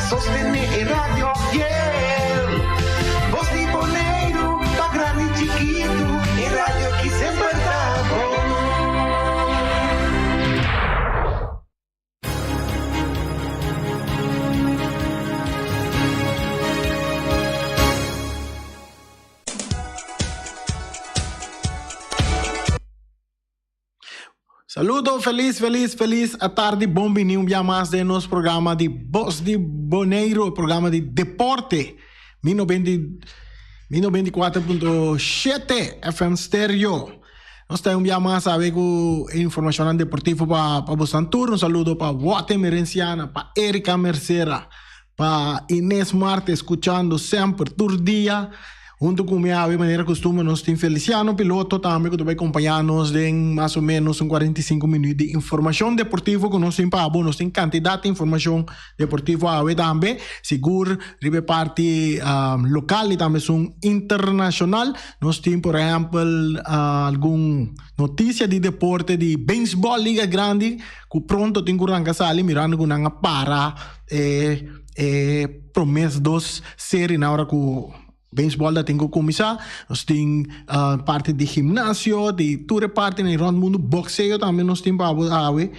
Sostené e radio fiel. Bos di Boneiru, pa grandi i chikitu, e radio aki semper ta bon. Saludo, feliz, feliz, feliz atardi. Bon bini un bia mas den nos programa di Bos di Boneiru, programa di deporte. Mi 94.7 FM Stereo. Nos ta un bia mas awe ku e informashonnan deportivo pa pa bosan tur. Un saludo pa Wate Merenciana, pa Erika Mercera, pa Ines Marte escuchando semper tur dia. Hunto ku mi awe manera kustumber nos tin Feliciano Piloto tambe ku ta bai kompañá nos den mas o ménos un 45 minüt di informashon deportivo ku nos tin pa abo. Nos tin kantidat di informashon deportivo awe tambe, sigur riba e parti lokal i tambe esun internashonal. Nos tin por ehèmpel algun notisia di deporte di beisbòl Liga Grandi ku pronto tin ku ranka sali mirando ku nan a para e e promes dos seri na ora ku Beisbòl ta tin ku kuminsá. Nos tin parti di gimnasio, di tur e partinan rònt mundu. Bokseo tambe nos tin pa awe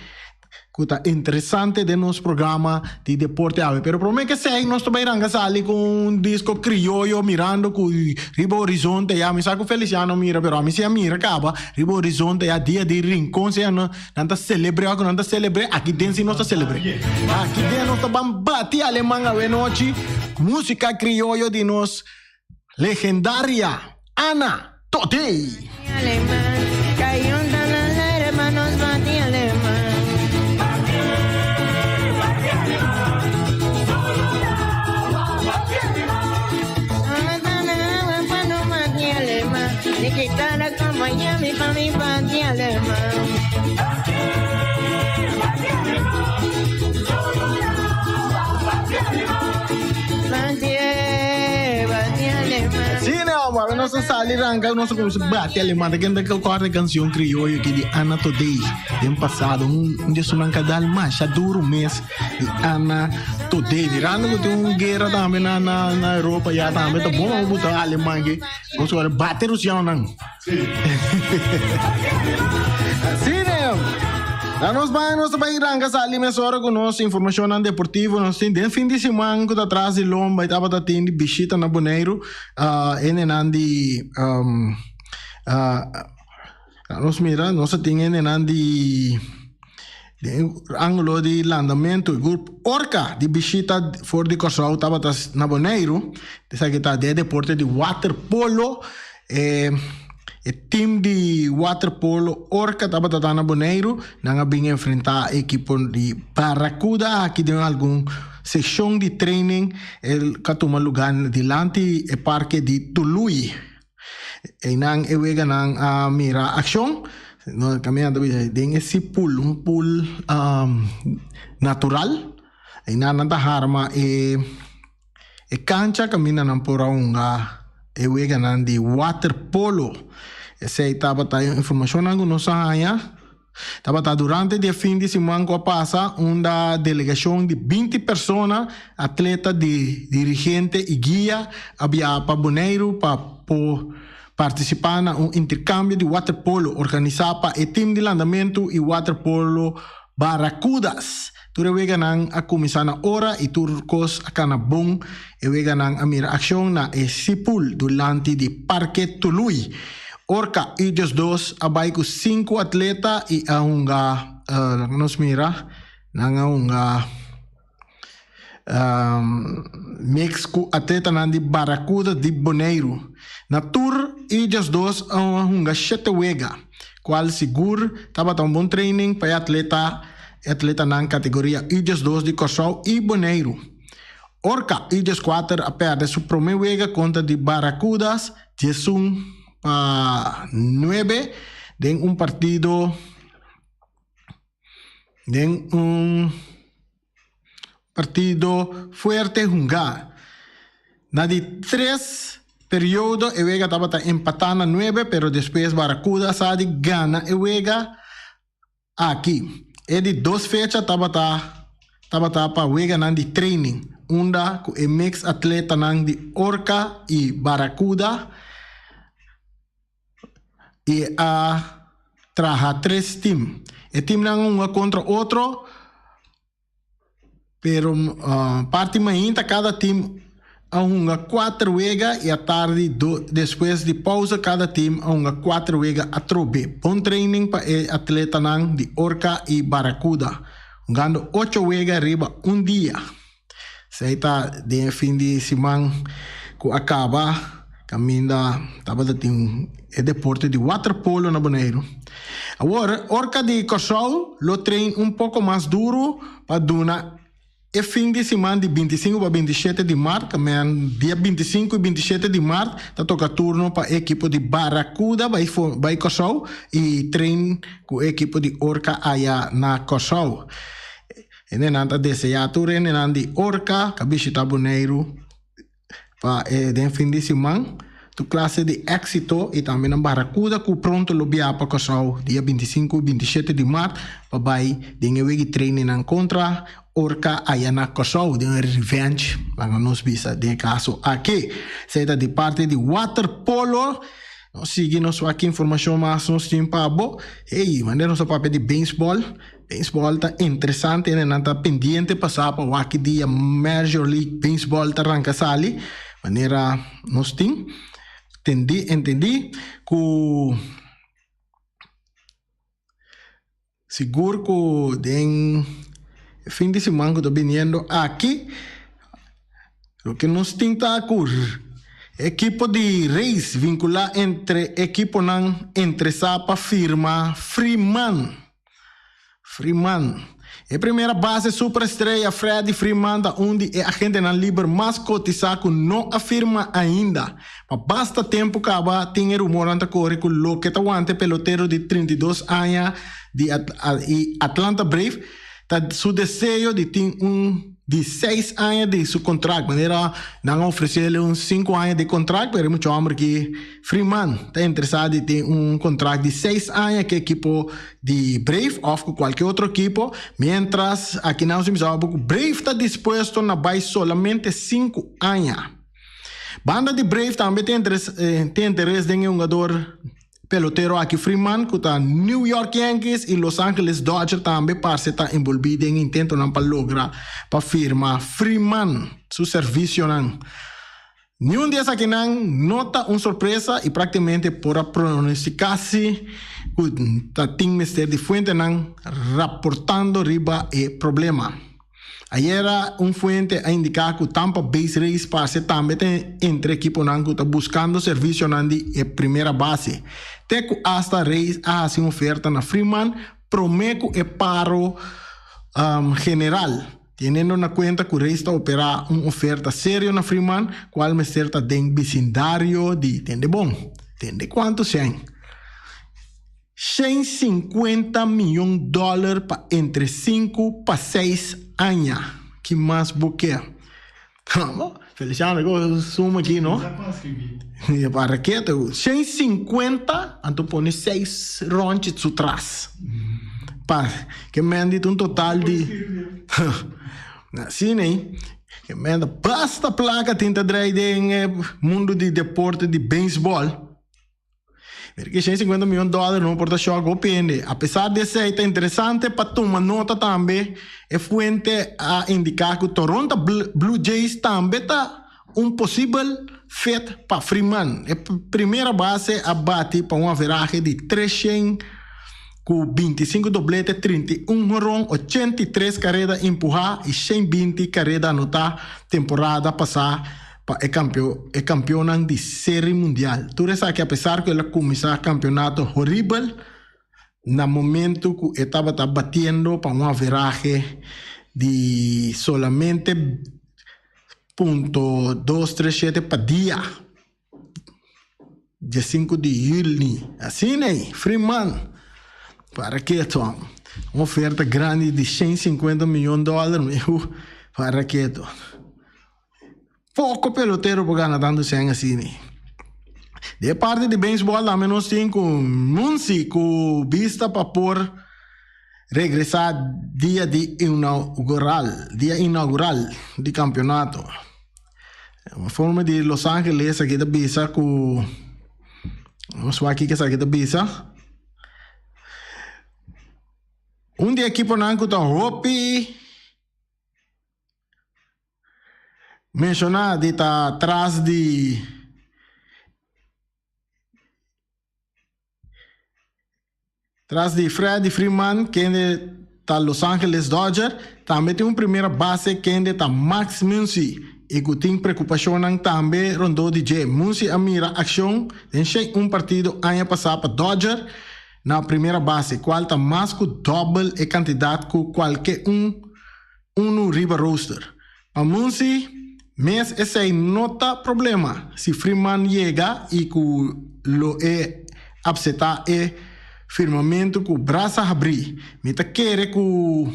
ku ta interesante den nos programa di deporte awe. Pero promé ke esei nos ta bai ranka sali ku un disko krioyo mirando ku riba horizonte ya. Mi sa ku Feliciano mira pero ami si a mira kaba riba horizonte ya dia di Rincon sea nan ta selebr'é ku nan ta selebr'é aki den si nos ta selebr'é. Aki den nos ta ban bati aleman awe nochi. Música crioyo di nos legendaria Ana Todey. Sí, no, maar nos a sali ranca, nos a cuminsa bati alemán. Ta kende ta corda e canción crioyo aki di Ana Todey den pasado. Un, un di esunnan ka dal masha duro mes di Ana Todey. Mirando cu tin un guera tambe na, na, na Europa ya tambe, ta bon pa buta alemán aki. Nos a bati rusianonan. Sí, ne. Na nos bai, nos ta bai ranka sali mesora ku nos informashonnan deportivo. Nos tin den fin di siman ku ta tras di lomba i tabata tin di bishita na Boneiru. Uh, hendenan di um, uh, nos mira, nos a tin hendenan di den ángulo di landamentu. E grup Orca di bishita for di Kòrsou tabata na Boneiru. Esaki ta den deporte di waterpolo. E e team di waterpolo Orca tabata ta na Boneiru. Nan a bin enfrentá e ekipo di Barracuda aki den algun seshon di training el ka tuma lugá dilanti e parke di Tului. Einan e weganan a mira akshon. No kaminda ta bisa den e si pool, un pool natural. Einan nan ta harma e e kancha kaminda nan por a hunga e weganan di waterpolo. Esei tabata e informashonnan ku nos a haña. Tabata durante di e fin di siman ku a pasa unda delegashon di 20 persona, atleta, di dirigente i guia a biaha pa Boneiru pa por partisipá na un interkambio di waterpolo organisá pa e tim di landamentu i waterpolo Barracudas. Tur e weganan a kuminsá na ora i tur kos a kana bon. E weganan a mira akshon na e Sipul dulanti di Parke Tului. Orca U12 a bai ku sinku atleta i a hunga, laga nos mira, nan a hunga mix ku atletanan di Barracuda di Boneiru. Na tur U12 a hunga shete wega, kual sigur tabata un bon training pa e atleta E atletanan kategoria U12 di Kòrsou i Boneiru. Orca U14 a pèrdè su promé wega kontra di Barracudas 11 pa 9 den un partido den un partido fuerte hungá. Na di tres periodo e wega tabata empatá na 9 pero despues Barracudas sa di gana e wega. Aki. E di dos fecha tabata tabata pa weganan di training. unda ku e mix atletanan di Orca i Barracuda i a traha tres team. E teamnan a hunga kontra otro. Pero parti mainta kada team a hunga kuater wega i atardi despues di pausa kada team a hunga kuater wega atrobe. Bon training pa e atletanan di Orca i Barracuda, hungando ocho wega riba un dia. Esei ta den e fin di siman ku a kaba kaminda tabata tin e deporte di waterpolo na Boneiru. Awor Orca di Kòrsou lo train un poko mas duru pa duna e fin di siman di 25 pa 27 di mart, kamen dia 25 i 27 di mart ta toka turno pa e ekipo di Barracuda bai bai Kòrsou i train ku e ekipo di Orca aya na Kòrsou. Hendenan ta deseá tur hendenan di Orca ka bishitá Boneiru pa e den fin di siman tur klase di éksito i tambe nan Barracuda ku pronto lo biaha pa Kòrsou dia 25 i 27 di mart pa bai den e wiki trainingnan kontra Orca aya na Kòrsou den e revenge laga nos bisa den e kaso aki. Esei ta di parti di waterpolo. Nos sigui nos wak informashon mas nos tin pa bo. Hey, manera nos a papia di beisbòl. Beisbòl ta interesante hende nan ta pendiente pa sa pa wak ki dia Major League Baseball ta ranka sali. Manera nos tin tendí entendí ku sigur ku den e fin di siman ku ta biniendo aki loke nos tin ta ku ekipo di Rays vinkulá entre ekiponan interesá pa firma Freeman. Freeman. E primera base superestrella Freddie Freeman ta un di e agentenan liber mas kotisá ku no a firma ainda. Pa basta tempu kaba tin e rumornan ta kore ku loke ta wanta e pelotero di 32 aña di Atlanta Brave ta su deseo di tin un di seis aña di su contract, manera nan a ofrecele un cinco aña di contract, pero e mucha homber ki Freeman ta interesa di tin un contract di seis aña cu ekipo di Brave of cu cualkier otro ekipo, mientras aki nan su bisa cu Brave ta dispuesto na bay solamente cinco aña. Banda di Brave tambe tin interes den e hungador Pelotero aki Freeman ku ta New York Yankees i Los Angeles Dodger tambe parse ta enbolbí den intentonan pa logra pa firma Freeman su servisionan. Niun di esakinan no ta un sorpresa i praktikamente por a pronostiká si ku ta tin mester di fuentenan raportando riba e problema. Ayera un fuente a indiká ku Tampa Bay Rays parse tambe ta entre ekiponan ku ta buskando servisionan di e primera base. Te ku asta Rays a hasi un oferta na Freeman promé ku e paro general, teniendo na kuenta ku Rays ta operá un oferta serio na Freeman, kual mester ta den bisindario di, tende bon, tende kuantu sèn? 150 miyon dòler pa entre sinku pa seis aña. Ki mas bo ke? Feliciano, ku suma aki no? Pa raketa. 150, anto pone seis ròntje su tras. Pa ke men di ta un total di. Asina ei. Ke men ta basta plaka tin ta drai den e mundu di deporte di beisbòl. Mira ki 150 miyon dòler no por ta shòk hopi hende. Apesar di esei ta interesante pa tuma nota tambe e fuente a indiká ku Toronto Blue Jays tambe ta un posibel fit pa Freeman. E primera base a bati pa un averahe di 300 ku 25 doblete, 31 horon, 83 kareda empuhá i 120 kareda anotá temporada pasá. pa e kampeo e kampionnan di Seri Mundial. Tur esaki apesar ku el a kuminsá kampionato horibel na momentu ku e tabata batiendo pa un averahe di solamente punto dos tres shete pa dia diesinku di yuli. Asina ei, Freeman para ketu un oferta grandi di 150 miyon dòler mi para ketu. Poko pelotero por gana tantu sèn asina. Di e parti di beisbòl tambe nos tin ku Muncy ku bista pa por regresá dia di inaugural, dia inaugural di kampeonato. Forma di Los Angeles aki ta bisa ku nos wak kiko esaki ta bisa. Un di ekiponan ku ta hopi menshoná di ta tras di Tras di Freddie Freeman, kende ta Los Angeles Dodger, tambe tin un primera base kende ta Max Muncy y cu tin preocupacionnan tambe rondó di dje. Muncy a mira accion den shei un partido aña pasa pa Dodger na primera base, cual ta mas cu dobbel e cantidad cu cualke un unu riba roster. Pa Muncy mes esei no ta problema si Freeman yega y cu lo e apseta e firmamento cu brasa habri. Mi ta kere cu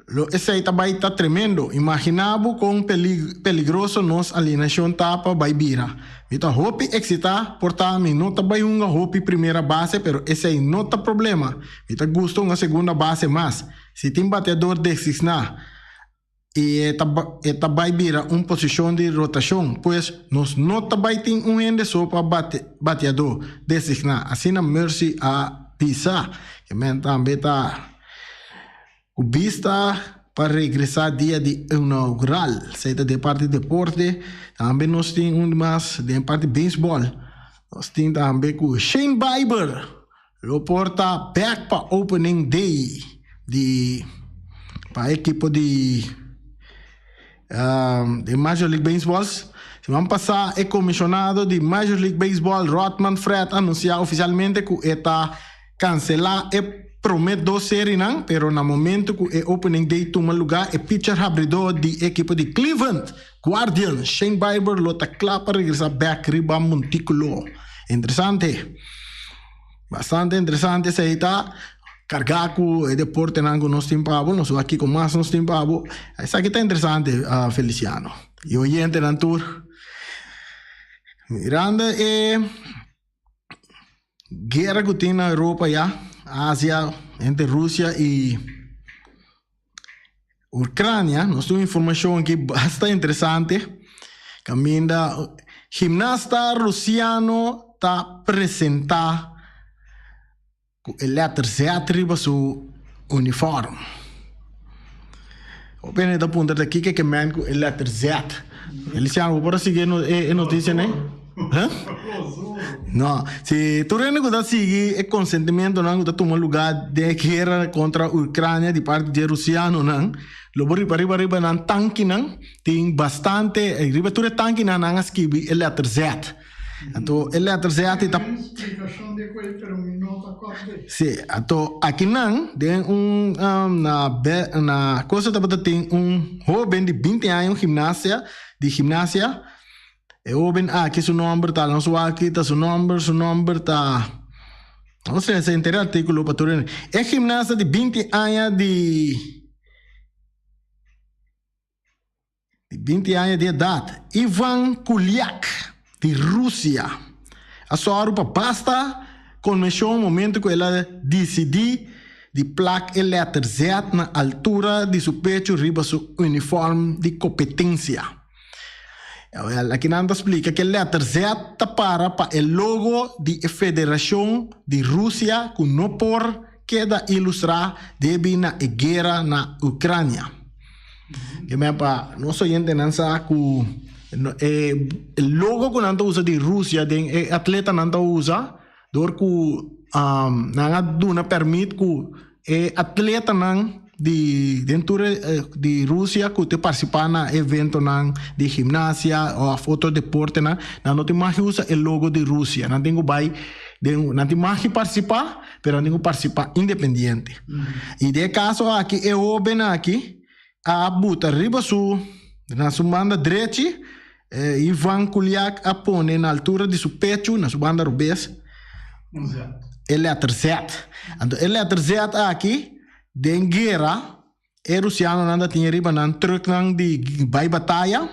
lo esei ta bay ta tremendo. Imagina bo con peligroso nos alineacion ta pa bay bira. Mi ta hopi exita, por ta mi no ta bay hunga hopi primera base pero esei no ta problema. Mi ta gusta hunga segunda base mas. Si tin bateador designá i e ta e ta bai bira un posishon di rotashon, pues nos no ta bai tin un hende so pa bate bateadó designá, asina Mercy a bisa. E men tambe ta ku bista pa regresá dia di inaugural. Esei ta den parti deporte. Tambe nos tin un mas den parti beisbòl. Nos tin tambe ku Shane Bieber. Lo por ta bek pa opening day di pa ekipo di di Major League Baseball. Siman pasá e komisionado di Major League Baseball Rodman Fred anunsiá ofisialmente ku e ta kanselá e promé dos serinan, pero na momento ku e opening day tuma lugá e pitcher habridó di ekipo di Cleveland Guardians Shane Bieber lo ta kla pa regresá bek riba montíkulo. Interesante. Bastante interesante esei ta carga cu e deportenan cu nos tin pa bo. Nos wak kico mas nos tin pa bo. Esaki ta interesante Feliciano y oyentenan tur. Mirando e guera cu tin na Europa ya, Asia, entre Rusia y Ucrania, nos tin un informacion aki basta interesante. Caminda gimnasta Rusiano ta presenta cu e letter Z riba su uniform. Hopi hende ta puntra ta kiko ke men cu e letter Z. Feliciano, bo por a sigui e noticia nei? Huh? No, si tur hende ku ta sigui e konsentimentonan ku ta tuma lugá den e guera kontra Ucrania di parti di e rusianonan, lo bo riba riba riba nan tankinan tin bastante, riba tur e tankinan nan a skibi e lèter Z. Anto e lèter Z ta. Si, anto akinan den un na na cosa tabata tin un hoben di binti aña un gimnasia di gimnasia. E hoben aki su nomber ta, nos wak aki ta su nomber, su nomber ta, nos lesa henter e artíkulo pa tur hende. E gimnasta di binti aña di di binti aña di edat, Ivan Kuliak di Rusia, a sòru pa basta konmeshon momento ku el a disidí di plak e lèter Z na altura di su pechu riba su unifòrm di kompetensia. Awel, aki nan ta splika ku e lèter Z ta para pa e logo di e Federashon di Rusia ku no por keda ilustrá debí na e guera na Ukrania. Ke men pa nos oyentenan sa ku e logo ku nan ta usa di Rusia den e atletanan ta usa dor ku nan a duna pèrmit ku E atletanan di den tur di Rusia ku ta partisipá na eventonan di gimnasia òf otro deportenan, nan no tin mag usa e logo di Rusia. Nan tin ku bai den, nan tin mag partisipá, pero nan tin ku partisipá independiente. I den e kaso aki e hóben aki a buta riba su, na su banda drechi, Ivan Kuliak a pone na altura di su pechu, na su banda robes, e letter Z. Anto e letter Z aki, den guera, e rusianonan ta tin riba nan trucknan di bai bataya,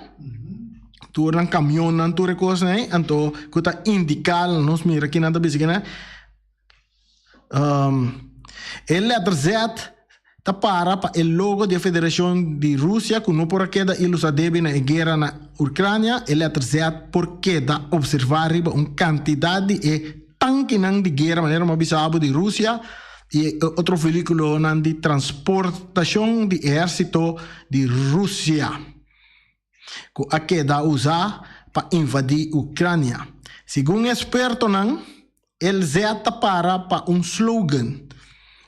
tur nan kamionnan, tur e kosnan ei, anto ku ta indiká, nos mira kinan ta bisa kinan. E letter Z ta para pa e logo di e Federashon di Rusia ku no por a keda ilusá debi na e guera na Urkrania. E letter Z por keda opservá riba un kantidat di e tankinan di guera, manera mi a bisa bo, di Rusia i e otro vehíkulonan di transportashon di ehérsito di Rusia ku a keda usá pa invadí Ukrania. Segun ekspertonan, e Z ta para pa un slogan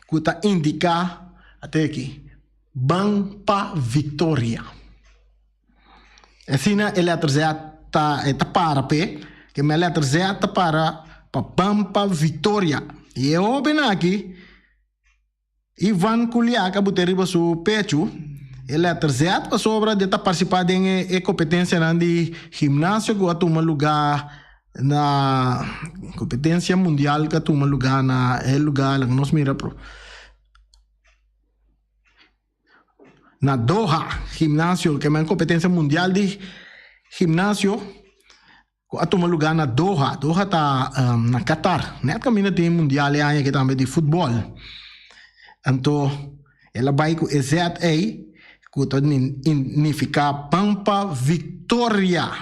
ku ta indiká, ate aki, Ban pa Viktoria. Asina e letter Z ta e ta para p'e, ke men letter Z ta para pa Ban pa Viktoria. I e hoben aki, Ivan Kuliak a bute riba su pechu e letter Z pasobra di ta partisipá den e kompetensianan di gimnasio ku a tuma lugá na kompetensia mundial ku a tuma lugá na e lugá laga nos mira pro na Doha gimnasio ke men kompetensia mundial di gimnasio. Ku a tuma lugá na Doha. Doha ta na Qatar. Nèt kaminda tin mundial e aña aki tambe di futbòl. Anto el a bai ku e zet ei ku ta nifiká Pan pa Viktoria.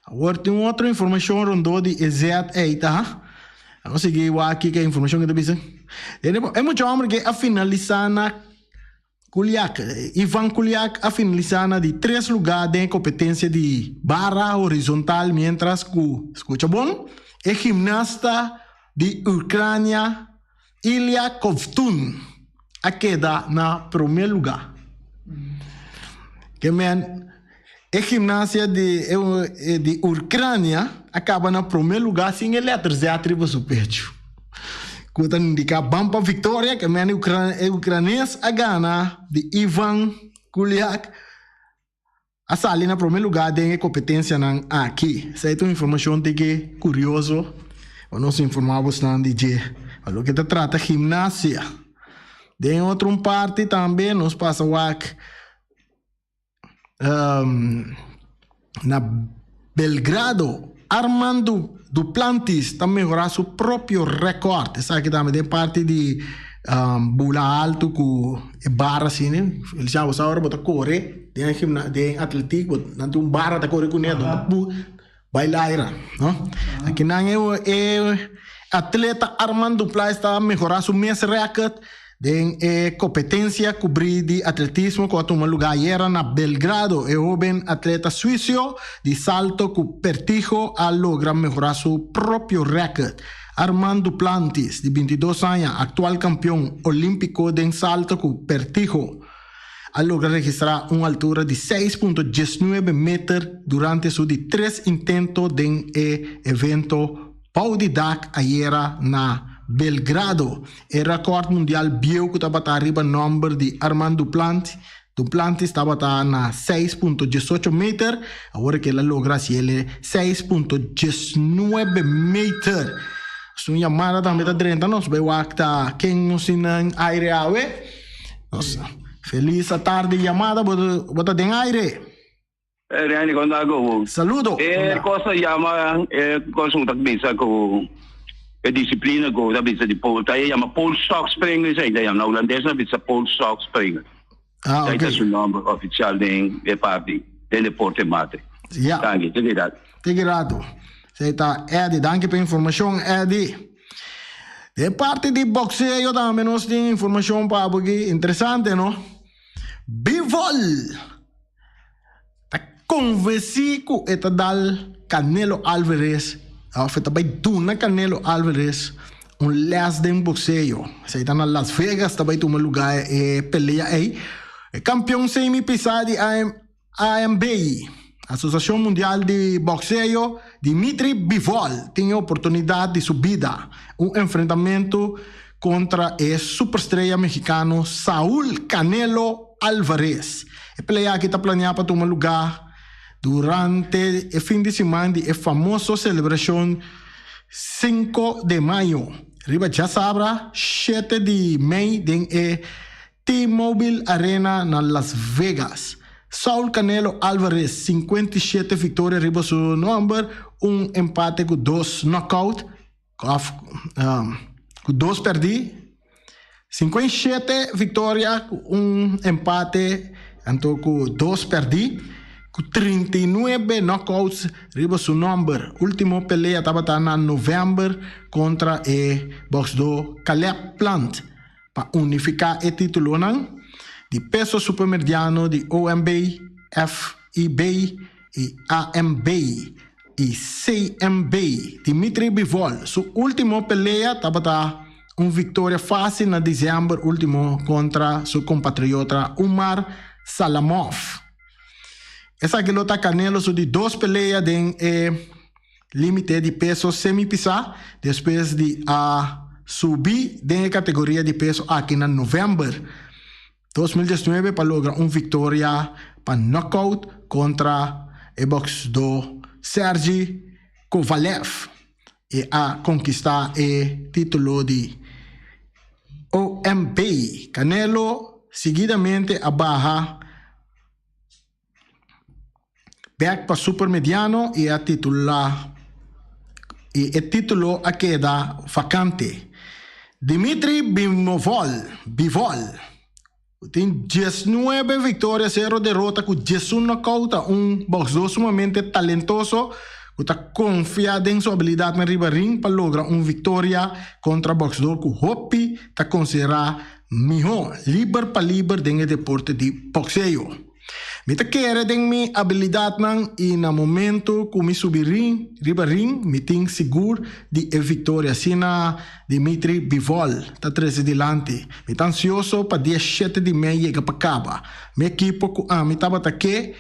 Awor tin un otro informashon rondó di e zet ei ta. Nos sigui wak kiko e informashon ke ta bisa. E mucha hòmber ke a finalisá na. Kuliak, Ivan Kuliak a finalisá na di tres lugá den e kompetensia di bara horizontal miéntras ku, skucha bon, e gimnasta di Ukrania Ilya Kovtun a keda na promé lugá. Ke men, e gimnasia di di Ukrania a kaba na promé lugá sin e lèter Z riba su pechu, ku ta indiká ban pa viktoria. Ke men e ukranes a gana di Ivan Kuliak a sali na promé lugá den e kompetensianan aki. Esei ta un informashon tiki kurioso pa nos informá bosnan di dje pa loke ta trata gimnasia. Den otro un parti tambe nos pasa wak. Na Belgrado, Armand Duplantis ta mehorá su propio rèkòrt. Esaki tambe den parti di bula altu ku e bara asina. Feliciano, bo sa ora bo ta kore den gimna den atletik bo nan tin un bara ta kore kuné anto ta pu bai laira, no? Akinan e atleta Armand Duplantis ta mehorá su mes rèkòrt. Den e kompetensia kubrí di atletismo ku a tuma lugá ayera na Belgrado, e hóben atleta suisio di salto ku pertigo a logra mehorá su propio rèkòrt. Armand Duplantis, di bintidos aña, aktual kampion olímpiko den salto ku pertigo, a logra registrá un altura di seis punto diesnuebe meter durante su di tres intento den e evento Bou di dak ayera na Belgrado, e rekòrt mundial bieu ku tabata riba nòmber di Armand Duplantis, Duplantis tabata na seis punto diesocho meter, awor ke el a logra hasiel seis punto diesnuebe meter. Su yamada tambe ta drenta nos bai wak ta ken nos tin den aire awe. Nos felis atardi yamada bo ta den aire. Randy, kon ta ku? Saludo. E kos ta yama e kos ku ta bisa ku e disiplina ku ta bisa di pole ta yama pole stock springer esei ta yama na hulandes nan bisa pole stock springer. Ah, Esei ok. ta su nomber ofisial den e parti den deporte mate. Ja. Danki, te keda. Te rato. Esei ta Eddie. Danki pa e informashon, Eddie. Den parti di boxeo tambe nos tin informashon pa bo aki. Interesante, no? Bivol! Ta konvensí ku e ta dal Canelo Alvarez òf e ta bai duna Canelo Alvarez un lès den bokseo. Esei ta na Las Vegas ta bai tuma lugá e pelea ei. E kampion semi pisá di AMB, Asosiashon Mundial di Bokseo, Dmitry Bivol tin e oportunidat di su bida, un enfrentamentu kontra e superstrea mexicano Saul Canelo Alvarez. E pelea aki ta planea pa tuma lugá durante e fin di siman di e famoso selebrashon Cinco de Mayo, riba djasabra shete di mei den e T-Mobile Arena na Las Vegas. Saul Canelo Alvarez, 57 viktoria riba su nòmber, un empate ku dos knockout, òf ku dos pèrdí. 57 viktoria ku un empate anto ku dos pèrdí ku 39 knockouts riba su nòmber. Último pelea tabata na novèmber kontra e bòksdó Caleb Plant pa unifiká e títulonan di peso supermediano di OMB, FIB i AMB i CMB. Dimitri Bivol su último pelea tabata un viktoria fásil na desèmber último kontra su kompatriota Umar Salamov. Esaki lo ta Canelo su di dos pelea den e límite di peso semi-pisá despues di a subi den e kategoria di peso aki na novèmber 2019 pa logra un viktoria pa knockout kontra e bòksdó Sergey Kovalev. E a konkistá e título di OMB. Canelo seguidamente a baha bèk pa supermediano i a titulá i e título a keda vakante. Dmitry Bivol, Bivol, ku tin diesnuebe viktoria, sero derota ku diesun nòkout ta un bòksdó sumamente talentoso ku ta konfia den su abilidatnan riba ring pa logra un viktoria kontra bòksdó ku hopi ta konsiderá mihó liber pa liber den e deporte di bòkseo. Mi ta kere den mi abilidatnan i na momento ku mi subi ring riba ring mi tin sigur di e viktoria, asina Dimitri Bivol ta trese dilanti. Mi ta ansioso pa dia shete di mei yega pa kaba. Mi ekipo ku ami tabata ke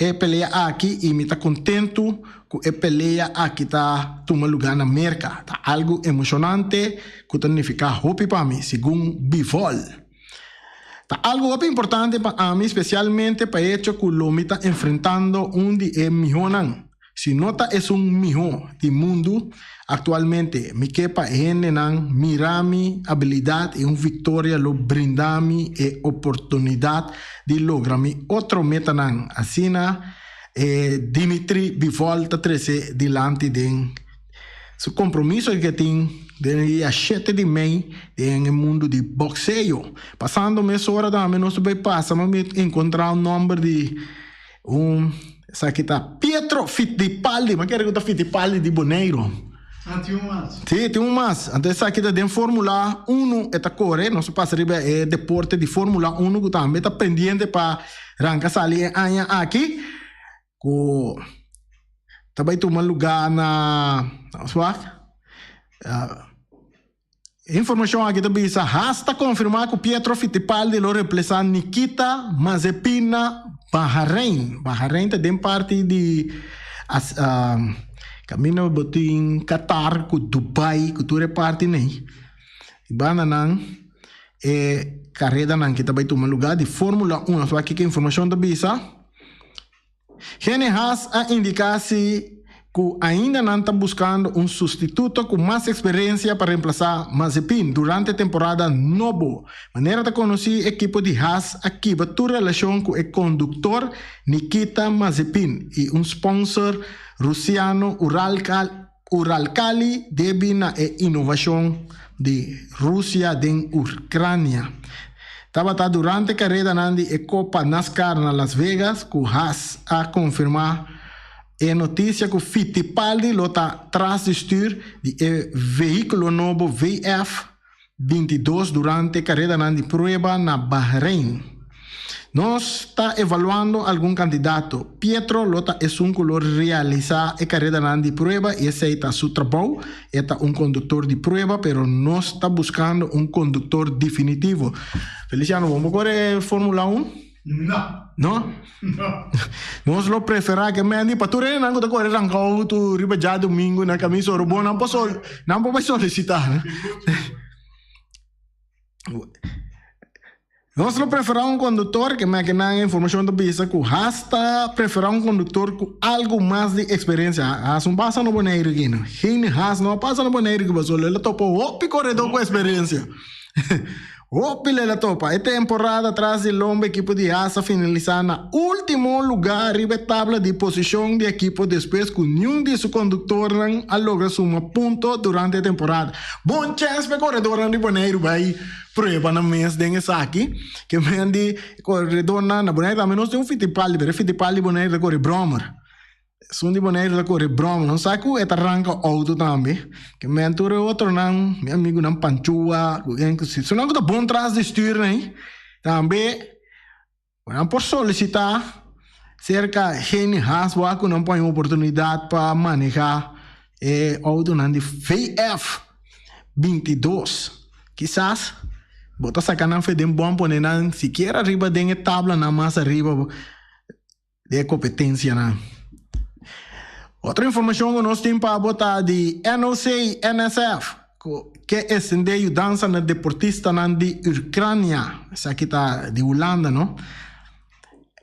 e pelea aki i mi ta kontentu ku e pelea aki ta tuma lugá na Merka. Ta algu emoshonante ku ta nifiká hopi pa mi, segun Bivol. Ta algu hopi importante pa ami, spesialmente pa e echo ku lo mi ta enfrentando un di e mihónan, si no ta esun mihó, di mundu aktualmente. Mi ke pa e hendenan mira mi abilidat i un viktoria lo brinda mi e oportunidat di logra mi otro metanan, asina e Dimitri Bivol ta trese dilanti den Su compromiso ke tin den e dia shete di mei den e mundo di boxeo. Pasando mesora tambe nos ta bay pasa ma mi encontra un nomber di un esaki ta Pietro Fittipaldi, mi a kere ku ta Fittipaldi di Boneiro. Ah, tin un mas. Si, tin un mas. Anto esaki ta den Formula Uno e ta kore. Nos ta pasa riba e deporte di Formula Uno ku tambe ta pendiente pa ranka sali e aña aki. Ku ta bai tuma lugá na wak. E informashon aki ta bisa Haas ta konfirmá ku Pietro Fittipaldi lo reemplesá Nikita Mazepin na Bahrein. Bahrein ta den parti di kaminda bo tin Qatar ku Dubai ku tur e parti nei. Di banda nan e karedanan ki ta bai tuma lugá di Formula 1. Nos wak kiko e informashon ta bisa. Gene Haas a indiká si ku ainda nan ta buskando un sustituto ku mas eksperensia pa remplasá Mazepin durante temporada nobo. Manera ta konosí ekipo di Haas a kiba tur relashon ku e konduktor Nikita Mazepin i un sponsor rusiano Uralkali debi na e inovashon di Rusia den Ukrania. Tabata durante karedanan di e Kopa NASCAR na Las Vegas ku Haas a konfirmá e notisia ku Fittipaldi lo ta tras di stür di e vehíkulo nobo VF 22 durante karedanan di prueba na Bahrein. Nos ta evaluando algun kandidato. Pietro lo ta esun ku lo realisá e karedanan di prueba i esei ta su trabou. E ta un konduktor di prueba, pero nos ta buskando un konduktor definitivo. Feliciano, bo por kore Formula un? No. No? No. Nos lo preferá ke Mandy pa tur hendenan ku ta kore ranka outo riba djadumingu na kaminda Sorobon nan por sol nan por bai solisitá. Nos lo preferá un konduktor ke meke nan informashon ta bisa ku Haas ta preferá un konduktor ku algu mas di eksperensia. Haas no pasa na Boneiru aki no. Geen Haas no a pasa na Boneiru aki pasobra el a topa hopi koredó ku eksperensia. Hopi lela topa. E temporada tras di lomba ekipo di Haas a finalisá na último lugá riba e tabla di posishon di ekipo despues ku niun di su konduktornan a logra suma punto durante e temporada. Bon chèns pa e koredornan di Boneiru bai prueba nan mes den esaki. Ke men di koredornan na Boneiru tambe nos tin un Fittipaldi pero e Fittipaldi di Boneiru ta kore bròmer. Esun di Boneiru ta kore broma. Nos sa ku e ta ranka outo tambe. Ke men tur e otronan, mi amigunan Panchua, ku ken ku si. Esunnan ku ta bon tras di stür nei, tambe nan por solisitá serka Geni Haswa ku nan por haña un oportunidat pa manehá e outonan di VF 22. Kisas bo ta saka nan fe den bon pone nan sikiera riba den e tablanan mas ariba. di e kompetensianan. Otro informashon ku nos tin pa bo ta di NOC NSF ku ke estendé yudansa na deportistanan di Urkrania, esaki ta di Hulanda no.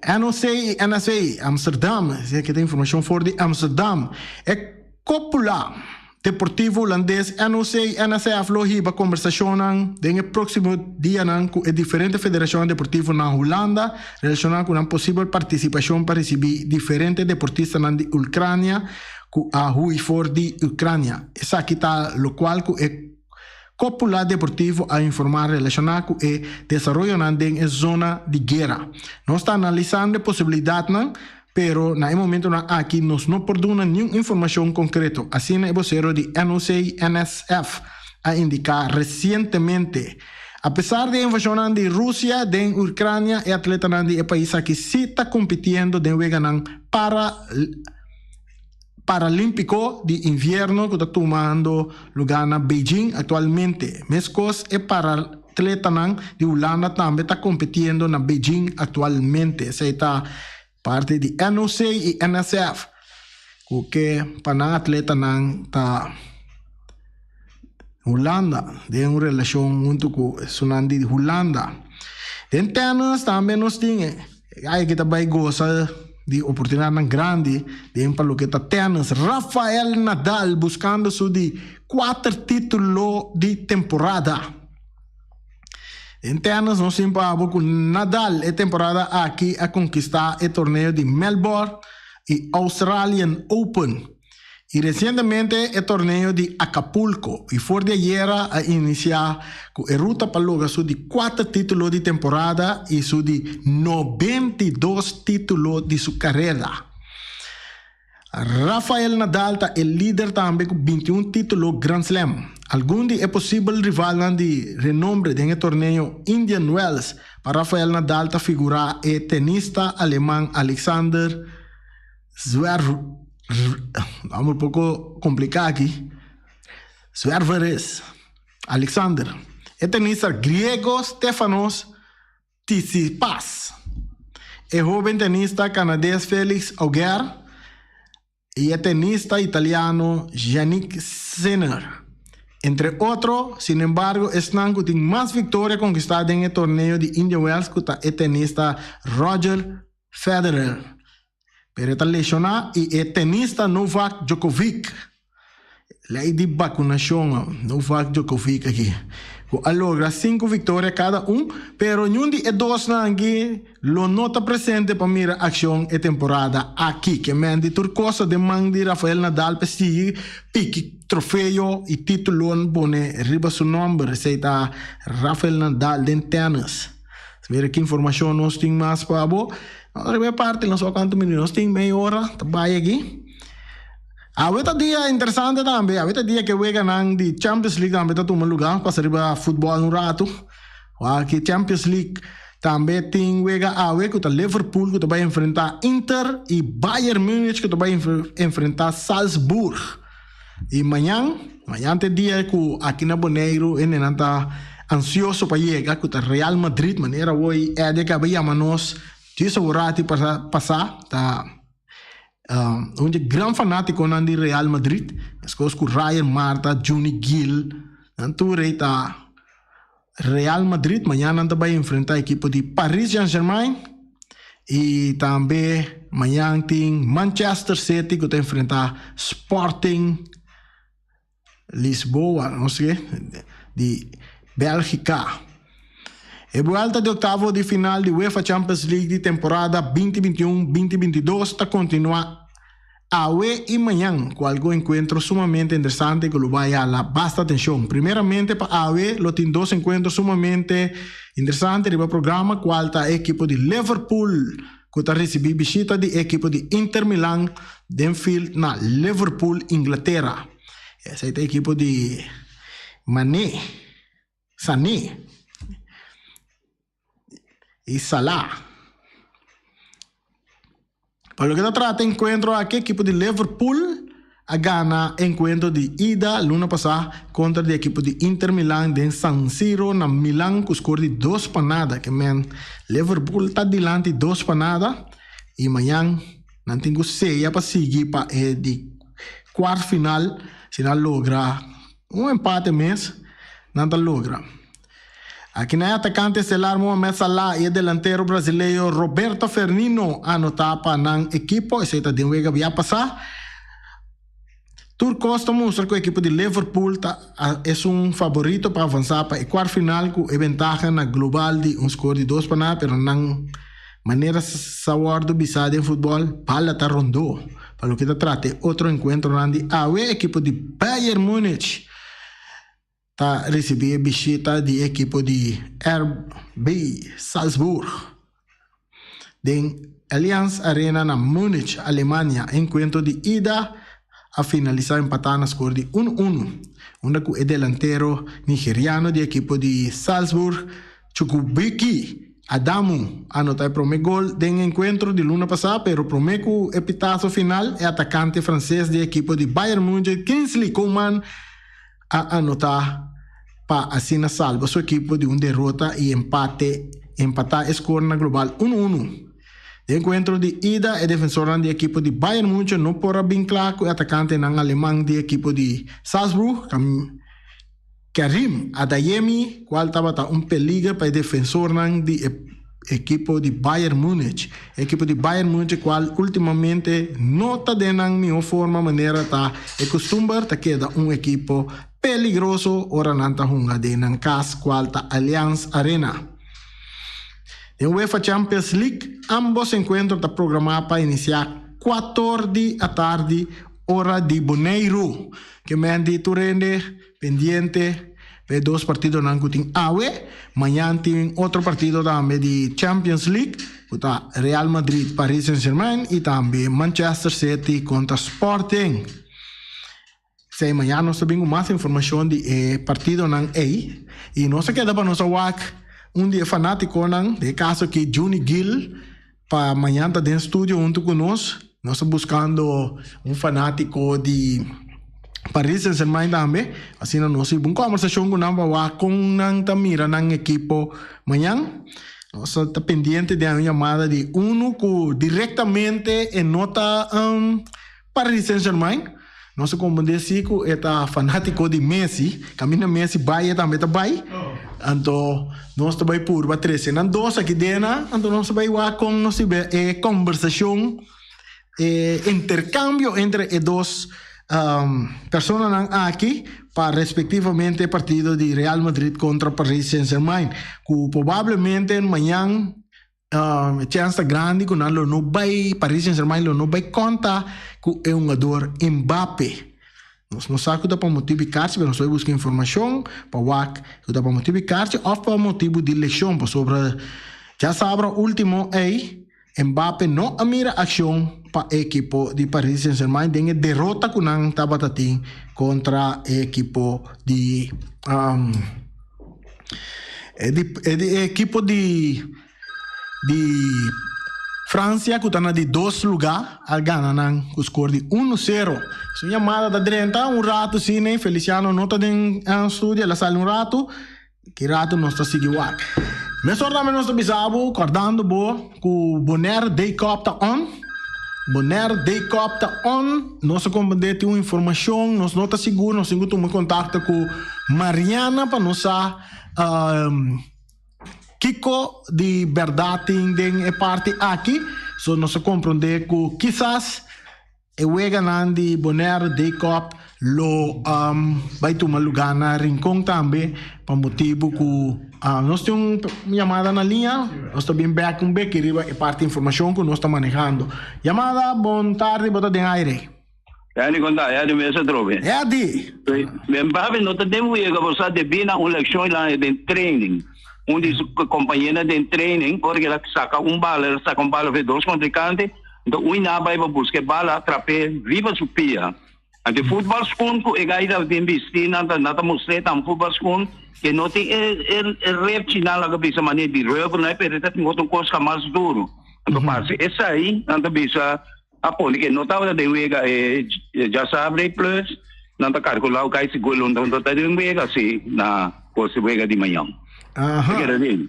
NOC i NSA Amsterdam, esaki ta informashon for di Amsterdam. E kopula. Deportivo Hulandes NOC i NSF lo hiba kombersashonnan den e próksimo dianan ku e diferente federashonnan deportivo na Hulanda relashoná ku nan posibel partisipashon pa risibí diferente deportistanan di Ulkrania ku a hui for di Ukrania. Esaki ta lokual ku e Kópula Deportivo a informá relashoná ku e desaroyonan den e zona di guera. Nos ta analisando e posibilidatnan Pero na e momentonan aki nos no por duna niun informacion concreto, asina e vocero di NOC-NSF a indica recientemente. A pesar di e invasionnan di Rusia den Ucrania, e atletanan di e pais aki si ta compitiendo den weganan para Paralimpico di invierno cu ta tumando lugar na Beijing actualmente. Mescos e paratletanan di Hulanda tambe ta competiendo na Beijing actualmente. Esey ta parti di NOC y NSF cu ke pa nan atletanan ta Hulanda den un relacion hunto cu esunnan di Hulanda. Den tennis tambe nos tin e. Ay ki ta bai gosa di oportunidadnan grandi den pa loke ta tennis. Rafael Nadal buscando su di cuater titulo di temporada. Den tennis nos tin pa abo cu Nadal e temporada aki a conquista e torneo di Melbourne y Australian Open. Y recientemente e torneo di Acapulco y for di ayera a inicia cu e ruta pa logra su di cuater titulo di temporada y su di 92 titulo di su carera. Rafael Nadal ta e lider tambe cu 21 titulo Grand Slam. Algun di e posibel rivalnan di renombre den e torneo Indian Wells pa Rafael Nadal ta figura e tenista aleman Alexander Zverev, nomber poko kompliká aki, Zverev, Alexander, e tenista griego Stefanos Tsitsipas, e hóben tenista kanades Felix Auger i e tenista italiano Jannik Sinner, entre otro. Sinembargo, esnan ku tin mas viktoria konkistá den e torneo di Indian Wells ku ta e tenista Roger Federer. Pero e ta lesioná i e tenista Novak Djokovic, lei di bakunashon Novak Djokovic aki, ku a logra sinku viktoria kada un, pero niun di e dosnan aki lo no ta presente pa mira akshon e temporada aki. Ke men di tur kos ta den man di Rafael Nadal pa sigui piki trofeo i titulonan pone riba su nòmber. Esei ta Rafael Nadal den tènis. Mira ki informashon nos tin mas pa bo. Nos riba e parti nos wak kuantu minuut nos tin mei ora ta bai aki. Awe ta dia interesante tambe, awe ta dia ke weganan di Champions League tambe ta tuma luga, pasa riba futbol un ratu. Wak ki Champions League tambe tin wega awe ku ta Liverpool ku ta bai enfrenta Inter i Bayern Munich ku ta bai enfrenta Salzburg. I mañan, mañan ta e dia ku aki na Boneiru hendenan ta ansioso pa yega ku ta Real Madrid, manera awor Eddie a kaba yama nos djis awor rati pasá, ta un di e gran fanátikonan di Real Madrid, meskos ku Ryan Marta, Juni Gil, nan tur ei ta Real Madrid mañana nan ta bai enfrenta ekipo di Paris Saint Germain y tambe mañan tin Manchester City cu ta enfrenta Sporting Lisboa no sé di Belgica. E buelta di octavo di final di UEFA Champions League di temporada 2021-2022 ta continua awe y mañan cu algun encuentro sumamente interesante cu lo bay hala basta atencion. Primeramente pa awe lo tin dos encuentro sumamente interesante riba programa cual ta e ekipo di Liverpool cu ta ricibi bishita di e ekipo di Inter Milan den field na Liverpool, Inglatera. Esey ta e ekipo di Mané. Sané y Salah. Pa loke ta trata encuentro aki, ekipo di Liverpool a gana encuentro di ida luna pasa contra di ekipo di Inter Milan den San Siro na Milan cu score di dos pa nada. Ke men Liverpool ta dilanti dos pa nada y mañan nan tin cu seya pa sigui pa e di cuart final si nan logra Un empate mes nan ta logra. Aki na e atakante estelar Mohamed Salah i e delantero brasileño Roberto Firmino a anotá pa nan ekipo, esei ta den wega bia pasá. Tur kos ta mustra ku e ekipo di Liverpool ta esun faborito pa avansá pa e kuart final ku e bentaha na global di un skor di dos pa nada, pero nan manera sa wòrdu bisá den futbòl, bala ta rondó. Pa loke ta trata e otro enkuentronan di awe, ekipo di Bayern Munich ta risibí e bishita di e ekipo di RB Salzburg den Allianz Arena na Munich, Alemania. E enkuentro di ida a finalisá empatá na skor di unu unu, unda ku e delantero nigeriano di ekipo di Salzburg, Chukwubuiki Adamu a anota e prome gol den e encuentro di luna pasa, pero prome cu e pitazo final e atacante frances di e ekipo di Bayern Munchen Kingsley Coman a anota pa asina salba su ekipo di un derota y empate empata e score na global uno uno. Den encuentro di ida e defensornan di ekipo di Bayern Munchen no por a bin cla cu e atacantenan aleman di ekipo di Salzburg. Karim Adeyemi, cual tabata un peliger pa e defensornan di e ekipo di Bayern Munich. E ekipo di Bayern Munich cual ultimamente no ta den nan miho forma manera ta e custumber, ta keda un ekipo peligroso ora nan ta hunga den nan cas cual ta Allianz Arena. Den UEFA Champions League ambos encuentro ta programa pa inicia cuator di atardi ora di Boneiru. Ke men di tur hende pendiente pa e dos partidonan ku tin awe. Mañan tin otro partido tambe di Champions League ku ta Real Madrid Paris Saint Germain i tambe Manchester City kontra Sporting. Esei mañan nos ta bin ku mas informashon di e partidonan ei. I nos a keda pa nos a wak un di e fanatikonan, den e kaso aki Juni Gil, Pa mañan ta den studio hunto cu nos. Nos ta buscando un fanatico di Paris Saint Germain tambe. Asina nos hiba un conversacion cu nan pa wak con nan ta mira nan ekipo mañan. Nos ta pendiente den un yamada di uno cu directamente e no ta Paris Saint Germain. Nos a comprende si cu e ta fanatico di Messi. Caminda Messi bay e tambe ta bay. Anto nos ta bay purba trece nan dos aki dena. Anto nos ta bay wak con nos tin e conversacion, e intercambio entre e dos personanan aki pa respectivamente e partido di Real Madrid contra Paris Saint Germain. Cu probablemente mañan E chèns ta grandi ku nan lo no bai, Paris Saint Germain lo no bai konta ku e hungador Mbappe. Nos no sa ku ta pa motibu di karchi, pero nos bai buska informashon pa wak ku ta pa motibu di karchi òf pa motibu di leshon, pasobra djasabra último ei Mbappe no a mira akshon pa e ekipo di Paris Saint Germain den e derota ku nan tabata tin kontra e ekipo di. E di e di e ekipo di di Francia ku ta na di dos lugá a gana nan ku skor di uno sero. Su yamada ta drenta un ratu asina Feliciano no ta den studio el a sali un ratu ki ratu nos ta sigui wak. Mesora tambe nos ta bisa bo kòrdando bo ku Bonaire Day Cup ta on. Bonaire Day Cup ta on. Nos a komprendé tin un informashon, nos no ta sigur, nos tin ku tuma kontakto ku Mariana pa nos sa kiko di bèrdat tin den e parti aki. So nos a komprendé ku kisas. E weganan di Bonaire Day Cup lo bai tuma luga na Rincon tambe pa motibu ku nos tin un yamada na liña. Nos ta bin bek un beki riba e parti informashon ku nos ta manehando. Yamada, bon tardi, bo ta den aire. Eddie kon ta? Eddie mes atrobe. Eddie! Ben papi no ta den wega bo sa debí na un lekshon el a den training. Un di su kompañeronan den training ora ku el a saka un bala el a saka un bala for e dos kontrinkante. Nto un na bai pa buska e bala, trap'é riba su pia. Anto e futbalskun ku e gai tabatin bistí, nan ta nan ta mustr'é ta un futbalskun ke no tin e e e repchinan laga bisa manera di rubber no, pero e ta tin otro kos ka mas duru. Anto parse esei nan ta bisa a pone ke no tabata den wega e djasabre plus nan ta kalkulá ku kai sigur lo no ta den wega si na kos wega di mañan. Aha.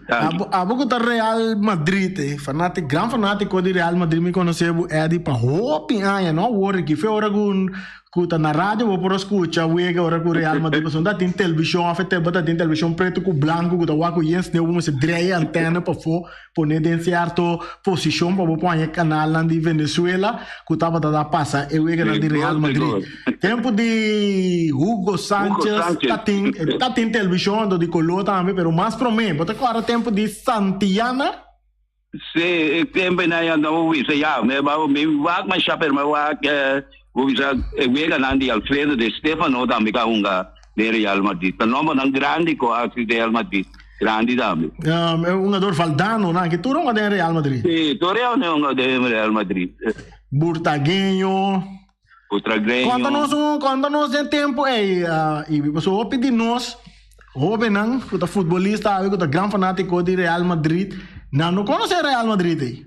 Abo, abo ku ta Real Madrid, eh. Fanatic, gran fanatico di Real Madrid mi conoce bu Eddie pa hopi aña, no awor aki. Fe ora ku ku ta na radio bo por a scucha wega ora ku Real Madrid pasobra ta tin televishon of e ta tin televishon preto ku blanco ku ta wak ku yen sneu bo mester drei e antena pafó pone den cierto posicion pa bo por haña canalnan di Venezuela cu tabata ta pasa e weganan di Real Madrid. Tempo di Hugo Sanchez ta tin ta tin television anto di color tambe pero mas prome bo ta corda tempo di Santillana? Si e tempo nan ya no bisa ya mi mi wak masha pero mi wak bo bisa e weganan di Alfredo de Stefano tambe ka hunga den Real Madrid. Ta nombernan grandi ku a hasi Real Madrid grandi tambe. Um, e hungador Valdano, nan, ki tur hunga den Real Madrid. Sí, tur e hunga den Real Madrid. Burtagueño. Butragueño. Konta nos un, konta nos den tempo ey, uh, y paso hopi di nos hobennan ku ta futbolista awe ku ta gran fanátiko di Real Madrid, nan no konosé Real Madrid ey.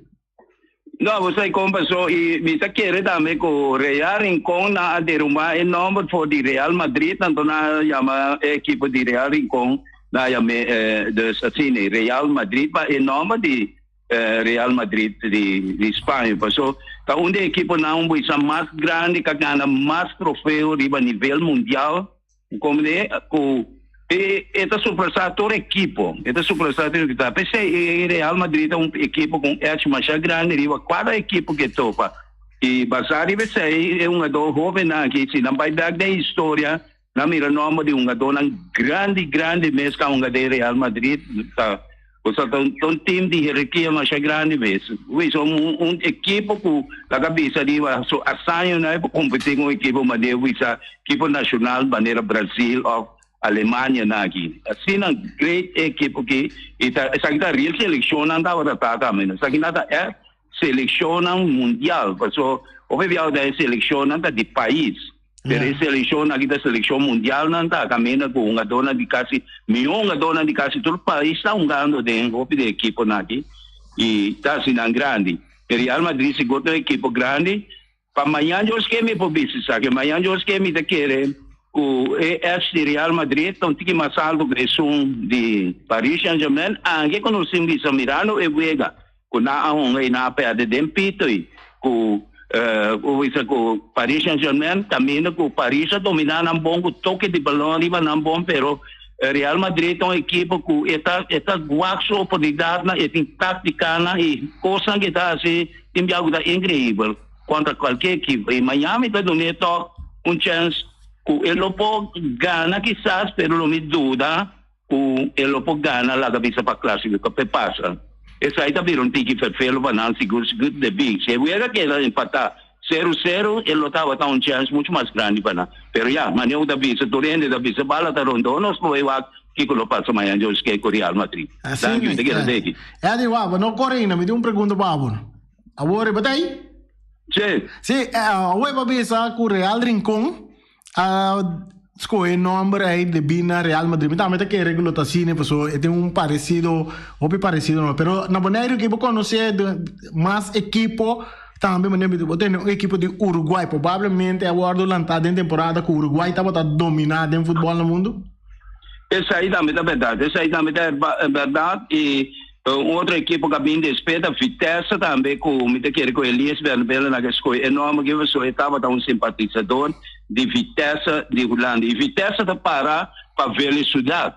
No, bo sa kon pasó i mi ta kere tambe ku Real Rincon nan a derumba e nòmber for di Real Madrid, anto nan a yama e ekipo di Real Rincon, nan a yam'é dus asina, Real Madrid pa e nòmber di Real Madrid di di Spaña. Pasó ta un di e ekiponan un buisa mas grandi ku a gana mas trofeo riba nivel mundial. Komende ku e e ta surpasá tur ekipo, e ta surpasá tur ekipo. Ta p'esei e Real Madrid ta un ekipo ku un edge masha grandi riba kada ekipo ku e topa. I basá riba esei e hungadó hóbennan aki si nan bai bèk den historia nan mira nòmber di hungadónan grandi grandi mes ku a hunga den Real Madrid ta Boso ta un team di hierarkia masha grandi mes. Wis un un ekipo ku laga bisa riba su asañonan e por kompetí ku un ekipo manera wisa ekipo nashonal manera Brazil òf Alemania nan aki. Asina great e ekipo aki i ta esaki ta real selekshonnan tabata ta tambe. Esaki nan ta ègt selekshonnan mundial paso hopi biaha ta e selekshonnan ta di pais. Pero e seleccion aki ta seleccion mundial nan ta caminda cu hungadornan di casi miho hungadornan di casi tur pais ta hungando den hopi di equiponan aki y ta haci nan grandi. E Real Madrid sigur ta un equipo grandi. Pa mañan Dios ke mi por bisa esaki, mañan Dios ke mi ta kere cu e edge di Real Madrid ta un tiki mas alto cu esun di Paris Saint Germain anke cu nos tin bisa mirando e wega cu nan a hunga y nan a perde den pito y cu cu bisa cu Paris Saint Germain caminda cu Paris a domina nan bon cu toke di balon riba nan bon pero Real Madrid ta un ekipo cu e ta e ta wak su oportunidadnan e tin tacticanan y cosnan cu e ta haci tin biaha cu ta increibel contra cualkier ekipo y Miami ta dun'e toch un chance cu e lo por gana kisas pero lo mi duda Ku e lo por gana laga bisa pa klasifiká p'e pasa. Esei ta bira un tiki ferfelo pa nan sigur sigur debí si e wega keda empatá seru seru e lo tabata un chèns muchu mas grandi pa nan. Pero ya, manera ku ta bisa tur hende ta bisa bala ta rondó nos por bai wak kiko lo pasa mañan Dios ke ku Real Madrid. Así Danki, mi ta keda deki. Eddie, wak, bo no kore ainda, mi tin un pregunta pa bo. Awor riba ta ei? Sí. Sí, awor bo a bisa ku Real Rincon a scoge nomber ey debí na Real Madrid. Mi tambe ta kere cu lo ta asina pasobra e tin un parecido, hopi parecido no. Pero na Boneiru ki bo conoce mas ekipo tambe manera mi bo tene un ekipo di Uruguay. Probablemente a wordo lanta den temporada cu Uruguay tabata domina den futbol na mundo. Esey tambe ta berdad, esey tambe ta berdad y Un otro ekipo ku a bin despues ta Vitesse tambe ku mi ta kere ku Elias Bernabela nan a skohe e nòmber aki pasobra e tabata un simpatisador di Vitesse di Hulanda i Vitesse ta para pa Velesudat.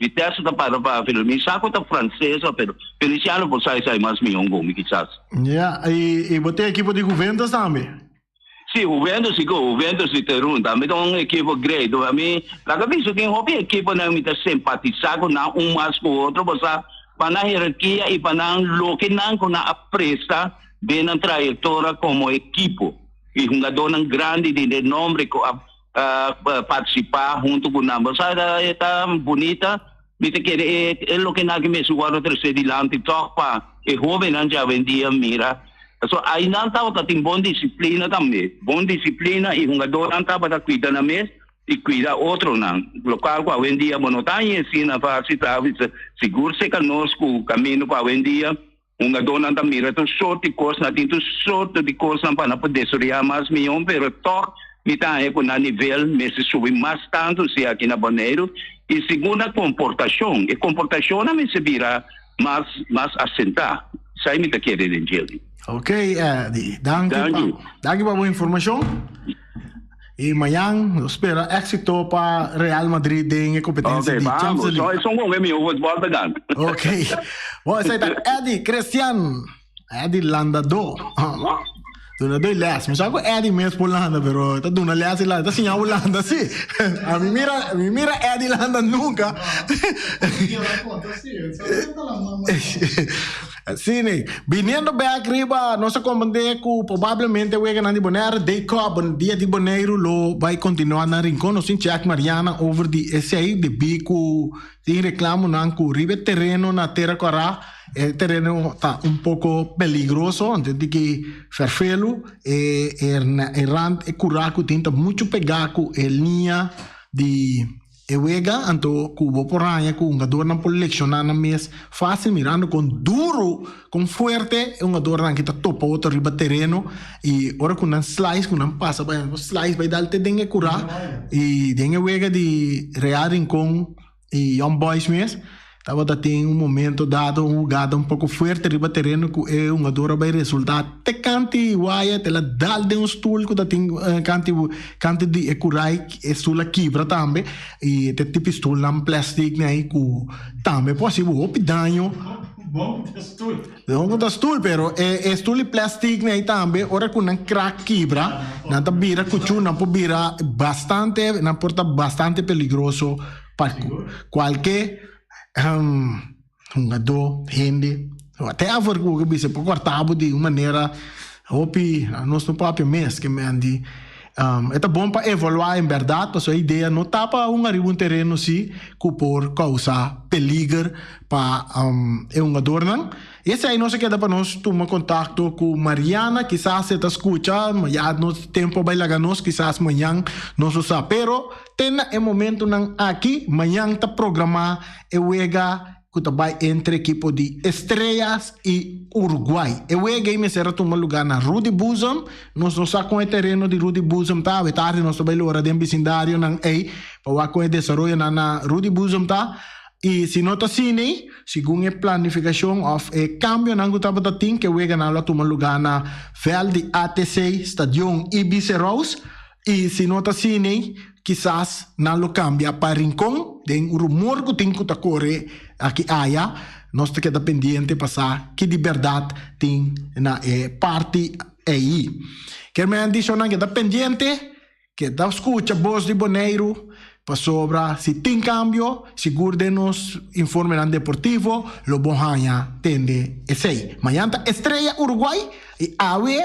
Vitesse ta para pa Vele mi sa ku ta franses pero Feliciano por sa esei mas mihó ku mi kisas. Ya, i bo tin ekipo di Juventus tambe? Si, Juventus si ku Juventus di Terun tambe ta un ekipo great. Ami laga bisa tin hopi ekiponan mi ta simpatisá ku nan un mas ku otro pasobra pa nan herarkia i pa nan loke nan ku nan a presta den nan trayektoria komo ekipo i hungadónan grandi di renombre ku a partisipá huntu ku nan. Pasobra e ta bunita mi ta kere e loke nan aki mester wòrdu tresé dilanti tòg pa e hóbennan djawendia mira. Pasobra ainan tabata tin bon disiplina tambe, bon disiplina i hungadónan tabata kuida nan mes i kuida otronan, lokual ku awendia bo no ta haña asina fásil ta bisa, sigur serka nos ku kaminda ku awendia hungadónan ta mira tur sort di kos, nan tin tur sorto di kosnan pa nan por desaroyá mas mihó, pero tòg mi ta haña ku nan nivel mester subi mas tantu si aki na Boneiru i segun nan komportashon, e komportashonnan mester bira mas mas asentá. Esei mi ta kere den djel. Ok Eddie, danki pa danki pa bo informashon. I mañan nos spera éxito pa Real Madrid den e kompetensia di Champions League. Ok, vamos. Son con e mihó futbòl ta gana. Ok. Bon, esei ta Eddie Christian. Eddie landadó. Duna doy les. Mi sa ku Eddie mes por landa, pero ta duna les i landa. Ta siña bo landa si. A mi mira, mi mira Eddie landa nunka. Si ne. Biniendo bek riba, nos a komprendé ku probablemente weganan di Bonaire, Day Cup, dia di Boneiru lo bai kontinuá na Rincon. Nos tin check Mariana over di esei, debí ku tin reklamonan ku riba e tereno na Tera Kòrá. E tereno ta un poko peligroso, anto di ki ferfelu e e rand e kura ku tin ta muchu pegá ku e liña di e wega, anto ku bo por haña ku hungadornan por lekshoná nan mes fásil mirando kon duru, kon fuerte e hungadornan aki ta topa otro riba tereno i ora ku nan slice ku nan pasa bai nan por slice bai dal te den e kura i den e wega di Real Rincon. E Young Boys mes tabata tin un momento dado un hugada un poco fuerte riba tereno cu e hungador a bay resulta te canti waya te la dal den un stoel cu ta tin canti canti di e curai e stoel a kibra tambe y te tipo stoelnan plastic nan cu tambe por haci bo hopi daño. Bon cu ta stoel. Bon cu ta stoel pero e stoel di plastic nan tambe ora cu nan crack kibra nan ta bira cuchu nan por bira bastante nan por ta bastante peligroso. Pa cualke hungadó, hende, whatever cu bo bisa por corta bo di un manera hopi, nos no papia mes ke men di e ta bon pa evalua en berdad pasobra e idea no ta pa hunga riba un tereno si cu por causa peliger pa e hungadornan. Y esei nos a keda pa nos tuma contacto cu Mariana, kisas e ta scucha, ya nos tempo a bay laga nos, kisas mañan nos lo sa. Pero te na e momentonan aki, mañan ta programa e wega cu ta bay entre ekipo di Estrellas y Uruguay. E wega ey mester a tuma lugar na Rudy Boezem. Nos no sa con e tereno di Rudy Boezem ta, awe tardi nos ta bay lora den bisindarionan ey pa wak con e desaroyonan na Rudy Boezem ta. Y si no ta asina ei, segun e planificacion of e cambionan cu tabata tin, ke weganan lo a tuma lugar na veld di ATC Stadion Ibis Rose. Y si no ta asina ei, kisas nan lo cambia pa Rincon, den un rumor cu tin cu ta core aki aya. Nos ta keda pendiente pa sa ki di berdad tin na e parti ei. Kermen di shonan keda pendiente. Keda skucha bos di Boneiru, pasobra si tin kambio, sigur den nos informenan deportivo lo bo haña tende esei. Mañan ta Estrella Uruguay i awe,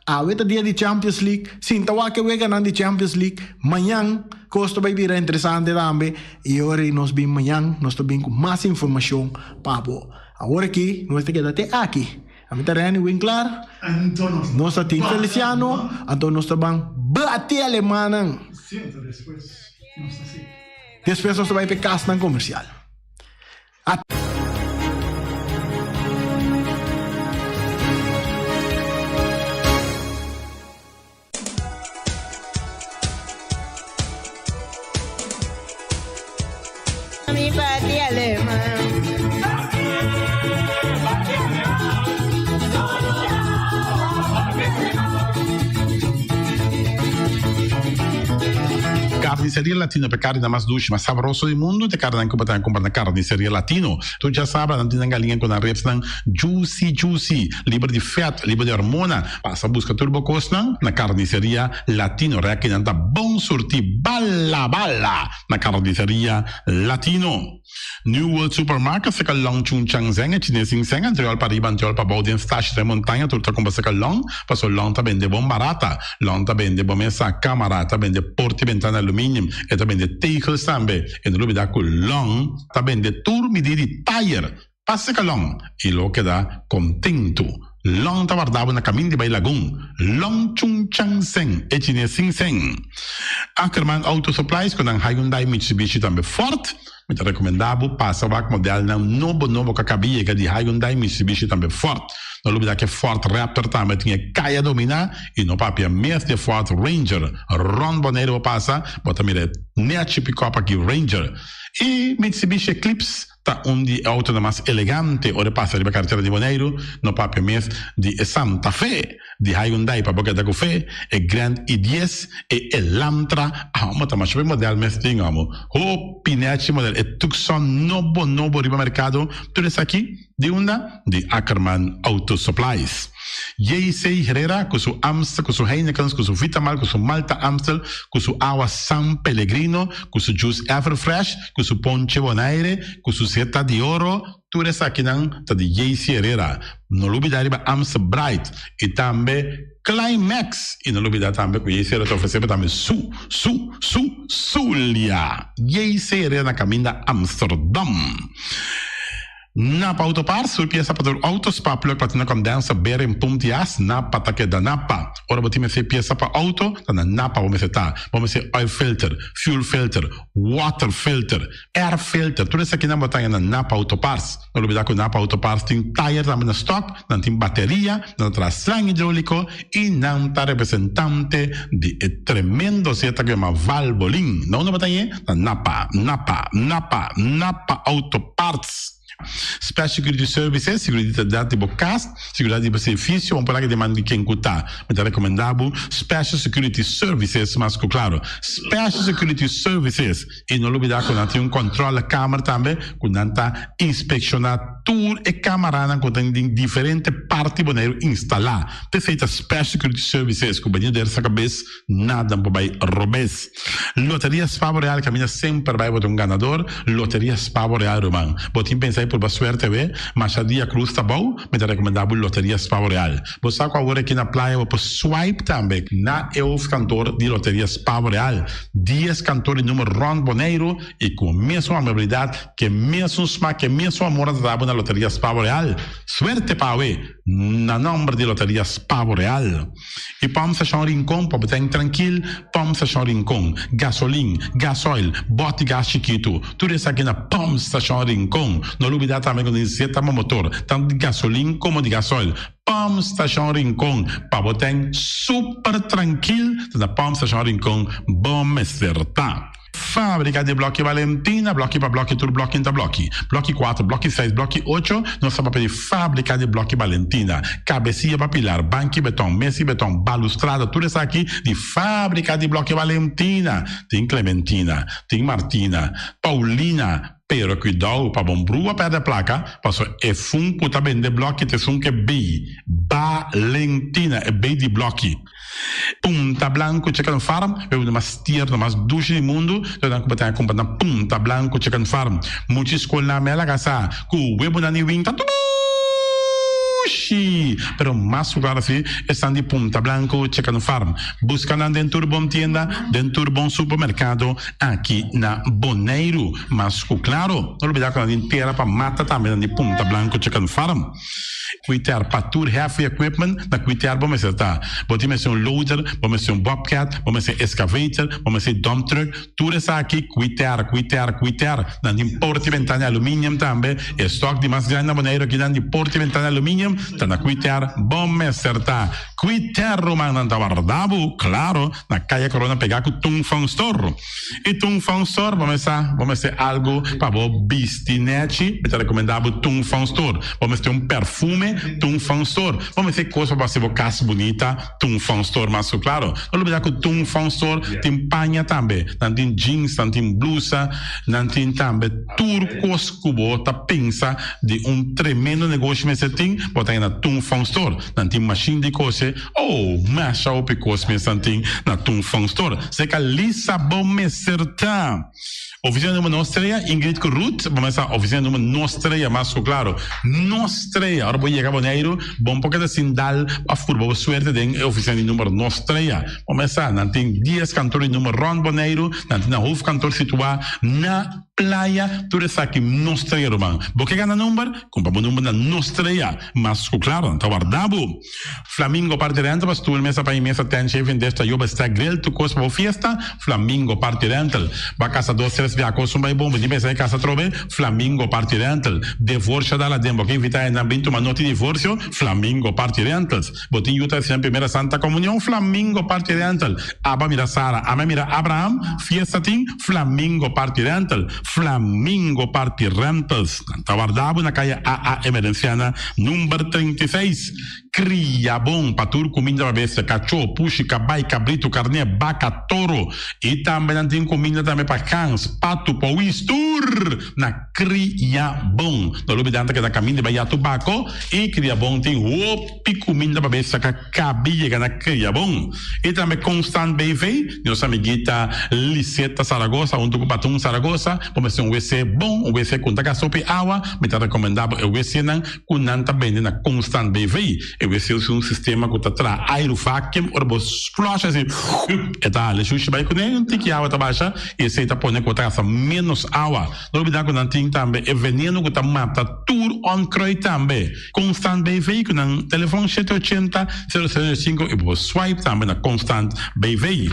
awe ta dia di Champions League, sinta wak e weganan di Champions League, mañan kos ta bai bira interesante tambe i ora ei nos bin mañan nos ta bin ku mas informashon pa bo. Awor aki nos ta keda te aki. Ami ta Renny Winklaar. Nos ta Team Feliciano. Anto nos ta ban bati alemanan. Despues nos ta bai pa e kasnan komersial. Carniceria Latino pe carne mas dushi, mas sabroso di mundo, te carne ku batan compra na Carniceria Latino. Tu já sabe, nan tin galinha ku nan ribs nan juicy juicy, liber di vet, liber di hormona. Pasa busca tur bo kosnan na Carniceria Latino. Reki nan ta bon surti bala bala na Carniceria Latino. New World Supermarket seka Long Chun Chang Zeng e chines sin seng anterior pa riba anterior pa bou den stash den montaña tur ta kumpra seka Long paso Long ta bende bon barata. Long ta bende bo mesa, kamara, ta bende porta i bentana aluminium, e ta bende tegels tambe. E no lubida ku Long ta bende tur midi di tayer pa seka Long i lo keda kontentu. Long ta warda bo na kamin di bai Lagun. Long Chun Chang Seng, e chines sin seng. Ackerman Auto Supplies ku nan Hyundai, Mitsubishi tambe Ford. Mi ta rekomendá bo pasa wak modelnan nobo nobo ku a kaba yega di Hyundai, Mitsubishi tambe Ford. No lubidá ku e Ford Raptor tambe tin e kaya dominá i no papia mes di e Ford Ranger. Rònt Boneiru bo pasa, bo ta mira e nèchi pikòp aki Ranger. I Mitsubishi Eclipse. Ta un di e autonan mas elegante ora e pasa riba karetera di Boneiru, no papia mes di e Santa Fe di Hyundai pa bo keda ku fe, e Grand i dies, e Elantra, amo ta masha hopi model mes tin amo, hopi nechi model, e Tucson nobo nobo riba merkado, tur esaki di unda? Di Ackerman Auto Supplies. JC Herrera ku su Amstel, ku su Heinekens, ku su Vitamal, ku su Malta Amstel, ku su awa San Pellegrino, ku su juice Everfresh, ku su ponche Bonaire, ku su seta di oro, tur esakinan ta di JC Herrera. No lubida riba Amstel Bright i tambe Climax. I no lubida tambe ku JC Herrera ta ofresé bo tambe su, su, su, Zulia. JC Herrera na kaminda Amsterdam. Napa Auto Parts, tur piesa pa tur auto, spa, plug, platina, condenser, bearing, pump di as, Napa ta keda Napa. Ora bo tin mester piesa pa auto, ta na Napa bo mester ta. Bo mester oil filter, fuel filter, water filter, air filter, tur esakinan bo ta haña na Napa Auto Parts. No lubida ku Napa Auto Parts tin tayer tambe na stock, nan tin bateria, nan ta traha slang hidrolico y nan ta representante di e tremendo zeta ku yama Valvoline. Na unda bo ta hañ'e? Na Napa, Napa, Napa, Napa Auto Parts. Special Security Services, Seguridat di bo kas, seguridat di bo servicio, un palabra di man di ken ku ta. Mi ta rekomendá bo Special Security Services mas ku klaro. Special Security Services. I no lubidá ku nan tin un kòntròlekamer tambe ku nan ta inspekshoná tur e kamaranan ku ta den diferente parti Boneiru instalá. P'esei ta Special Security Services ku bini der sa kabes nada por bai robes. Loteria Spavo Real kaminda semper bai bo ta un ganador. Loteria Spavo Real ruman. Bo tin pensa di purba suerte awe? Masha dia cruz ta bou, mi ta rekomendá bo Loteria Spavo Real. Bo sa ku awor aki na playa bo por swipe tambe na e hoofdkantoor di Loteria Spavo Real. Dies kantoor di number rònt Boneiru i ku mesun amabilidat, ku e mesun smak, ku e mesun amor nan ta dabo na Loteria Spavo Real. Suerte pa awe na nòmber di Loteria Spavo Real. I Pòmp Stashon Rincon pa bo ta trankil, Pòmp Stashon Rincon, gasolin, gasoil, bòt di gas chikitu, tur esaki na Pòmp Stashon Rincon. No lubidá tambe ku nos zeta bo motor, tantu di gasolin komo di gasoil. Pòmp Stashon Rincon, pa bo ten super trankil, ta na Pòmp Stashon Rincon bo mester ta. Fábrika di Blòki Valentina, blòki pa blòki tur blòki ta blòki. Blòki kuater, blòki seis, blòki ocho, nos ta papia di Fábrika di Blòki Valentina. Kabesia pa pilar, banki beton, mesi beton, balustrada, tur esaki di Fábrika di Blòki Valentina. Tin Clementina, tin Martina, Paulina, pero kuidou pa bon brua pèrdè plaka, pasobra e fun ku ta bende blòki ta esun ku e bei Valentina, e bei di blòki. Punta Blanco Chicken Farm, e uno mas tierno, mas dushi di mundu, lo nan ku bo ta kumpra na Punta Blanco Chicken Farm. Muchi skol na mela kasa ku webunan di winta dushi! Pero mas ku klaro si esnan di Punta Blanco Chicken Farm. Buska nan den tur bon tienda, den tur bon supermerkado aki na Boneiru. Mas ku klaro, no lubida ku nan tin tera pa mata tambe nan di Punta Blanco Chicken Farm. Kuiter pa tur heavy equipment na kuiter bo mester ta. Bo tin mester un loader, bo mester un bobcat, bo mester excavator, bo mester dump truck, tur esaki kuiter, kuiter, kuiter. Nan tin porta y ventana aluminium tambe. E stock di mas grandi na Boneiru aki nan di porta y ventana aluminium ta na kuiter bo mester ta. Kuiter ruman nan ta warda bo, claro, na Kaya Corona pega ku Tung Fong Store. I Tung Fong Store bo mester bo mester algo pa bo bisti nechi, mi ta recomenda bo Tung Fong Store. Bo mester un perfume. perfume, Tung Feng Store. Bo mester kos pa hasi bo kas bunita, Tung Feng Store mas ku klaro. No lubida ku Tung Feng Store tin paña tambe. Nan tin jeans, nan tin blusa, nan tin tambe tur kos ku bo ta pensa di un tremendo negoshi mester tin, bo ta haña na Tung Feng Store. Nan tin mashin di kose, oh, masha hopi kos mes nan tin na Tung Feng Store. Seka lisa bo mester ta. Oficina numero nos trea, Ingrid ku Ruth, bo mester sa oficina numero nos trea mas ku klaro. Nos trea, ora bo yega Boneiru, bo no por keda sin dal òf purba bo suerte den e oficina di numero nos trea. Bo mester sa, nan tin dies kantor di numero rònt Boneiru, nan tin nan hoofdkantoor situá na Playa, tur esaki nos trea ruman. Bo ke gana number? Kumpra bo number na nos trea. Mas ku klaro, nan ta warda bo. Flamingo Party Rental pa stoel, mesa pa i mesa, tent, shaving desk, tayoba, stack, grill, tur kos pa bo fiesta, Flamingo Party Rental. Bo a kasa dos, tres bia kos un bai bon, bo tin pensa e kasa atrobe, Flamingo Party Rental. Devorsio dal aden, bo ke invita hendenan bin tuma noti divorsio, Flamingo Party Rentals. Bo tin yu ta hasi nan primera Santa Komunion, Flamingo Party Rental. Aba mira Sara, ame mira Abraham, fiesta tin, Flamingo Party Rental. Flamingo Party Rentals. Nan ta warda bo na kaya AA Emerenciana number 36. Kria bon pa tur kuminda pa bestia, kachó, pushi, kabai, kabritu, karné, baka, toro. I tambe nan tin kuminda tambe pa gans, patu, powis, tur na Kria Bon. No lubida nan ta keda kaminda bai ya tubako i Kria Bon tin hopi kuminda pa bestia ka kabi yega na Kria Bon. I tambe Constant BV, nos amiguita Liseta Zaragoza huntu ku Batun Zaragoza, bo mester un wc bon, un wc ku no ta gasta hopi awa, mi ta rekomendá bo e wcnan ku nan ta bende na Constant BV. E wc usa un sistema ku ta traha airu vacuum, ora bo flush asi, e ta hala e shushi bai kuné, un tiki awa ta basha i esei ta pone ku bo ta gasta ménos awa. No olbida ku nan tin tambe e veneno ku ta mata tur onkruid tambe. Constant BV ku nan telefon shete ochenta, sero sero sinku i bo por swipe tambe na Constant BV.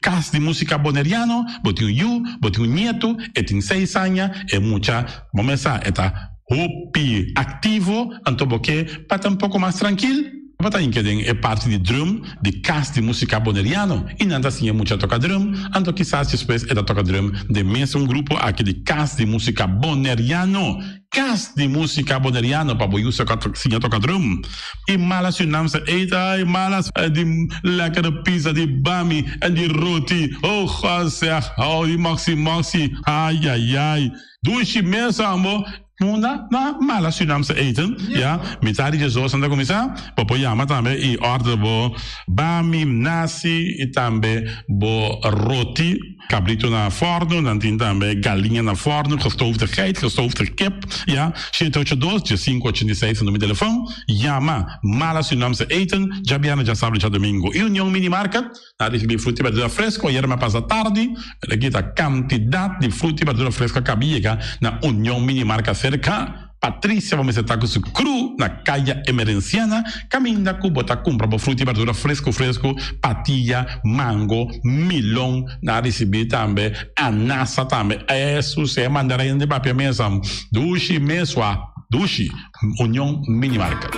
Kas di Musika Boneriano, bo tin un yu, bo tin un nietu, e tin seis aña, e mucha, bo mes sa, e ta hopi aktivo, anto bo ke pa ta un poko mas trankil, bo ta hinka den e parti di drum di Kas di Musika Boneriano i nan ta siña mucha toka drum, anto kisas despues e ta toka drum den mesun grupo aki di Kas di Musika Boneriano. Kas di Musika Boneriano pa bo yu siña toka drum. I mala Surinaamse eten, ai mala di lekkere pizza, di bami en di roti, oh God zeg, oh di moxi moxi, ai ai ai, dushi mes ambo. Munda na mala Surinaamse eten, ya, mitad di djesdos nan ta kuminsá, bo por yama tambe i order bo bami, nasi i tambe bo roti. Cabrito na forno, nan tin tambe galiña na forno, gestoofde geit, gestoofde kip, ya. Shete ocho dos, diesinco ochenta i seis ta numero di telefon. Yama Mala Surinaamse Eten, djabièrnè, djasabra i djadomingo. I Union Mini Market, nan a ricibi fruta i berdura fresco, ayera mi a pasa tardi, pero aki ta cantidad di fruta i berdura fresco a caba yega na Union Mini Market cerca. Patricia bo mester ta ku su kru na Kaya Emerenciana kaminda ku bo ta kumpra bo fruta i berdura fresku fresku, patia, mango, milon, nan a risibí tambe anasa tambe. Esus e mandarin di papia mesa dushi mesua dushi. Union Mini Market.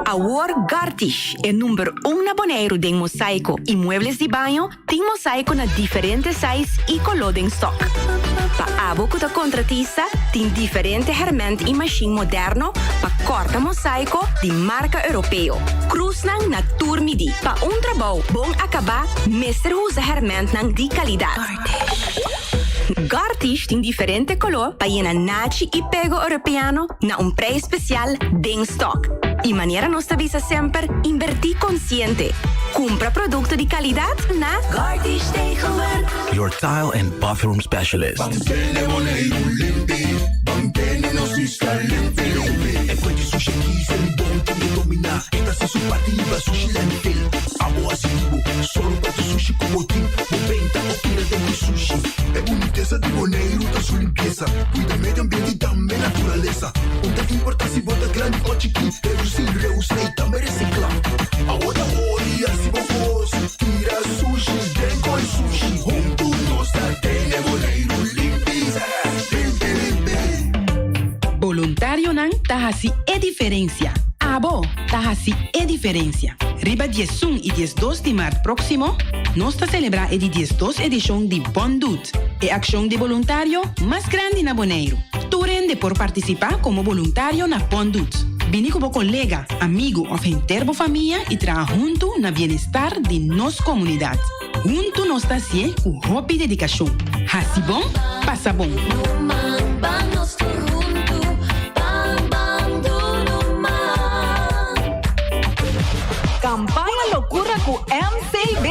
Awor Gartish, e number 1 na Boneiru den mosaiko i muebles di baño, tin mosaiko na diferente size i koló den stock. Pa abo ku ta kontratista, tin diferente hèrmènt i mashin moderno pa kòrta mosaiko di marka europeo. Krusnan na tur midí. Pa un trabou bon akabá, mester usa hèrmèntnan di kalidat. Gartish tin diferente koló pa yena nachi i pego europeano na un preis spesial den stock. I manera nos ta bisa semper, invertí konsiente. Kumpra produkto di kalidat na Gartish Tegelwerk. Your tile and bathroom specialist. Boluntarionan ta hasi e diferensia. Abo ta hasi e diferensia. Riba 11 i 12 di mart próksimo, nos ta selebrá e di 12 edishon di Bon Dut, e akshon di boluntario mas grandi na Boneiru. Tur hende por partisipá komo boluntario na Bon Dut. Bini ku bo kolega, amigu òf henter bo famia i traha huntu na bienestar di nos komunidat. Huntu nos ta hasié ku hopi dedikashon. Hasi bon, pasa bon. Kampaña Lokura ku MCB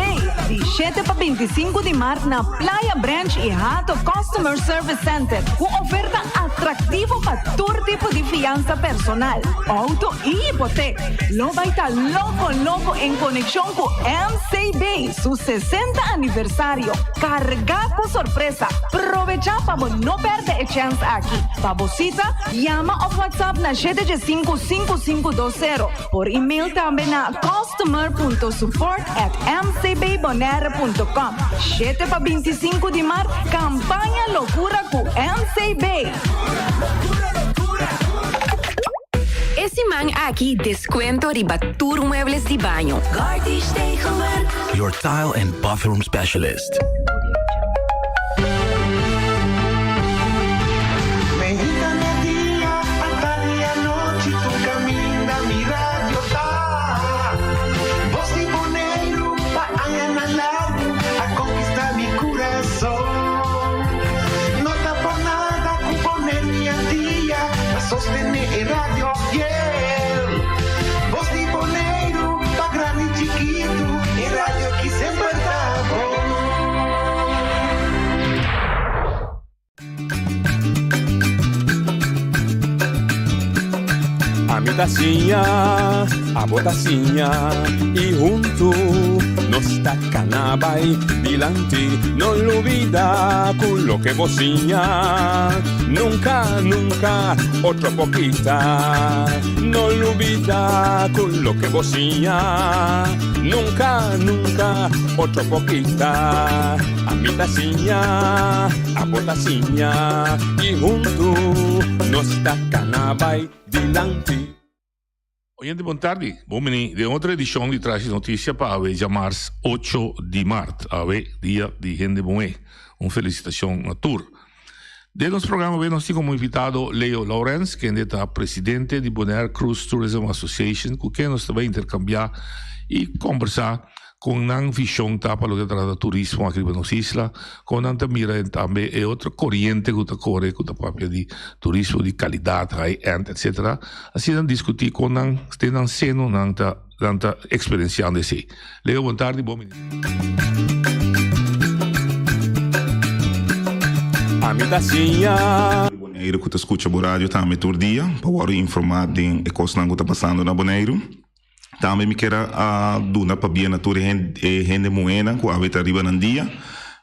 di 7 pa 25 di mart na Playa Branch i Hato Customer Service Center ku oferta atraktivo pa tur tipo di fiansa personal, outo i hipotek. Lo bai ta loko loko en konekshon ku MCB su 60 aniversario kargá ku sorpresa. Probechá pa bo no pèrdè e chèns aki. Pa bo sita, yama òf WhatsApp na 7 5 5520. Por e-mail tambe na customer.support@mcbbonaire.com. 7 pa 25 di mart, kampaña Lokura ku MCB. E siman aki deskuento riba tur muebles di baño. Gartish Tegelwerk. Your tile and bathroom specialist. Mainta mèrdia, atardi anochi, tur kaminda mi radio ta. Bos di Boneiru, pa añanan largu, a konkistá mi kurason. No ta por nada ku pone mi al dia, pa sostené e radio fiel. Bos di Boneiru, pa grandi i chikitu, e radio aki semper ta bon. Ami ta siña, abo ta siña i huntu nos ta kana bai dilanti. No lubidá ku loke bo siña. Nunca, nunca, otro poquita. No lubida cu loke bo siña. Nunca, nunca, otro poquita. Ami ta siña, abo ta siña. Y hunto nos ta cana bay dilanti. Oyente bon tardi, bon bini den otro edishon di Trashi Notisia pa awe djamars ocho di mart, awe dia di hende muhé. Un felisitashon na tur. Den nos programa awe nos tin komo invitado Leo Laurens, kende ta presidente di Bonaire Cruise Tourism Association, ku ken nos ta bai interkambiá i kombersá kon nan vishon ta pa loke ta trata turismo aki riba nos isla, kon nan ta mira tambe e otro koriente ku ta kore ku ta papia di turismo di kalidat, high end, etcetera. Asina nan diskutí kon nan den nan seno nan ta nan ta eksperensiando esei. Leo bon tardi, bon bini. Ami ta siña. Boneiru ku ta skucha bo radio tambe tur dia pa wòrdu informá den e kosnan ku ta pasando na Boneiru. Tambe mi kier a duna pabia na tur e hende muhénan ku awe ta riba nan dia.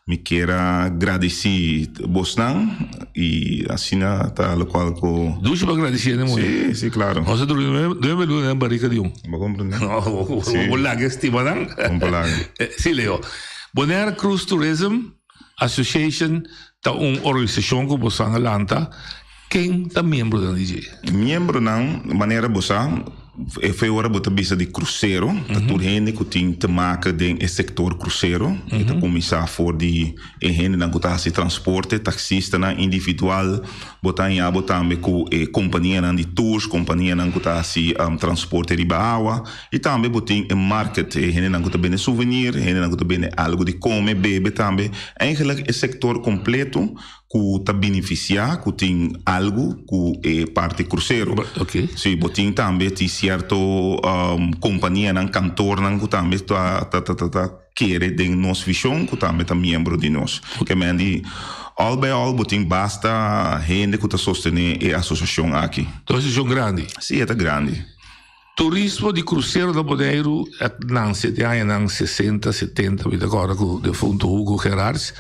Mi kier a gradisí bosnan i asina ta lokual ku. Dushi pa gradisí hende muhé. Sí, sí, klaro. Nos a dura nuebe luna den barika di un. Bo komprendé? No, bo laga estima nan. Bo por laga. Sí, Leo. Bonaire Cruise Tourism Association ta un organisashon ku bosan a lanta. Ken ta miembronan di dje? Miembronan, manera bo sa, e fe ora bo ta bisa di krusero, ta tur hende ku tin te make den e sektor krusero. E ta kuminsá for di e hendenan ku ta hasi transporte, taksistanan individual, bo ta haña bo tambe ku e kompanianan di tours, kompanianan ku ta hasi transporte riba awa. I tambe bo tin e market, e hendenan ku ta bende souvenir, e hendenan ku ta bende algu di kome, bebe tambe. Eigenlijk e sektor kompleto ku ta benefisiá, ku tin algu ku e parti krusero. Sí, bo tin tambe tin sierto kompanianan, kantornan ku tambe ta ta ta ta kere den nos vishon, ku tambe ta miembro di nos. Ke men di al bij al bo tin basta hende ku ta sostené e asosiashon aki. Ta un asosiashon grandi? Sí, e ta grandi. Turismo di krusero na Boneiru a nanse den añanan sesenta, setenta, mi ta kòrda ku defunto Hugo Gerharts,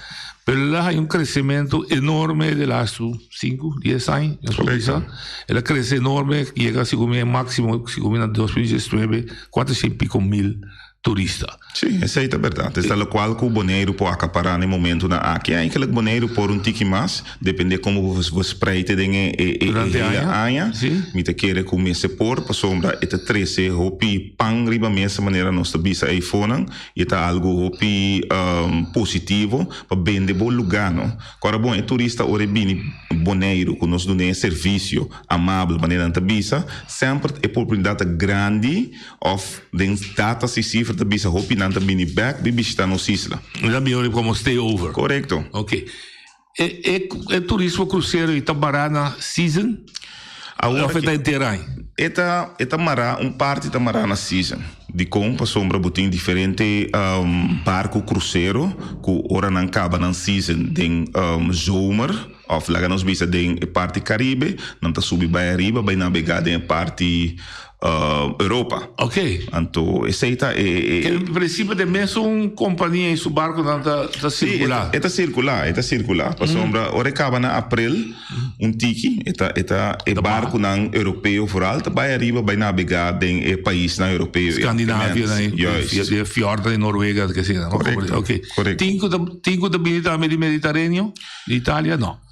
pero el a haña un kresementu enorme de lastu sinku, dies aña, nos por bisa. El a krese enorme, yega segun mi e máksimo, segun mi na 2019, kuatrocientos i piko mil turista. Sí, esei ta bèrdat. Esta lokual ku Boneiru por akapará na e momentunan aki. Eigenlijk Boneiru por un tiki mas, dependé komo bo bo spreite den e e e Durante hele aña, aña. sí. Mi ta kere ku mester por, pasobra e ta trese hopi pan riba mesa manera nos ta bisa eifonan, i e ta algu hopi positivo pa bende bo lugá, no. Kòrda bon, e turista ora e bini Boneiru ku nos dun'é e servisio amabel manera nan ta bisa, semper e oportunidat ta grandi Of den data si cifra ta bisa hopi nan ta bini bek di bishita nos isla. Nan ta bini como stay over. Corecto. Ok. E e e turismo crucero y ta bara na season? Awor Of e ta henter aña? E ta e ta mara un parti ta mara na season. Dicon? Pasobra bo tin diferente barco crucero cu ora nan caba nan season den zomer of laga nos bisa den e parti Caribe nan ta subi bay ariba bay nabega den e parti Europa. Ok. Anto esey ta e e. Ke en principio den mesun compania y su barconan ta ta circula. Si, e ta circula, e ta circula. Pasobra ora e caba na april un tiki e ta e ta e barconan europeo vooral ta bay ariba bay nabega den e paisnan europeo. Scandinavia nan Juist. e fjorden di Noruega ke asina. Correcto, Ok. correcto. Tin cu ta tin cu ta bini tambe di Mediterraneo, di Italia? No.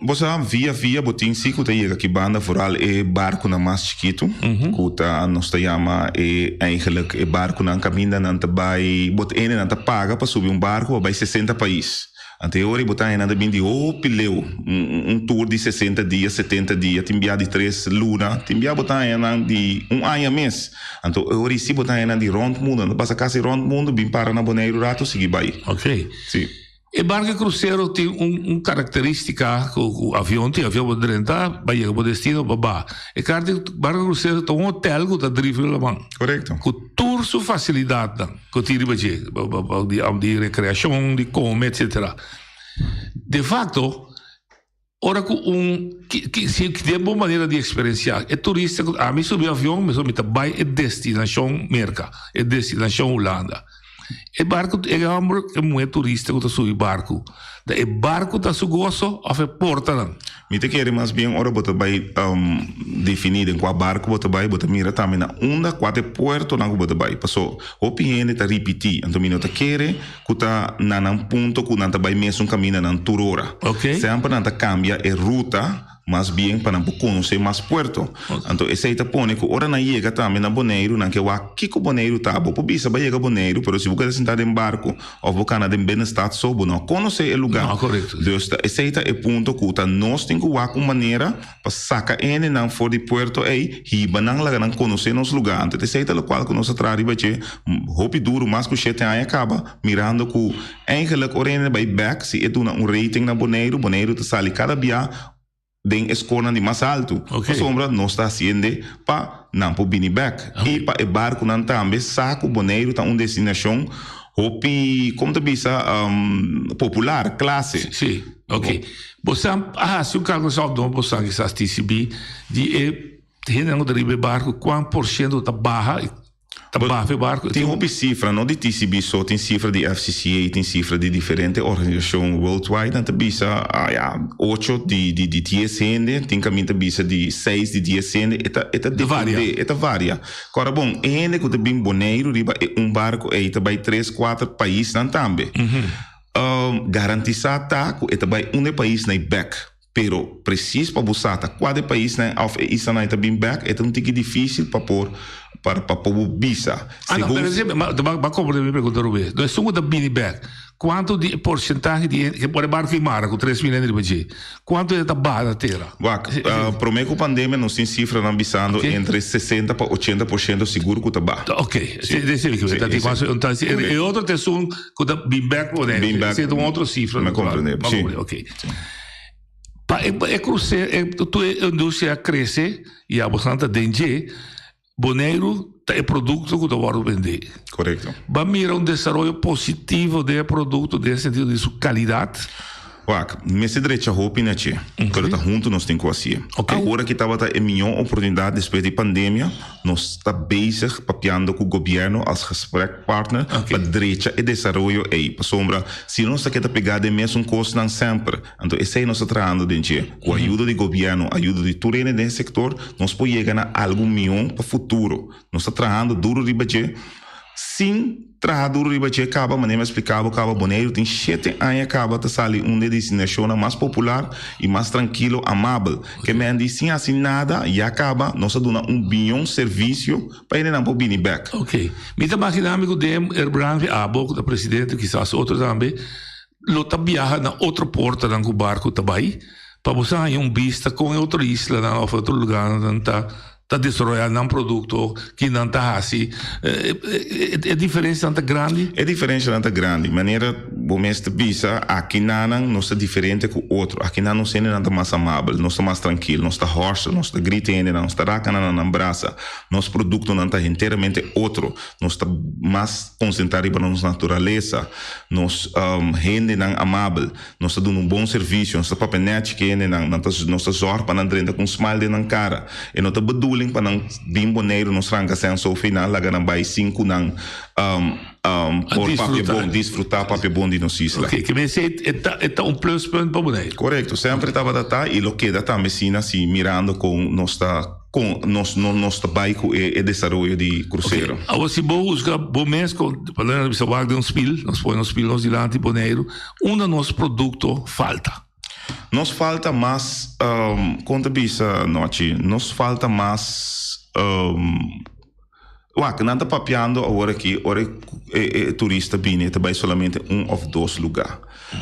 Bo sa, via via bo tin si ku ta yega aki banda, vooral e barkunan mas chikitu, ku ta nos ta yama e eigenlijk e barkunan kaminda nan ta bai, bo ta ene nan ta paga pa subi un barku pa bai sesenta pais. Anto e ora ei bo ta haña nan ta bin di hopi leu, un tour di sesenta dia, setenta dia, tin bia di tres luna, tin bia bo ta haña nan di un aña mes. Anto e ora ei si bo ta haña nan di rònt mundu, nan ta pasa kasi rònt mundu bin para na Boneiru ratu sigui bai. Si. E barco crucero tin un un caracteristica cu cu avion tin, avion bo drenta ba yega bo destino ba baha. E carta barco crucero ta un hotel cu ta drive riba laman. Correcto. Cu tur su facilidadnan cu tin riba dje, di di recreacion, di come, etcetera. De facto Ora ku un ki si den bo manera di eksperensiá e turista ku ami subi avion mi ta bai e destinashon Merka, e destinashon Hulanda. E barku, e hòmber, e muhé turista ku ta subi barku, ta e barku ta su goso òf e portanan? Mi ta kere mas bien ora bo ta bai definí den kua barku bo ta bai, bo ta mira tambe na unda kua ta e puertonan ku bo ta bai. Paso hopi hende ta ripití, anto mi no ta kere ku ta na nan punto ku nan ta bai mesun kaminda nan tur ora. Semper nan ta kambia e ruta. Mas bien pa nan por konosé mas puerto. Anto esei ta pone ku ora nan yega tambe na Boneiru nan ke wak kiko Boneiru ta. Bo por bisa bo a yega Boneiru pero si bo keda sintá den barku òf bo kana den binnenstad so bo no a konosé e lugá. Dus ta esei ta e punto ku ta nos tin ku wak un manera pa saka e hendenan for di puerto ei hiba nan laga nan konosé nos lugá. Anto esei ta lokual ku nos a traha riba dje hopi duru mas ku shete aña kaba mirando ku Eigenlijk ora hende bai bek si e duna un rating na Boneiru, Boneiru ta sali kada bia den e scorenan di mas altu. Pasobra nos ta hasiende pa nan por bini bek. I pa e barkunan tambe sa ku Boneiru ta un destinashon hopi, kon ta bisa, popular, klase. Sí, ok. Bo sa a hasi un kalkulashon òf no bo sa kisas TCB di e hendenan ku ta riba e barku kuan por shento ta baha Ta baha e barco. Tin hopi cifra, no di TCB so, tin cifra di FCCA, tin cifra di diferente organisacion worldwide. Nan ta bisa, ah ya, ocho di di di dies hende, tin caminda ta bisa di seis di dies hende. E ta e ta depende, e ta varia. Kora bon, e hende cu ta bin Boneiru riba e un barco ey ta bay tres, cuater paisnan tambe. Garantisa ta cu e ta bay un e paisnan ey bek. Pero precies pa bo sa ta cua de paisnan of e islanan e ta bin bek, e ta un tiki dificil pa por pa pa por bo bisa. Ah no, pero si, ma ba comprende mi pregunta Rubén. No esun cu ta bini bek, cuanto di e porcentahe di hende, ke por e barco i mara cu 3000 hende riba dje, cuanto hende ta baha na tera? Wak, prome cu pandemia nos tin cifranan bisando entre 60 pa 80 por ciento sigur cu ta baha. Ok, si, si, si, e otro ta esun cu ta bin bek, Bin bek. Si, ta un otro cifra. Mi a comprende, si. Ok. Pa e e kruse e tur e industria krese i abosan ta den dje, Boneiru ta e produkto ku ta wòrdu bendé. Korekto. Bo a mira un desaroyo positivo den e produkto den e sentido di su kalidat? Wak, mester drecha hopi na dje, pero ta huntu nos tin ku hasié. Awor aki tabata e mihó oportunidat despues di pandemia, nos ta bezig papiando ku gobièrnu als gesprekpartner pa drecha e desaroyo ei, pasobra si nos ta keda pegá den mesun kosnan semper, anto esei nos ta trahando den dje. Ku ayudo di gobièrnu, ayudo di tur hende den e sektor, nos por yega na algu mihó pa futuro. Nos ta trahando duru riba dje. Sin traha duru riba dje kaba, manera mi a splika bo kaba, Boneiru tin shete aña kaba ta sali un di e destinashonnan mas popular i mas trankilo, amabel. Ke men di sin hasi nada, ya kaba nos a duna un bion servisio pa hendenan por bini bèk. Ok. Mi ta magina mi ku den e branche abo ku ta presidente, kisas otro tambe, lo ta biaha na otro portanan ku barku ta bai pa bo sa haña un bista kon e otro islanan òf otro lugarnan ta ta desaroyá nan produkto, ki nan ta hasi. E diferensianan ta grandi? E diferensianan ta grandi. Manera bo mes ta bisa, aki nanan nos ta diferente ku otro. Aki nan nos hendenan ta mas amabel, nos ta mas trankil, nos ta hòrsel, nos ta grita hendenan, nos ta raka nan na nan brasa. Nos produktonan ta henteramente otro. Nos ta mas konsentrá riba nos naturalesa, nos hendenan amabel. Nos ta duna un bon servisio, nos ta papia nèchi ku e hendenan, nan ta nos ta zòrg pa nan drenta ku un smile den nan kara. E no ta bedoeling pa nan bin Boneiru nos ranka sèn so fi nan laga nan bai sin ku nan por papia bon, disfrutá papia bon di nos isla. Oke, ke mester e ta e ta un pluspunt pa Boneiru. Korekto, semper e tabata ta i lo keda tambe asina si mirando kon nos ta. Kon nos no nos ta bai ku e desaroyo di krusero? Oke, awor si bo husga bo mes kon, pasobra nos bisa wak den un spil, nos pone nos spil nos dilanti Boneiru, unda nos produkto falta? Nos falta mas, kon ta bisa Nochi, nos falta mas, Wak, nan ta papiando awor aki, ora e e turista bini e ta bai solamente un of dos lugá.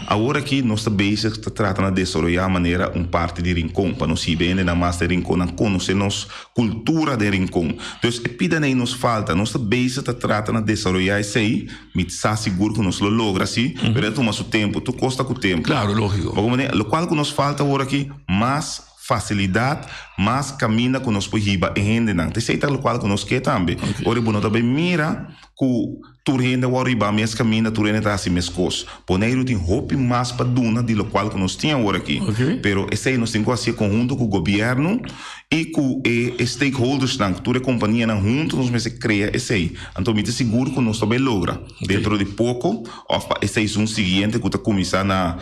Awor aki nos ta bezig ta trata na desaroyá manera un parti di Rincon pa nos hiba hendenan mas den Rincon, nan konosé nos kultura den Rincon. Dus e pidanan ei nos falta. Nos ta bezig ta trata na desaroyá esei, mi sa sigur ku nos lo logra si, pero e ta tuma su tempu, tur kos ta ku tempu. Klaro, lógiko. Bo komprendé? Lokual ku nos falta awor aki, mas. Facilidad, mas caminda cu nos por hiba e hendenan. Ta esey ta locual cu nos ke tambe. Ora bo no ta bay mira cu Tur hende wou riba mes kaminda, tur hende ta hasi mes kos. Boneiru tin hopi mas pa duna di lokual ku nos tin awor aki. Pero esei nos tin ku hasié konhunto ku gobièrnu i ku e e stakeholdersnan, ku tur e kompanianan huntu nos mester krea esei. Anto mi ta sigur ku nos ta bai logra dentro di poko òf pa e seizoen siguiente ku ta kuminsá na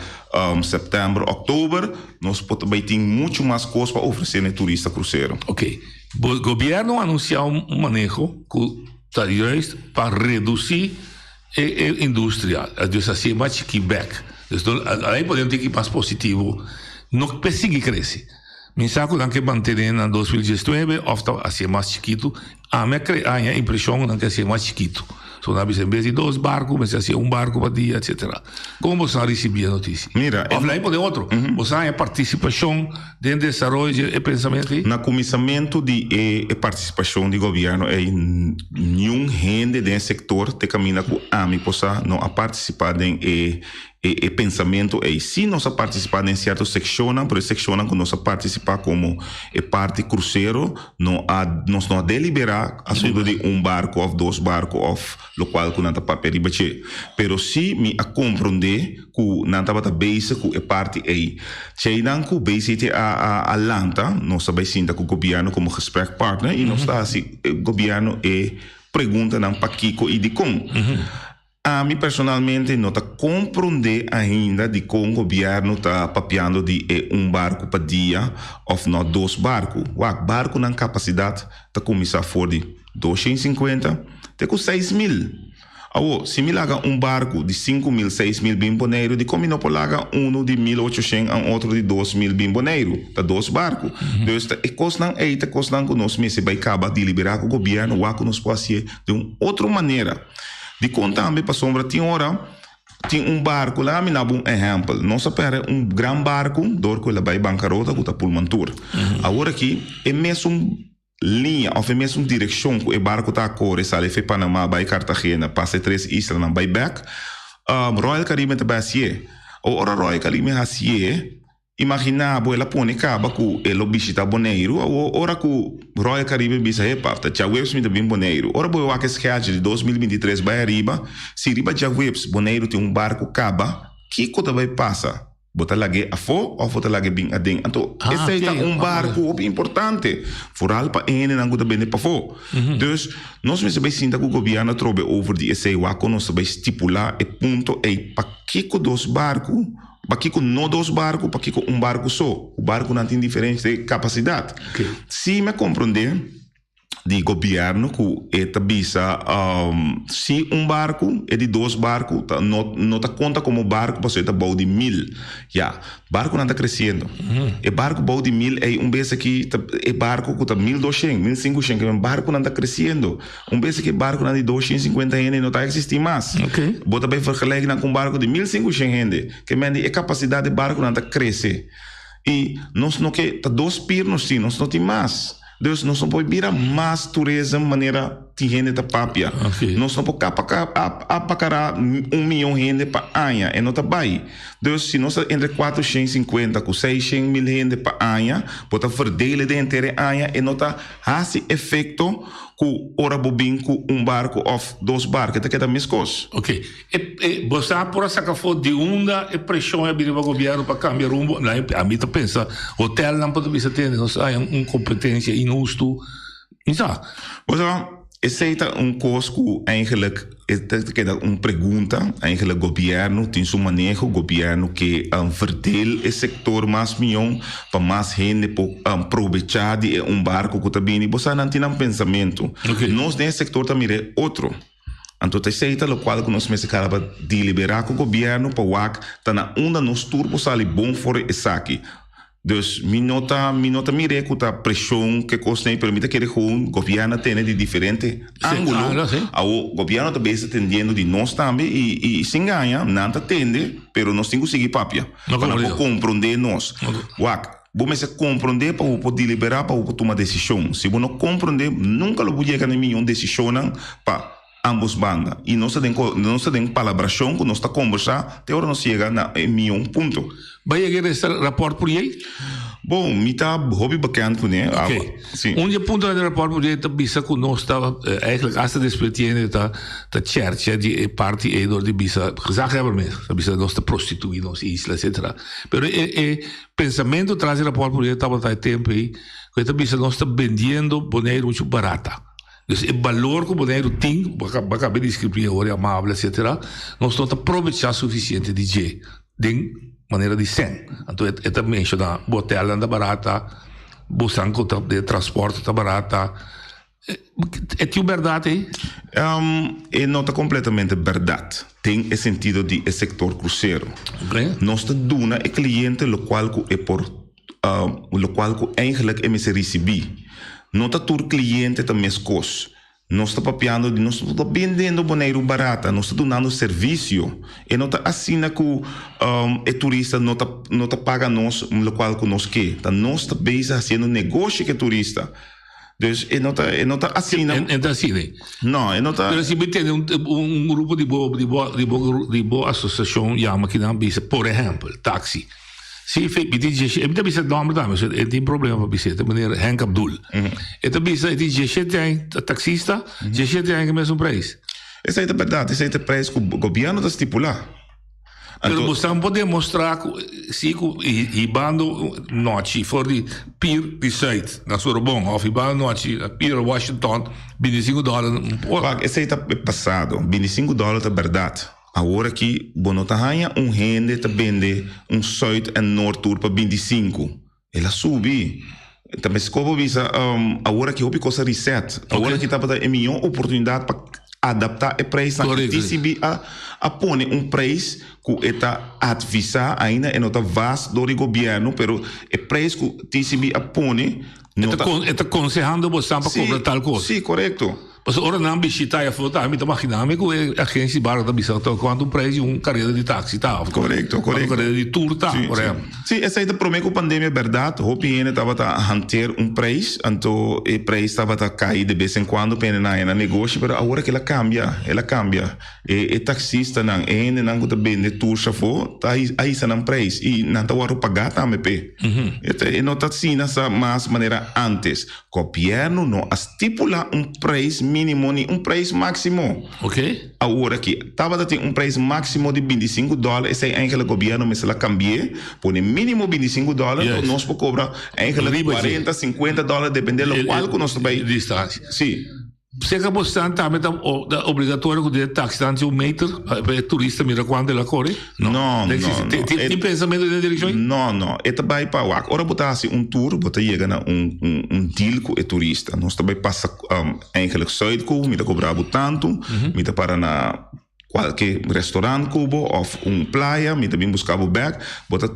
sèptèmber, òktober, nos por ta bai tin muchu mas kos pa ofresé na e turista krusero. Oké. Bo gobièrnu a anunsiá un maneho ku Ta juist pa reduci e e industria, dus hacié mas chikí bek. Dus no, alei por un tiki mas positivo, no pe sigui crece. Mi sa cu nan ke mantene na 2019 of ta hacié mas chikitu. Ami a cre haña impresion cu nan ke hacié mas chikitu. So nan a bisa en bes di dos barco mester hacié un barco pa dia etcetera. Como boso a ricibi e noticia? Mira, Of lei pone otro, boso a haña participacion Den desaroyo dje e pensamentu ei? Na kuminsamentu di e e partisipashon di gobièrnu ei, niun hende den e sektor te kaminda ku ami por sa no a partisipá den e e e pensamentu ei. Sí nos a partisipá den sierto sekshonnan, pero e sekshonnan ku nos a partisipá komo e parti krusero no a nos no a deliberá asuntu di un barku òf dos barku òf lokual ku nan ta papia riba dje. Pero sí mi a komprondé ku nan tabata bezig ku e parti ei. Djeinan ku BCT a a a lanta, nos ta bai sinta ku gobièrnu komo gesprekpartner i nos ta hasi e gobièrnu e preguntanan pakiko i dikon. Ami personalmente no ta komprondé ainda dikon gobièrnu ta papiando di e un barku pa dia òf no dos barku. Wak, barkunan kapasidat ta kuminsá for di 250 te ku 6000. Awo, si mi laga un barku di 5000, 6000 bin Boneiru, dikon mi no por laga unu di 1800 en otro di 2000 bin Boneiru? Ta dos barku. Dus ta e kosnan ei ta kosnan ku nos mester bai kaba deliberá ku gobièrnu wak ku nos por hasié di un otro manera. Dikon tambe? Pasobra tin ora tin un barku, laga mi daba un ehèmpel, nos a pèrdè un gran barku dor ku el a bai bankarota ku ta Pullmantur. Awor aki e mesun liña òf e mesun direkshon ku e barku ta a kore sali fe Panamá bai Cartagena pasa e tres islanan bai bèk, Royal Caribbean ta bai hasié. Ora Royal Caribbean hasié, imaginá bo el a pone kaba ku e lo bishitá Boneiru. Awor ora ku Royal Caribbean bisa hepa ta djaweps mi ta bin Boneiru. Ora bo e wak e schedule di 2023 bai ariba, si riba djaweps Boneiru tin un barku kaba, kiko ta bai pasa? Bo ta lag'é afó òf bo ta lag'é bin aden? Anto, esei ta un barku hopi importante, foral pa e hendenan ku ta bende pafó. Dus, nos mester bai sinta ku gobièrnu atrobe over di esei wak ku nos ta bai stipulá e punto ei pakiko dos barku, pakiko no dos barku, pakiko un barku so. Ku barkunan tin diferente kapasidat. Si mi a komprondé. di gobierno ku e ta bisa si un barku e di dos barku ta no no ta konta komo barku pasobra e ta bou di mil ya barkunan ta kresiendo e barku bou di mil ei un bes aki ta e barku ku ta 1200 1500 ke men barkunan ta kresiendo un bes aki e barkunan di 250 hende no ta eksistí mas bo ta bai vergelijk nan ku un barku di 1500 hende ke men di e kapasidat di barkunan ta krese i nos no ke ta dos pir nos tin nos no tin mas. Dus nos no por bira mas tourism manera tin hende ta papia. Nos no por apacará un miyon hende pa aña, e no ta bai. Dus si nos ta entre 450 ku 600 mil hende pa aña, bo ta verdele den henter e aña, e no ta hasi efecto ku ora bo bin ku un barco of dos barco, e ta keda meskos. Ok. E, e, bo sa por a saca afó di unda e presion a bini pa gobierno pa cambia rumbo? Na, ami ta pensa, hotelnan por ta bisa tende, nos a haña un competencia inhusto. Mi sa. Bo sa, esey ta un cos cu eigenlijk e ta keda un pregunta. Eigenlijk gobierno tin su maneho, gobierno ke verdeel e sector mas mion pa mas hende por probecha di e un barco cu ta bini. Bo sa, nan tin nan pensamento. Nos den e sector ta mira e otro. Anto ta esei ta lokual ku nos mester kaba deliberá ku gobièrnu pa wak ta na unda nos tur por sali bon for esaki. Dus mi no ta mi no ta mir'é ku ta preshon ke kos nei pero mi ta kere gewoon gobièrnu a tene di diferente ángulo. Awor gobièrnu ta bes atendiendo di nos tambe i i sin gaña nan ta tende pero nos tin ku sigui papia pa nan por komprondé nos. Wak. Bo mester komprondé pa bo por deliberá, pa bo por tuma desishon. Si bo no komprondé, nunka lo bo yega na mion desishonnan pa ambos banda. I nos ta den nos ta den palabrashon ku nos ta kombersá te ora nos yega na e mion punto. Bo a yega e resta rapòrt por yei? Bon, mi ta hopi bekend kuné. Oké. Si. Un di e puntonan di e rapòrt por ta bisa ku nos ta eigenlijk asta despretiendo ta ta chèrchè di e parti ei dor di bisa gezaghebber mes ta bisa nos ta prostituí nos isla etcetera. Pero e e pensamentu tras di e rapòrt por tabata e tempu ei ku e ta bisa nos ta bendiendo Boneiru muchu barata. Dus e balor ku Boneiru tin, bo a kaba di deskribí awor e amabel etcetera, nos no ta probechá sufisiente di dje den manera di sèn. Anto e ta menshoná bo hotelnan ta barata, bo san ku ta den transporte ta barata. E tin un bèrdat ei? E no ta kompletamente bèrdat den e sentido di e sektor krusero. Nos ta duna e kliente lokual ku e por lokual ku eigenlijk e mester risibí. No ta tur kliente ta meskos. Nos ta papiando di nos no ta bendiendo Boneiru barata, nos ta dunando servisio. E no ta asina ku e turista no ta no ta paga nos lokual ku nos ke. Ta nos ta bezig hasiendo negoshi ku e turista. Dus e no ta e no ta asina. E ta asina ei? No, e no ta. Pero si bo tene un un grupo di bo di bo di bo di bo asosiashon yama kinan bisa, por ehèmpel, taksi. Si fe mi tin djeshe, mi ta bisa e nòmber tambe, so e tin problema pa bis'é, ta meneer Henk Abdul. E ta bisa e tin djeshete aña, ta taksista, djeshete aña ku mesun preis. Esei ta bèrdat, esei ta e preis ku gobièrnu ta stipulá. Pero bo san por demostrá ku si ku hibando nochi for di Pier di Zuid na Sorobon òf hibando nochi na Pier Washington, bintisinku dòler. Wak, esei ta e pasado. Bintisinku dòler ta bèrdat. Awor aki bo no ta haña un hende ta bende un Zuid en Noord tour pa 25. El a subi. Ta meskó bo bisa awor aki hopi kos a reset. Awor aki tabata e mihó oportunidat pa adaptá e preisnan. Korekto. TCB a a pone un preis ku e ta advisá, ainda e no ta vast dor di gobièrnu, pero e preis ku TCB a pone E no ta ta. kon e ta konsehando bosan pa kobra tal kos. Sí, korekto. Pasobra ora nan bishita e afó ta, mi ta magina mi ku e agensia di barco ta bisa ta kuantu un preis di un kareda di taxi ta òf Korekto, kuantu un korekto. kareda di tour ta, Sí, por sí. ehèmpel. Sí, esei ta promé ku pandemia bèrdat, hopi hende tabata hanteer un preis, anto e preis tabata kai de bes en kuando pa hende nan haña nan negoshi, pero awor a kila kambia, el a kambia. E e taksistanan, e hendenan ku ta bende tours afó ta a hisa nan preis i nan ta wòrdu pagá tambe p'e. E ta e no ta asina sa mas manera ántes. Gobièrnu no a stipulá un preis mínimo ni un preis máksimo. Awor aki tabata tin un preis máksimo di bintisinku dòler, esei eigenlik gobièrnu mester a kambi'é, pone mínimo bintisinku dòler, anto nos por kobra eigenlik kuarenta, sinkuenta dòler, dependé lokual ku nos ta bai. Sí. Serka bo stan tambe ta obligatorio ku den e taxi ta antes un meter pa e turista mira kuantu el a kore? No, no, no. Tin pensamentu den e direkshon ei? No, no. E ta bai pa wak. Ora bo ta hasi un tour, bo ta yega na un un deal ku e turista. Nos ta bai pasa eigenlijk Zuidkoe, mi ta kobra bo tantu, mi ta para na Kualke restaurant ku bo òf un playa mi ta bin buska bo bèk, bo ta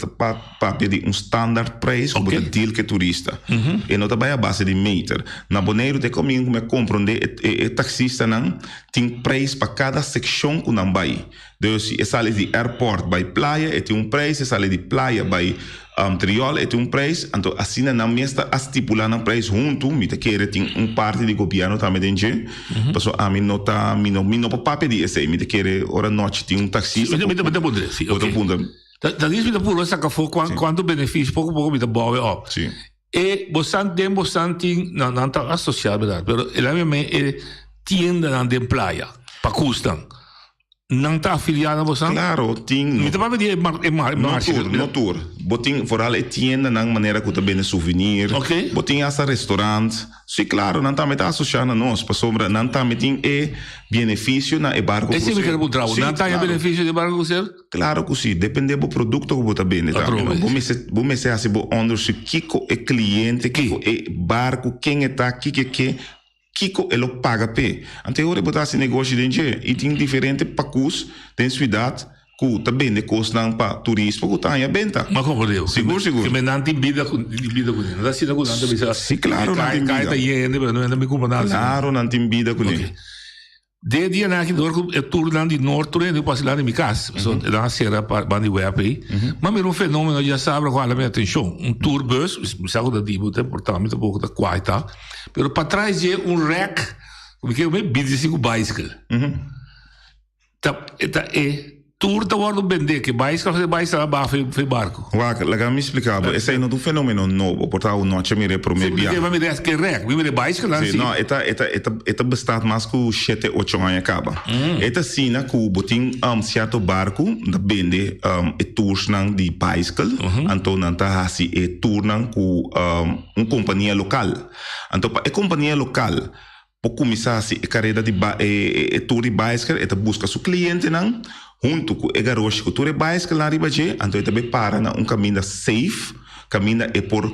papia di un standaard prijs ku bo ta deal ku e turista. E no ta bai a base di meter. Na Boneiru ta e kaminda ku mi a komprondé e taksistanan tin prijs pa kada sekshon ku nan bai. Dus si e sali di airport bai playa e tin un prijs, si e sali di playa bai Triol e tin un prijs, anto asina nan mes ta a stipula nan prijs huntu, mi ta kere tin un parti di gobierno tambe den dje, paso ami no ta, mi no, mi no por papia di esey, mi ta kere ora nochi tin un taxista Mi ta, mi ta puntra, si, bo ta oké. puntra. Ta, ta dis mi ta purba saka afó kuan, kuantu benefisio, poko poko mi ta bouw e op. Si. E bosan, den bosan tin, nan, nan ta asosiá, berdad, pero e la mi me e tiendanan den playa, pakusnan. Nan ta afiliá na bosan? Claro, tin. Mi ta papia di e mar, e mar, No marshi. tur, no tur. Bo tin vooral e tiendanan manera ku ta bende souvenir. Oké. Bo tin hasta restaurant. Sí, claro, nan tambe ta asosiá na nos, pasobra nan tambe tin e benefisio na e barko Esei mi krusero. kere puntra bo. Sí, Nan ta haña claro. benefisio di e barko krusero? Claro ku sí. Depende bo produkto ku bo ta bende tambe, no? Atrobe. Bo mester, bo mester hasi bo onderzoek kiko e kliente, kiko e barko, ken e ta, kiko e ke. Kiko e lo paga p'e? Anto e ora bo ta hasi negoshi den dje i tin diferente pakus den siudat ku ta bende kosnan pa turismo ku ta haña benta. Ma komo diu? Sigur, sigur. Ke men nan tin bida ku tin bida kuné. No ta asina ku nan ta bisa. Si, klaro nan tin bida. Kai ta yende pero no hende mi kumpra nada. Klaro nan tin bida kuné. Oke. Den e dianan aki dor ku e turnan di Noord tur hende ku pasa dilanti mi kas, pasobra nan a sera pa ban di web ei, m'a mira un fenomeno djasabra ku hala mi atenshon. Un tourbus, mi sa ku ta di bo ta importá mi tampoko ta kua e ta, pero patras dje un rèk ku mi ke mi 25 baiskel. Ta e ta e. Tur ta wòrdu bendé, ke baiskel of e baiskel a baha for e barku. Wak, laga mi splika bo, esei no ta un fenomeno nobo, por ta anochi a mira e promé bia. Sí, mi mira ke rèk, mi mira e baiskelnan si. No, e ta, e ta, e ta, e ta bestaat mas ku shete, ocho aña kaba. E ta asina ku bo tin sierto barku ta bende e toursnan di baiskel, anto nan ta hasi e tournan ku un kompania lokal. Anto pa e kompania lokal Por kuminsá hasi e kareda di ba e e tur di baiskel, e ta buska su klientenan huntu ku e garoshi ku tur e baiskelnan riba dje, anto e ta bai para na un kaminda safe, kaminda e por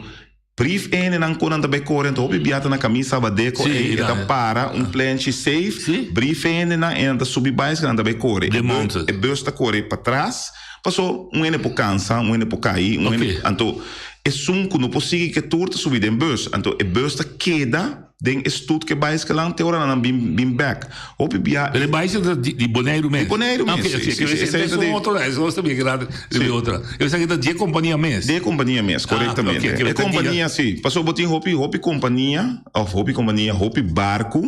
brief e hendenan kon nan ta bai kore, anto hopi bia ta na kaminda Sabadeko ei e ta para un plenchi safe, brief e hendenan e nan ta subi baiskel nan ta bai kore. E bus ta kore patras, paso un hende por kansa, un hende por kai, un hende, anto esun ku no por sigui ku e tur ta subi den bus, anto e bus ta keda. Den e stoet ke baiskelan te ora nan bin bin bek. Hopi bia. Pero e baiskel ta di di Boneiru mes? Di Boneiru mes, Ok, si, ok. si, si. Esei ta di. Otro, eso ta bien grandi riba e otra. Esaki ta di e kompania mes? Di e kompania mes, korektamente. Ah, ok, ok. E kompania si. Pasobra bo tin hopi hopi kompania òf hopi kompania, hopi barku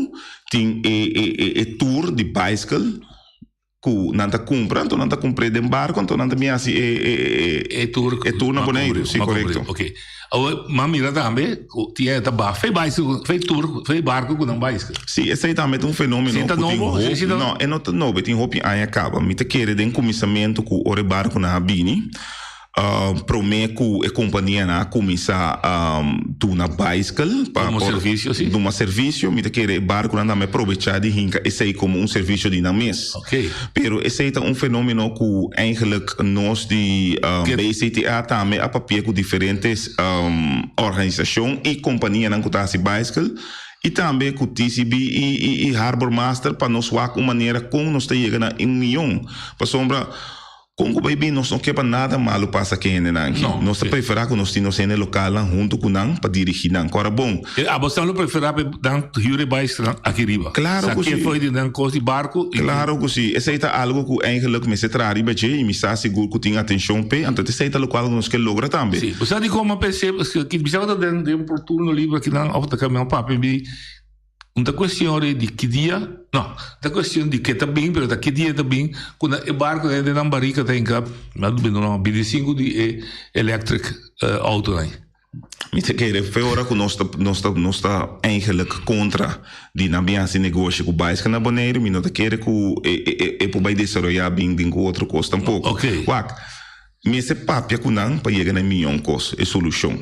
tin e e e tour di baiskel. Ku nan ta kumpra, anto nan ta kumpr'é den barku, anto nan ta bin hasi e e e E tour e tour na Boneiru, si korekto. Ok. Awor m'a mira tambe ku tin hende ta baha fe baiskel, fe tour, fe barku ku nan baiskel. Si, esei tambe ta un fenomeno Si ta ku tin nobo? Si hopi, si ta no, e no ta nobo, e tin hopi aña kaba. Mi ta kere den kuminsamentu ku ora e barkunan a bini, Prome ku e kompanianan a kuminsá duna baiskel pa Komo por servisio, si. duna servisio, mi ta kere e barkunan tambe probechá di hinka esei komo un servisio di nan mes. Oké. Pero esei ta un fenomeno ku eigenlijk nos di BCTA tambe a papia ku diferente organisashon i kompanianan ku ta hasi baiskel i tambe ku TCB i Harbor Master pa nos wak un manera kon nos ta yega na un miyon. Pasobra. Kon ku bai bin nos no ke pa nada malu pasa ku e hendenan aki. No, Nos ta sí. preferá ku nos tin nos hende lokalnan huntu ku nan pa dirigí nan. Kora bon. E abosnan lo preferá pa nan hür e baiskelnan aki riba. Klaro ku Sa ke sí. foi di nan kos di barku i. Klaro ku sí. Esei ta algu ku eigenlik mester traha riba dje i mi sa sigur ku tin atenshon p'e. Anto esei ta lokual ku nos ke logra tambe. Sí. Bo sa dikon mi a pens'é? Paske bisa ku ta den den por turno liber akinan òf ta kamion papia mi. Un ta cuestion ri di ki dia, no, ta cuestion di ke ta bin, pero ta ki dia ta bin, cu na e barco den nan barica ta hinca, mi a bini no, 25 di e electric autonan. Mi ta kere fe ora cu nos ta nos ta nos ta eigenlijk contra di nan bin haci negoshi cu baiskel na Boneiru, mi no ta kere cu e e e por bay desaroya bin bin cu otro cos tampoco. Ok. Wak, mester papia cu nan pa yega na e miyon cos, e solucion.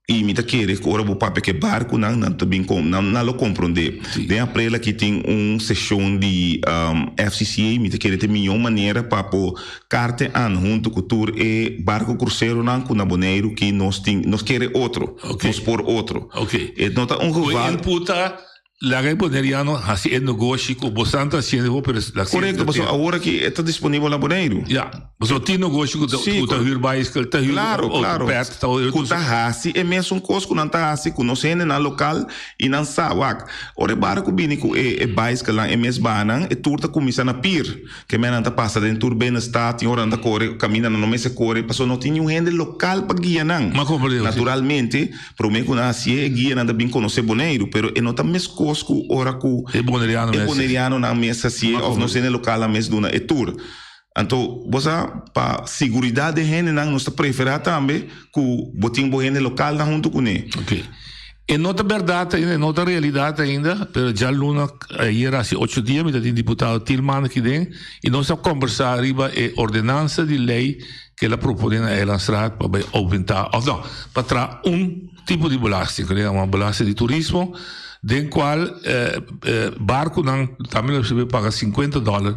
I mi ta kere ku ora bo papia ku e barkunan, nan ta bin kom, nan nan lo komprondé. Den aprel aki tin un seshon di FCCA, mi ta kere ta e mihó manera pa por karte an huntu ku tur e barku kruseronan ku na Boneiru ki nos tin, nos kere otro, nos por otro. E no ta un geval. Laga e boneriano hasi e negoshi ku bosan ta hasiendo bo, pero la Korekto, pasobra awor aki e ta disponibel na Boneiru. Ya, pasobra tin negoshi ku ta ku ta hür baiskel, ta hür Klaro, klaro. pet, ta hür Ku ta hasi e mesun kos ku nan ta hasi ku nos hendenan lokal i nan sa, wak, ora e barku bini ku e e baiskelnan, e mes banan, e tur ta kuminsá na pir. Ke men nan ta pasa den tur binnenstad, tin ora nan ta kore kaminda nan no mester kore, pasobra no tin niun hende lokal pa guia nan. Naturalmente, Promé ku nan hasié e guianan ta bin konosé Boneiru, pero e no ta meskos ku ora ku E boneriano e mes. bonerianonan mes hasié òf nos hende lokalnan mes duna e tur. Anto, bo sa, pa siguridat den hendenan nos ta preferá tambe ku bo tin bo hende lokalnan huntu kuné. Ok. E no ta bèrdat ainda, e no ta realidat ainda, pero djaluna ayer hasi ocho dia mi ta tin diputado Thielman aki den i nos a kòmbersá riba e ordenansa di lei ku el a proponé na Eilandsraad pa bai oumentá òf no, pa traha un tipo di belasting ku nan yama belasting di turismo den kual barkunan tambe lo mester paga sinkuenta dòler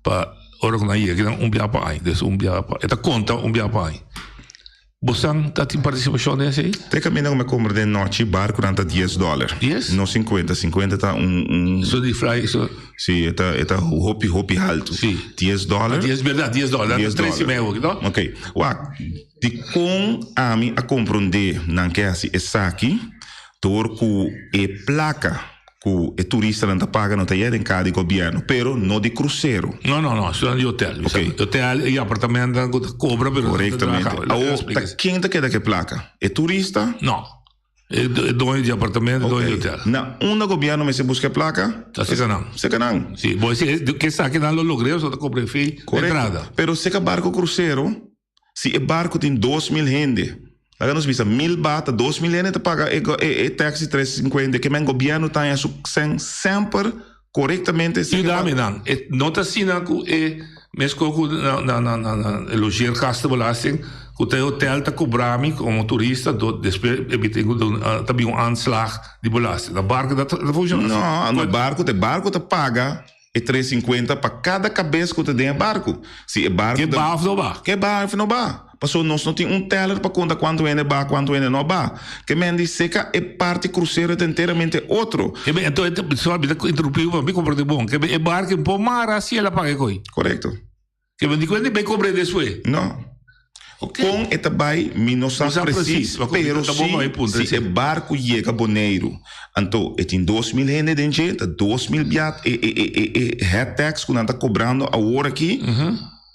pa ora ku nan yega kinan un bia pa aña, des un bia pa e ta konta un bia pa aña. Bosan ta tin partisipashon den esei? Te kaminda ku mi a kumpra den nochi barkunan ta dies dòler. Dies? No sinkuenta, sinkuenta ta un un. So di fly so. Si, e ta e ta hopi hopi haltu. Si. Dies dòler. Ah, dies bèrdat, dies dòler. Dies Tres i dòler. mei awor, no? Ok. Wak, dikon ami a komprondé nan ke hasi esaki? Dor ku e plaka ku e turistanan ta paga no ta yega den kaha di gobièrnu, pero no di krusero. No, no, no, esnan di hotel. Ok. Hotel i apartamentonan ku ta kobra pero no ta Korektamente. traha. Awor, ta ken ta keda ku e plaka? E turista? No. E doño di apartamento, doño di hotel. Na unda gobierno mester busca e placa? Ta seca nan. Seca nan. Si, bo si ke saki nan lo logr'é, so ta cobra e fee Correcto. entrada. Pero seca barco crucero, si e barco tin 2000 hende, laga nos bisa 1000 ba ta 2000 hende ta paga e e e tax di 350, ke men gobierno ta haña su cen semper Korektamente si Yuda mi nan. E no ta asina ku e meskos ku na na na na na e logeergastenbelasting ku ta e hotel ta kobra mi komo turista do despues e mi tin ku duna ta bin un aanslag di belasting. Na barko ta ta funciona No, asina. na barko ta e barko ta paga e tres sinkuenta pa kada kabes ku ta den e barko. Si e barko Ke ta ba of no ba? Ke ba of no ba. Pasobra nos no tin un teller pa konta kuantu hende ba, kuantu hende no ba. Ke men di seka e parti krusero ta enteramente otro. Ke men, enton, sorry, mi ta interrumpí bo, mi komprendé bon. Ke men e barco e por mara si el a paga e koi. Korekto. Ke men di kuenta e bai kobr'é despues. No. Kon e ta bai mi no sa presis, pero si si e barco yega Boneiru, anto e tin 2000 hende den dje, ta 2000 biat e e e e head tax ku nan ta kobrando awor aki.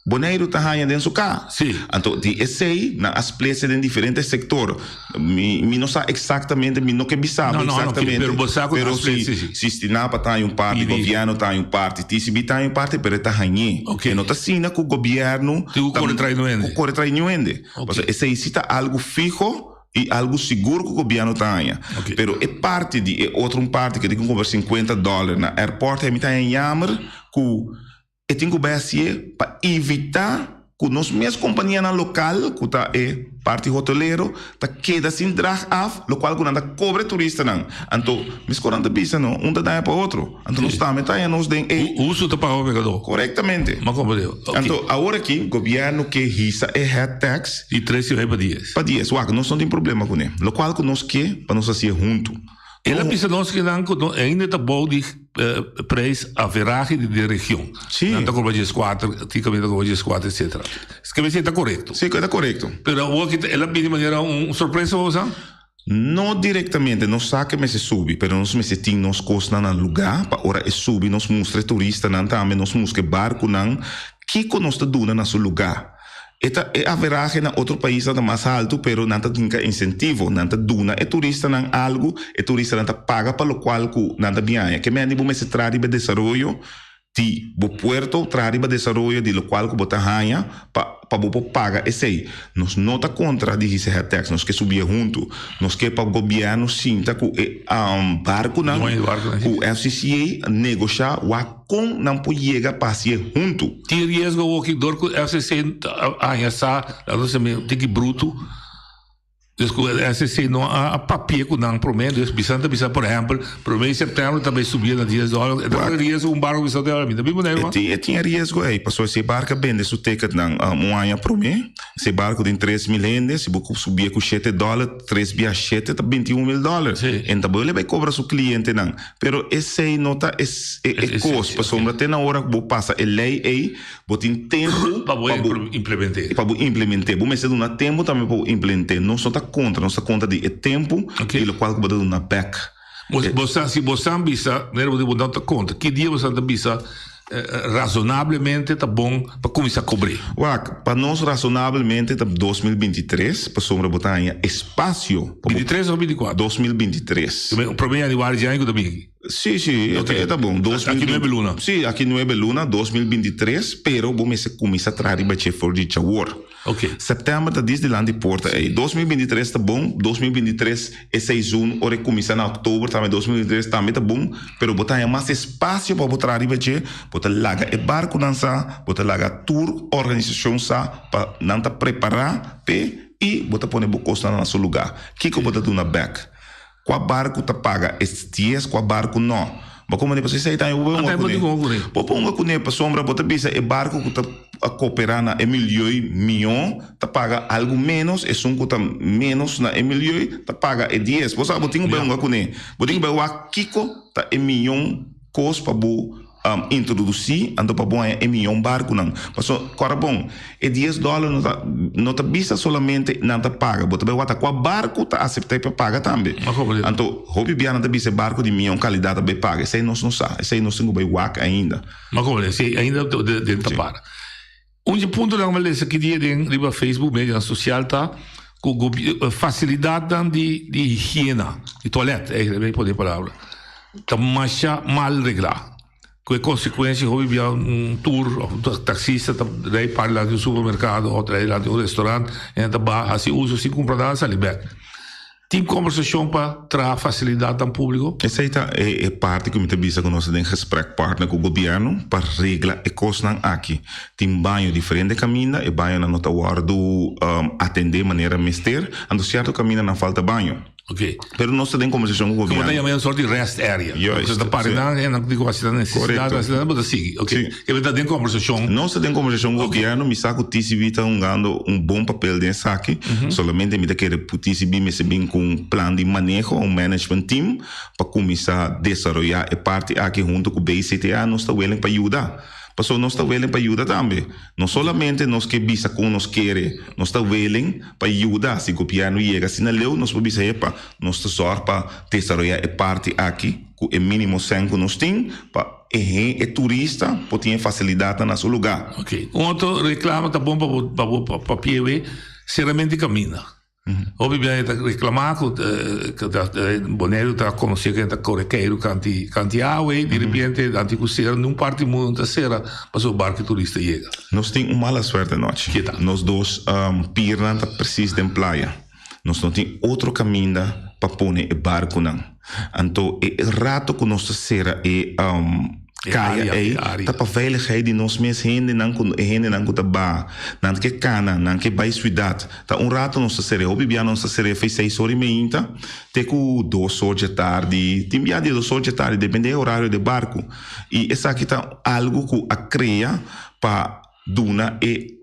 Boneiru ta haña den su ka. Sí. Anto di esei nan a splitse den diferente sektor. Mi mi no sa eksaktamente, mi no ke bisa bo No, no, no, eksaktamente. pero bo sa ku nan Pero a splitse, si sí. si Stinapa ta haña un parti, PB. gobièrnu ta haña un parti, TCB ta haña un parti, pero e ta hañ'é. Ok. E no ta asina ku gobièrnu Tin ku ta kore trai niun hende. ku kore trai niun hende. Ok. Pasobra esei si ta algu fiho i algu sigur ku gobièrnu ta haña. Ok. Pero e parti di e otro un parti ku tin ku kobra sinkuenta dòler na airport, mi ta haña yamer ku E tin ku bai hasié pa evitá ku nos mes kompanianan lokal, ku ta e parti hotelero, ta keda sin drag af, lokual ku nan ta kobra e turistanan. Anto, meskor nan ta bisa no, un ta daña pa otro. Anto nos tambe ta haña nos den e. Uso ta paga pa pekadó. Korektamente. M'a komprendé. Oké. Anto, awor aki gobièrnu ke hisa e head tax. Di tres i bai pa dies. Pa dies. Wak, nos no tin problema kuné. Lokual ku nos ke pa nos hasié huntu. El a bisa nos ki nan ku no ainda ta bou di prijs averahe di den region. Sí. Nan ta kobra dieskuater, tin kaminda ta kobra dieskuater etcetera. Ke mester ta korekto. Sí, ta korekto. Pero awor ki el a bini manera un sorpresa pa boso? No direktamente, nos sa ke mester subi, pero nos mester tin nos kosnan na lugá pa ora e subi nos mustra e turistanan tambe, nos mustra e barkunan kiko nos ta duna na su lugá. E ta e averahe na otro paisnan ta mas haltu pero nan ta hinka insentivo, nan ta duna e turistanan algu, e turistanan ta paga pa lokual ku nan ta biaña. Ke mende bo mester traha riba e desaroyo di bo puerto, traha riba desaroyo di lokual ku bo ta haña pa pa bo por paga esei. Nos no ta kontra di hisa head tax, nos ke subié huntu. Nos ke pa gobièrnu sinta ku e barkunan, ku FCCA negoshá wak. Kon nan por yega pa hasié huntu? Tin riesgo awoki dor ku FCC ta haña sa, laga nos bisa tiki brutu, dus ku FCC no a papia ku nan promé, dus bisan ta bisa por ehèmpel promé di sèptèmber ta bai subi na dies dòler, e ta pone riesgo un barko bisa ta mi ta bin Boneiru. E tin e riesgo ei, pasobra si e barko a bende su ticketnan un aña promé, si e barko tin 3000 hende, si bo subié ku shete dòler, tres bia shete ta 21000 dòler, e ta bolbe bai kobra su klientenan. Pero esei no ta e e kos, pasobra te na ora ku bo pasa e lei ei, bo tin tempu pa bo implement'é. Pa bo implement'é. Bo mester duna tempu tambe pa bo implement'é. Nos no ta kontra, nos ta kontra di e tempu i lokual ku bo ta duna bèk. Bo sa, si bo sa bisa, manera bo di bo no ta kontra, ki dia bo sa ta bisa Razonablemente ta bon pa kuminsá kobr'é. Wak, pa nos razonablemente ta 2023, pasobra bo ta haña espasio pa bo. 23 òf 24? 2023. Promé yanüari di aña ku ta bin aki. Sí, sí, e ta bon. Aki nuebe luna. Sí, aki nuebe luna, 2023, pero bo mester kuminsá traha riba dje for di djawor. Ok. September ta dis dilanti porta ey. 2023 ta bon, 2023 e seizoen ora e cuminsa na october tambe 2023 tambe ta bon, pero bo ta haña mas espacio pa bo traha riba dje, bo ta laga e barconan sa, bo ta laga tur organisacion sa pa nan ta prepara p'e y bo ta pone bo cosnan na su lugar. Kico bo ta duna bek? Kua barku ta paga e dies, kua barku no. Bo komo di pasobra esei tambe bo por hunga kuné. Bo por hunga kuné pasobra bo ta bisa e barku ku ta koperá na e milioi mihó ta paga algu ménos, esun ku ta ménos na e milioi ta paga e dies. Bo sa bo tin ku bai hunga kuné. Bo tin ku bai wak kiko ta e miyon kos pa bo Introdusí anto pa bo haña e miyon barkunan. Paso, kòrda bon, e dies dòler no ta no ta bisa solamente nan ta paga, bo ta bai wak ta kua barku ta aseptá pa paga tambe. Anto, hopi bia nan ta bisa e barku di miyon kalidat ta bai paga. Esei nos no sa, esei nos tin ku bai wak ainda. Ma komo esei ainda den ta para. Un di e puntonan ku mi a lesa ki dia den riba Facebook, medianan sosial ta. Ku fasilidatnan di di higiena, di toilet eigenlijk mi pone e palabra, ta masha mal reglá. Ku e konsekuensia hopi bia un tur òf un taksista ta rei para dilanti un supermerkado òf rei dilanti un restorant i nan ta baha hasi uso sin kumpra nada sali bèk. Tin kombersashon pa traha fasilidatnan públiko? Esei ta e parti ku mi ta bisa ku nos ta den gesprek partner ku gobièrnu pa regla e kosnan aki. Tin baño diferente kaminda, e bañonan no ta wòrdu atendé manera mester, anto sierto kaminda nan falta baño. Ok. Pero nos ta den kombersashon ku gobièrnu. Bo ta yama e un sort di rest area. Juist. Bo ta para nan, e nan di ku hasi nan nesesidat, hasi nan, bo ta sigui. Ok. Si. Ke bo ta den kombersashon. Nos ta den kombersashon ku gobièrnu, mi sa ku TCB ta hungando un bon papel den esaki. Solamente mi ta kere ku TCB mester bin ku un plan di maneho, un management team, pa kuminsá desaroyá e parti aki huntu ku BCTA. Nos ta willing pa yuda. Pasobra nos ta willing pa yuda tambe. No solamente nos ke bisa kon nos kere, nos ta willing pa yuda. Si gobièrnu yega asina leu, nos por bisa, Epa, nos ta zòrg pa desaroyá e parti aki ku e mínimo sèn ku nos tin pa e e turista por tin e fasilidatnan na su lugá. Ok. Un otro reklamo ta bon pa bo pa bo papia wei, seramente kaminda. Hopi bia e ta reclama cu Boneiru ta conoci cu ta core keiru canti canti awe y di repente anti cu cera nun parti mundo ta cera pasobra barco turista yega. Nos tin un mala suerte anochi. Kita? Nos dos piernan ta precies den playa. Nos no tin otro caminda pa pone e barconan. Anto e rato cu nos ta cera e kaya ei ta pa veiligheid di nos mes hendenan cu e hendenan cu ta baha. Nan ke cana, nan ke bay ciudad. Ta un rato nos ta cera. Hopi bia nos ta cera efe seis ora y meinta te cu dos or dje tardi. Tin bia di dos or dje tardi, depende e horario di e barco. Y esaki ta algo cu a crea pa duna e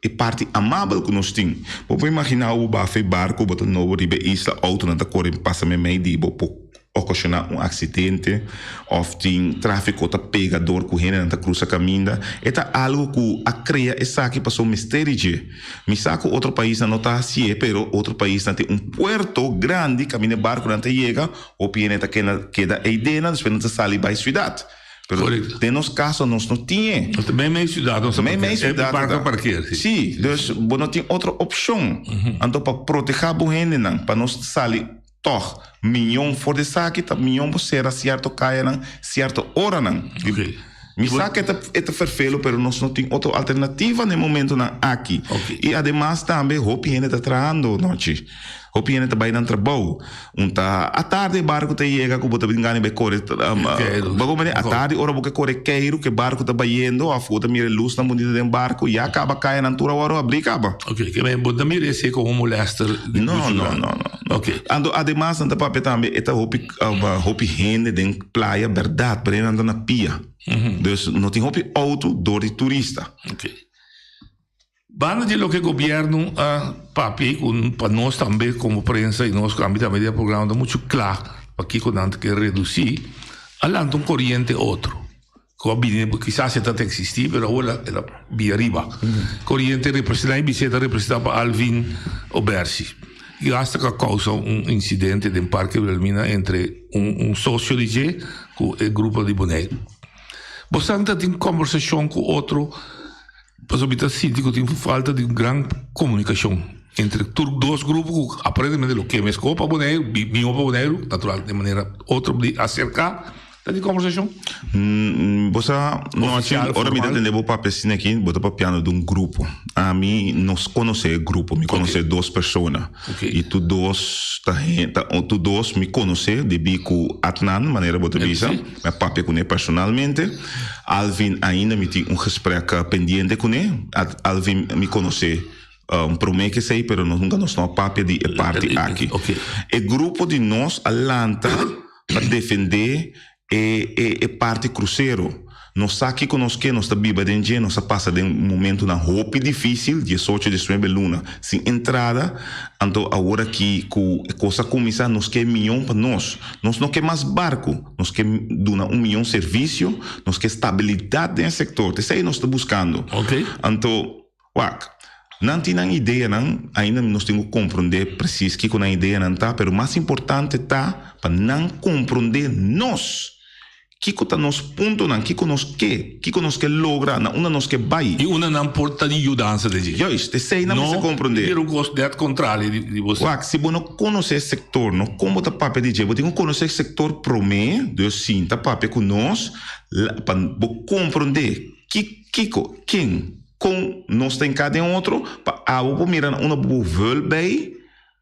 E parti amabel ku nos tin. Bo por imaginá bo bafa e barku, bo ta nobo riba e isla, outonan ta kore pasa meimei di bo por okashoná un aksidente òf tin tráfiko ta pega dor ku hendenan ta krusa kaminda. E ta algu ku a krea esaki pasobra mester di dje. Mi sa ku otro paisnan no ta hasié, pero otro paisnan tin un puerto grandi kaminda e barkunan ta yega, hopi hende ta keda eidena, despues nan ta sali bai siudat. Pero den nos caso nos no tin e. Mei mei ciudad nos ta Mei mei parkeer. ciudad Barco ta. parkeer, si. Sí, dus bo no tin otro opcion. Anto pa proteha bo hendenan, pa nos sali tog miyon for di esaki, ta miyon bo cera cierto cayanan, cierto oranan. Ok. Mi sa cu e ta e ta ferfelo, pero nos no tin otro alternativa na e momentonan aki. Ok. Y ademas tambe hopi hende ta trahando nochi. Hopi hende ta bai nan trabou. Un ta atardi e barku ta yega ku bo ta bin gana bai kore bo comprende? Atardi ora bo ke kore keiru ku e barku ta bayendo òf bo ta mira e lusnan bunita den barku ya kaba kayanan tur awor abri kaba. Ok, ke men bo ta mira esei komo un molester di No, muchu no, grandi. no, no. Ok. Anto ademas nan ta papia tambe e ta hopi hopi hende den playa bèrdat pero nan ta na pia. Dus no tin hopi outo dor di turista. Ok. Banda di loke gobierno a papia y cu pa nos tambe como prensa y nos cu ami tambe den e programa ta mucho cla pakico nan ta kier reduci, a lanta un coriente otro cu a bini, kisas e ta ta existi pero awor el a bini ariba. Coriente representa y bisé ta representa pa Alvin Obersi y hasta cu a causa un incidente den Parke Wilhelmina entre un socio di dje cu e grupo di Boneiru. Bosan ta tin conversacion cu otro? Pasobra mi ta sinti ku tin falta di un gran komunikashon entre tur dos grupo ku aparentemente lo ke meskos pa Boneiru, mihó pa Boneiru, natural di manera otro di aserká ta di kombersashon. Bo sa, nochi, ora mi ta tende bo papia asina aki, bo ta papiando di un grupo. Ami no konosé e grupo, mi konosé dos persona. I tur dos ta tur dos mi konosé debí ku Adnan, manera bo ta bisa. Mi a papia kuné personalmente. Alvin ainda mi tin un gesprek pendiente kuné. Alvin mi konosé promé ke esei pero nos nunka nos no a papia di e parti aki. E grupo di nos a lanta pa defendé e e parti krusero. Nos sa kiko nos ke, nos ta biba den dje, nos a pasa den momentunan hopi difísil, diesocho, diesnuebe luna sin entrada, anto awor aki ku e kos a kuminsá nos ke mion pa nos. Nos no ke mas barku, nos ke duna un mion servisio, nos ke stabilidat den e sektor, ta esei nos ta buskando. Anto, wak, nan tin nan ideanan, ainda nos tin ku komprondé presis kiko nan ideanan ta, pero mas importante ta pa nan komprondé nos. Kiko ta nos puntonan, kiko nos ke, kiko nos ke logra, na unda nos ke bai. I unda nan por ta di yudansa den dje. Juist, esei nan mester komprondé. No bira un kos nèt kontrali di bo. Wak, si bo no konosé e sektor, no kon bo ta papia di dje. Bo tin ku konosé e sektor promé, dus sinta papia ku nos pa bo komprondé ki, kiko, ken, kon nos ta hinká den otro, pa abo por mira na unda bo por vul bei.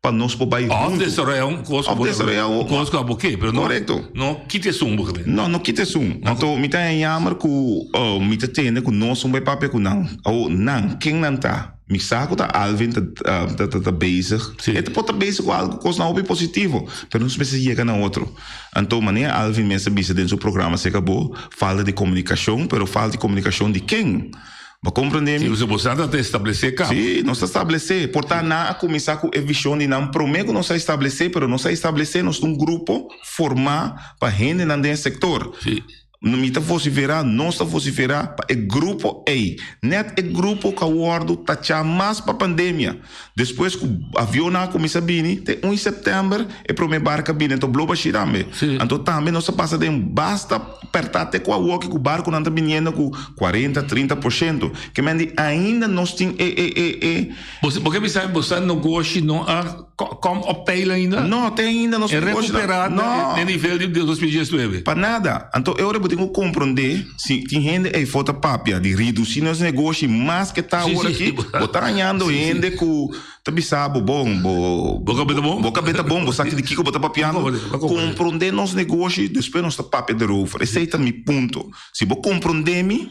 Pa nos por bai Of huntu. desaroyá un kos ku Of bo desaroyá un kos ku abo ke, pero no Korekto. no kita esun bo ke. No, no kita esun. Anto mi ta haña yammer ku mi ta tende ku nos un bai papia ku nan. Awo nan, ken nan ta? Mi sa ku ta Alvin ta ta ta ta bezig. Sí. E ta por ta bezig ku algu kosnan hopi positivo, pero nos mester yega na otro. Anto manera Alvin mes a bisa den su programa aserka bo, falta di komunikashon, pero falta di komunikashon di ken? Bo comprende mi? Si, boso ta establece caba. Si, nos ta establece. Por ta nan a cuminsa cu e vision di nan prome cu nos a establece, pero nos a establece nos ta un grupo forma pa hendenan den e sector. Si. Mi ta vocifera, nos ta vocifera pa e grupo ey. Net e grupo cu a wordo tacha mas pa pandemia. Despues cu avionnan a cuminsa bini, te un september e prome barca bini, anto blo bashi tambe. Sí. Anto tambe nos a pasa den basta perta te cu awoki cu barconan ta biniendo cu cuarenta, trinta por ciento. Ke men di ainda nos tin e, e, e, e. Bo, bo ke bisa bo sa nogoshi no a kom op peil ainda? No, te ainda nos E negoshi recupera no. na nivel di 2019? Pa nada. Anto e ora bo tin cu comprende. Si tin hende eyfo ta papia di reduci nos negoshi mas ke ta Sí, awor sí, aki, bo ta hañando Sí, sí. hende ku ta bisa bo bon, bo Bo kabeta bon? bo kabeta bon, bo sa di kiko bo ta papiando. Bo komprende, bo komprende. Komprende nos negoshi, despues nos ta papia derover. Esei ta mi punto. Si bo komprende mi,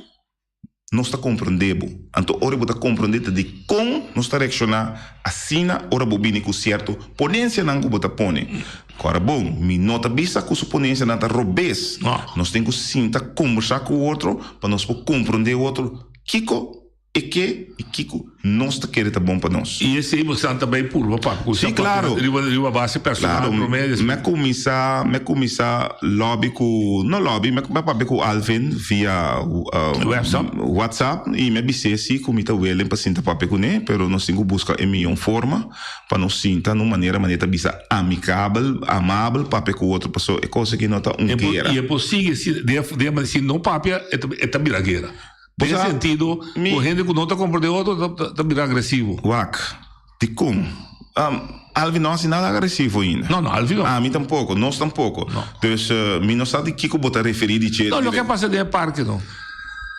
nos ta komprende bo. Anto ora bo ta komprende ta di kon nos ta reakshoná asina ora bo bini ku sierto ponensianan ku bo ta pone. Kòrda bon, mi no ta bisa ku su ponensianan ta robes. Nos tin ku sinta kombersá ku otro pa nos por komprendé otro kiko e ke i kiko nos ta kere ta bon pa nos. I esei bo san ta bai purba papia ku Sí, sa klaro. papia riba riba base personal Klaro, promé despues. mi a kuminsá, mi a kuminsá lobby ku, no lobby, mi a papia ku Alvin via WhatsApp. WhatsApp i mi a bis'é si ku mi ta willing pa sinta papia kuné, pero nos tin ku buska e mihó forma pa nos sinta na un manera manera ta bisa amikabel, amabel papia ku otro, pasobra e kos aki no ta un E por guera. i e por sigui si den e si no papia e ta e ta bira guera. Bo Den sa, sentido mi. ku hende ku no ta komprendé otro ta ta ta bira agresivo. Wak, dikon? Alvin no hasi nada agresivo ainda. No, no, Alvin no. Ami tampoko, nos tampoko. No. Dus mi no sa di kiko bo ta referí di dje. No, loke a pasa den e parke no.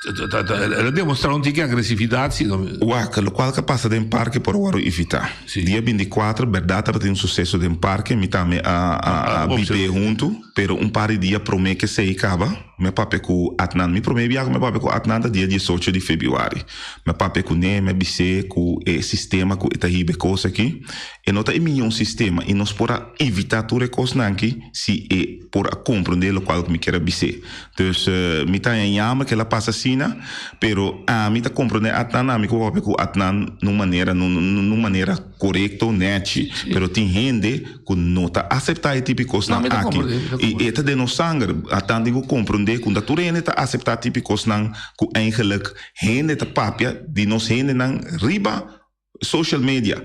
Ta ta el a demostrá un tiki agresividat si no. Wak, lokual ku a pasa den parke por a wòrdu evitá. Si. Dia bintikuater bèrdat tabatin un suseso den parke, mi tambe a a a bib'é huntu, pero un par di dia promé ku esei kaba, Mi a papia ku Adnan. Mi promé biaha ku mi a papia ku Adnan ta dia diesocho di febrüari. Mi a papia kuné, mi a bis'é ku e sistema ku e ta hiba e kos aki, e no ta e mihó sistema i nos por a evitá tur e kosnan aki si e por a komprondé lokual ku mi kier a bis'é. Dus mi ta haña yama ku el a pasa asina, pero ami ta komprondé Adnan, ami ku papia ku Adnan na un manera, na un manera korekto, nèchi, pero tin hende. Ku no ta aseptá e tipo kosnan aki. I e ta den nos sanger. Atan tin ku komprondé ku ta tur hende ta aseptá tipo kosnan ku eigenlik hende ta papia di nos hendenan riba social media.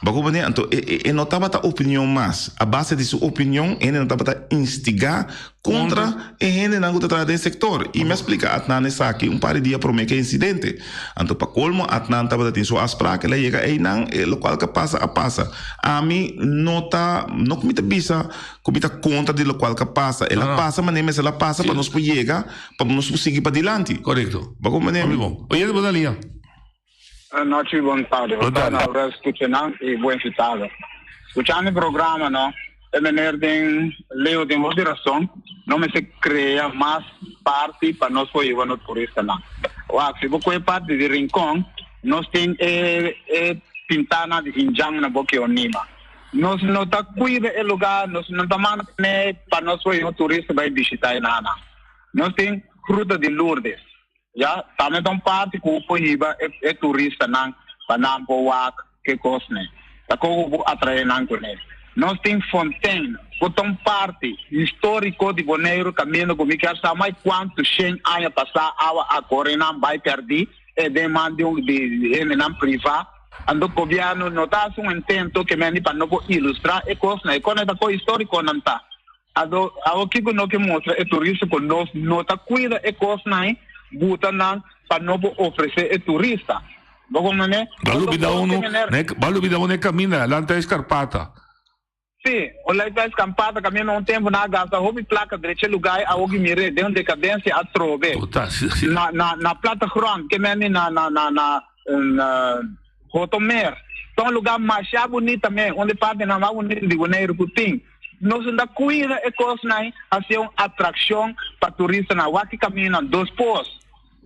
Bo a komprondé? Anto e no tabata opinion mas. A base di su opinion hende no tabata instigá Kontra e hendenan ku ta traha den sektor. I mi a splika Adnan esaki un par di dia promé ku e insidente. Anto pa kolmo Adnan tabata tin su afsprak, el a yega einan, e lokual ku a pasa a pasa. Ami no ta, no ku mi ta bisa ku mi ta kontra di lokual ku a pasa. El a pasa manera mester a pasa pa nos por yega, pa nos por sigui padilanti. Korekto. Bo a komprendé mi? Hopi bon. Oye, bo ta lia. Nochi bon tarde. Bon tarde. Ahora escucha y buen citado. Escuchando el programa, no? E meneer den Leo den hopi razón. No me se crea mas party pa nos por hiba nos turistanan. Wak, si bo koe parti di Rincon, nos tin e e pintana di Injan na Boki Onima. Nos no ta cuida e lugar, nos no ta mantene pa nos por hiba turista bai bishita e nana. Nos tin Gruta di Lourdes. Ya, tambe ta un parti ku por hiba e e turistanan pa nan por wak ke kosnan. Ta kon ku por atraé nan kuné. Nos tin Fontein, ku ta un parti históriko di Boneiru kaminda ku mi kier sa mai kuantu shen aña pasá awa a kore nan bai pèrdí e den man di un di hendenan privá. Anto gobièrnu no ta hasi un intento ke mende pa no por ilustrá e kosnan. E kosnan ta kos históriko nan ta. Ado awo kiko no ke mustra e turista ku nos no ta kuida e kosnan buta nan pa no por ofresé e turista. Bo komprendé? Ba lubida uno, ba lubida uno e kaminda, lanta e skarpata. Sí, un lanta e skarpata kaminda un tempu nan a gasta hopi plaka drecha e lugá awo ki mir'é den un dekadensia atrobe. Na na na plattegrond ke men na na na na Gotomer. Ta un lugá masha bunita mes, un di partinan mas bunita di Boneiru ku tin. Nos no ta kuida e kosnan hasié un atrakshon pa turistanan. Wak e kaminnan dos pos.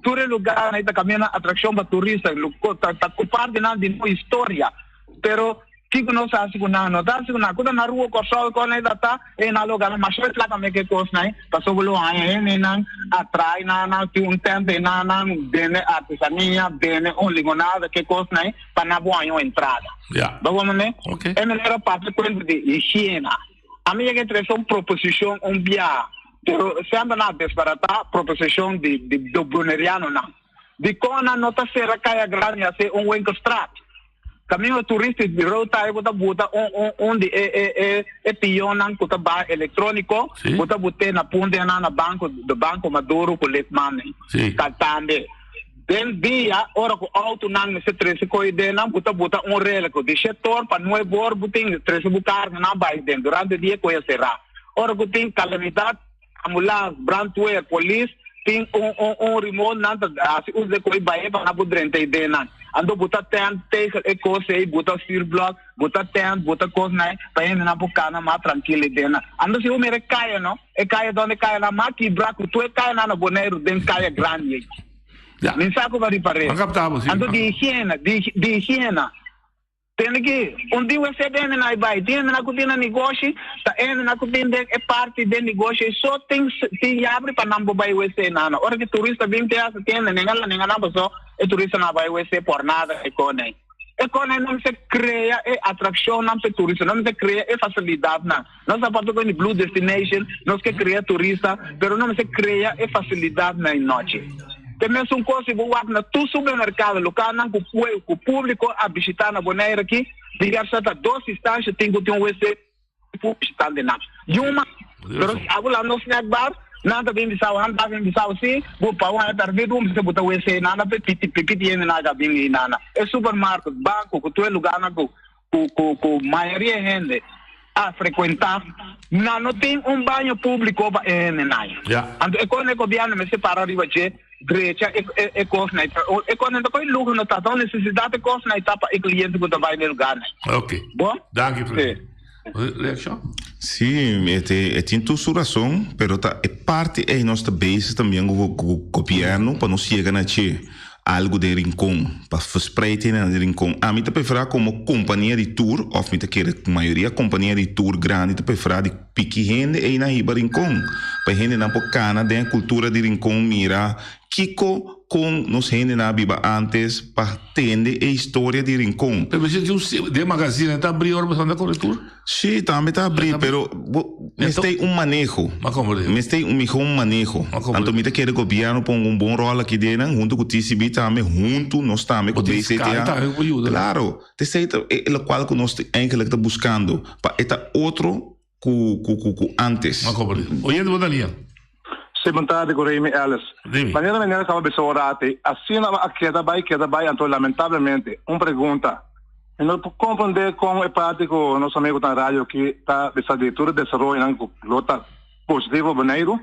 Tur e lugánan ta kaminnan atrakshon pa turista, ta partinan di nos historia. Pero kiko nos hasi ku nan? No ta hasi ku nan. Ku ta na Rua Kòrsou e kosnan ei ta ta, e nan lo gana masha plaka mes ku e kosnan ei, pasobra lo haña hendenan atrai nan, nan tin un tènt einan, nan bende artesania, bende un limonada, ke kosnan ei. pa nan bo haña un entrada. Ja. Bo comprende? Ok. E manera papia cuenta di higiena. A mi yega trece un proposicion un bia, pero semper nan a desbarata proposicion di di do Bonerianonan. Dicon nan no ta cera Caya Grandi y hace un winkelstraat? Caminda turista di road bo ta buta un un un di e e e e pionnan cu ta baha electronico, bo ta bute na punta nan na banco de Banco Maduro cu Litman. Sí. Tambe. Den dia, ora ku outonan mester trese koe den nan, bo ta bota un rela ku di shetor pa nuebe or bo tin trese bo karganan bai den. Durante dia koe a será. Ora ku tin kalamidat, ambulans, brandweer, polis, tin un un un remote nan ta hasi uso de koe bai pa nan por drenta ei den nan. Anto bo ta tent tegel e kos ei, bo ta vuurblok, bo ta tent, bo ta kosnan ei pa hendenan por kana mas trankil ei den nan. Anto si bo mira e kaya no, E kaya donde kayanan mas kibra ku tur e kayanan na Boneiru den kaya grandi ei. Ja. Mi sa ku bo a ripar'é. A kapta bo, si. Anto di higiena, di di higiena. Tende ki un di wc den hende nan bai. Tin hende nan ku tin na negoshi, ta hende nan ku tin den e parti den negoshi ei so tin tin yabri pa nan por bai wc nan. Ora ki turista bin te hasta tin hende nenga la nenga nan paso e turistanan a bai wc por nada e kone. E kone nan mester krea e atrakshonnan pa e turista, nan mester krea e fasilidatnan. Nos ta papia con di Blue Destination, nos ke crea turista, pero no mester crea e facilidad na e nochi. Te mesun cos si bo wak na tur supermercado, lokalnan cu cu publico a bishita na Bonaire aki, di garsa ta dos instancia tin cu tin un wc pu bishitantenan. Yuma, pero si abo la no snack bar, nan ta bin bisao, nan ta bin bisao si, bo pa un haya permit bo mester buta wc, nan ta pipiti pipiti hende nan a bin eynan. E supermarket, banco, cu tur e lugarnan cu cu cu cu mayoria hende a frecuenta, nan no tin un baño publico pa e hendenan. Ja. Anto e cos na e gobierno mester para riba dje, drecha e e e cosnan. E cosnan ta coi luho no ta, ta un necesidad e cosnan ta pa e cliente cu ta bay na e lugarnan. Ok. Bon? Danki, presidente. Reaccion? Sí, e te e tin tur su razon, pero ta e parti ey nos ta bezig tambien cu cu gobierno pa nos yega na dje. Algu den Rincon, pa verspreid hende den Rincon. Ami ta preferá komo kompania di tur, òf mi ta kere mayoria kompania di tur grandi ta preferá di piki hende ei nan hiba Rincon, pa e hendenan por kana den e kultura di Rincon mira kiko kon nos hendenan a biba ántes pa tende e historia di Rincon. Pero mester tin un den magazine ta abrí ora bo ta kore tur? Sí, tambe ta abrí, pero bo mester un maneho. Mester un mihó maneho. Anto mi ta kere gobièrnu ponga un bon ròl aki den nan, huntu ku TCB tambe, huntu nos tambe ku BCTA. Klaro, t'esei ta e lokual ku nos eigenlik ta buskando, pa e ta otro ku ku ku ántes. Oyente bo ta lia. Sí, bon tardi ku Remy Ellis. Manera meneer kaba bisa ora ati, asina a keda bai keda bai anto lamentablemente un pregunta. Mi no por comprende con e parti cu nos amigo ta na radio aki ta bisa di tur e desaroyonan cu lo ta positivo pa Boneiru.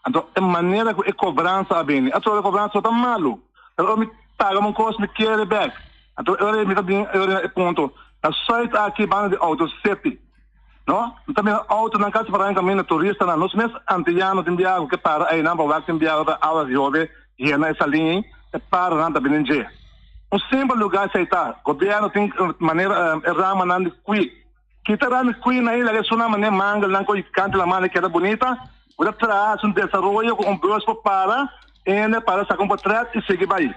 Anto e manera cu e cobransa a bini, atrobe e cobransa no ta malo, pero ora mi paga un cos mi kere bek. Anto e ora mi ta bin e ora na e punto, na Zuid aki banda di Auto City, no, mi ta mira autonan casi para den caminda, turistanan, nos mes Antillano tin biaha cu ke para eynan pa wak tin biaha ora awa yobe yena e salin ey, e paranan ta bini dje. Un simpel lugar esey ta. Gobierno tin manera e ramanan di kui. Kita rama di kui na isla esunnan manera mangelnan cu canta la mano keda bunita. Bo ta traha haci un desaroyo cu un bus por para, hende para saca un portret y sigui bay.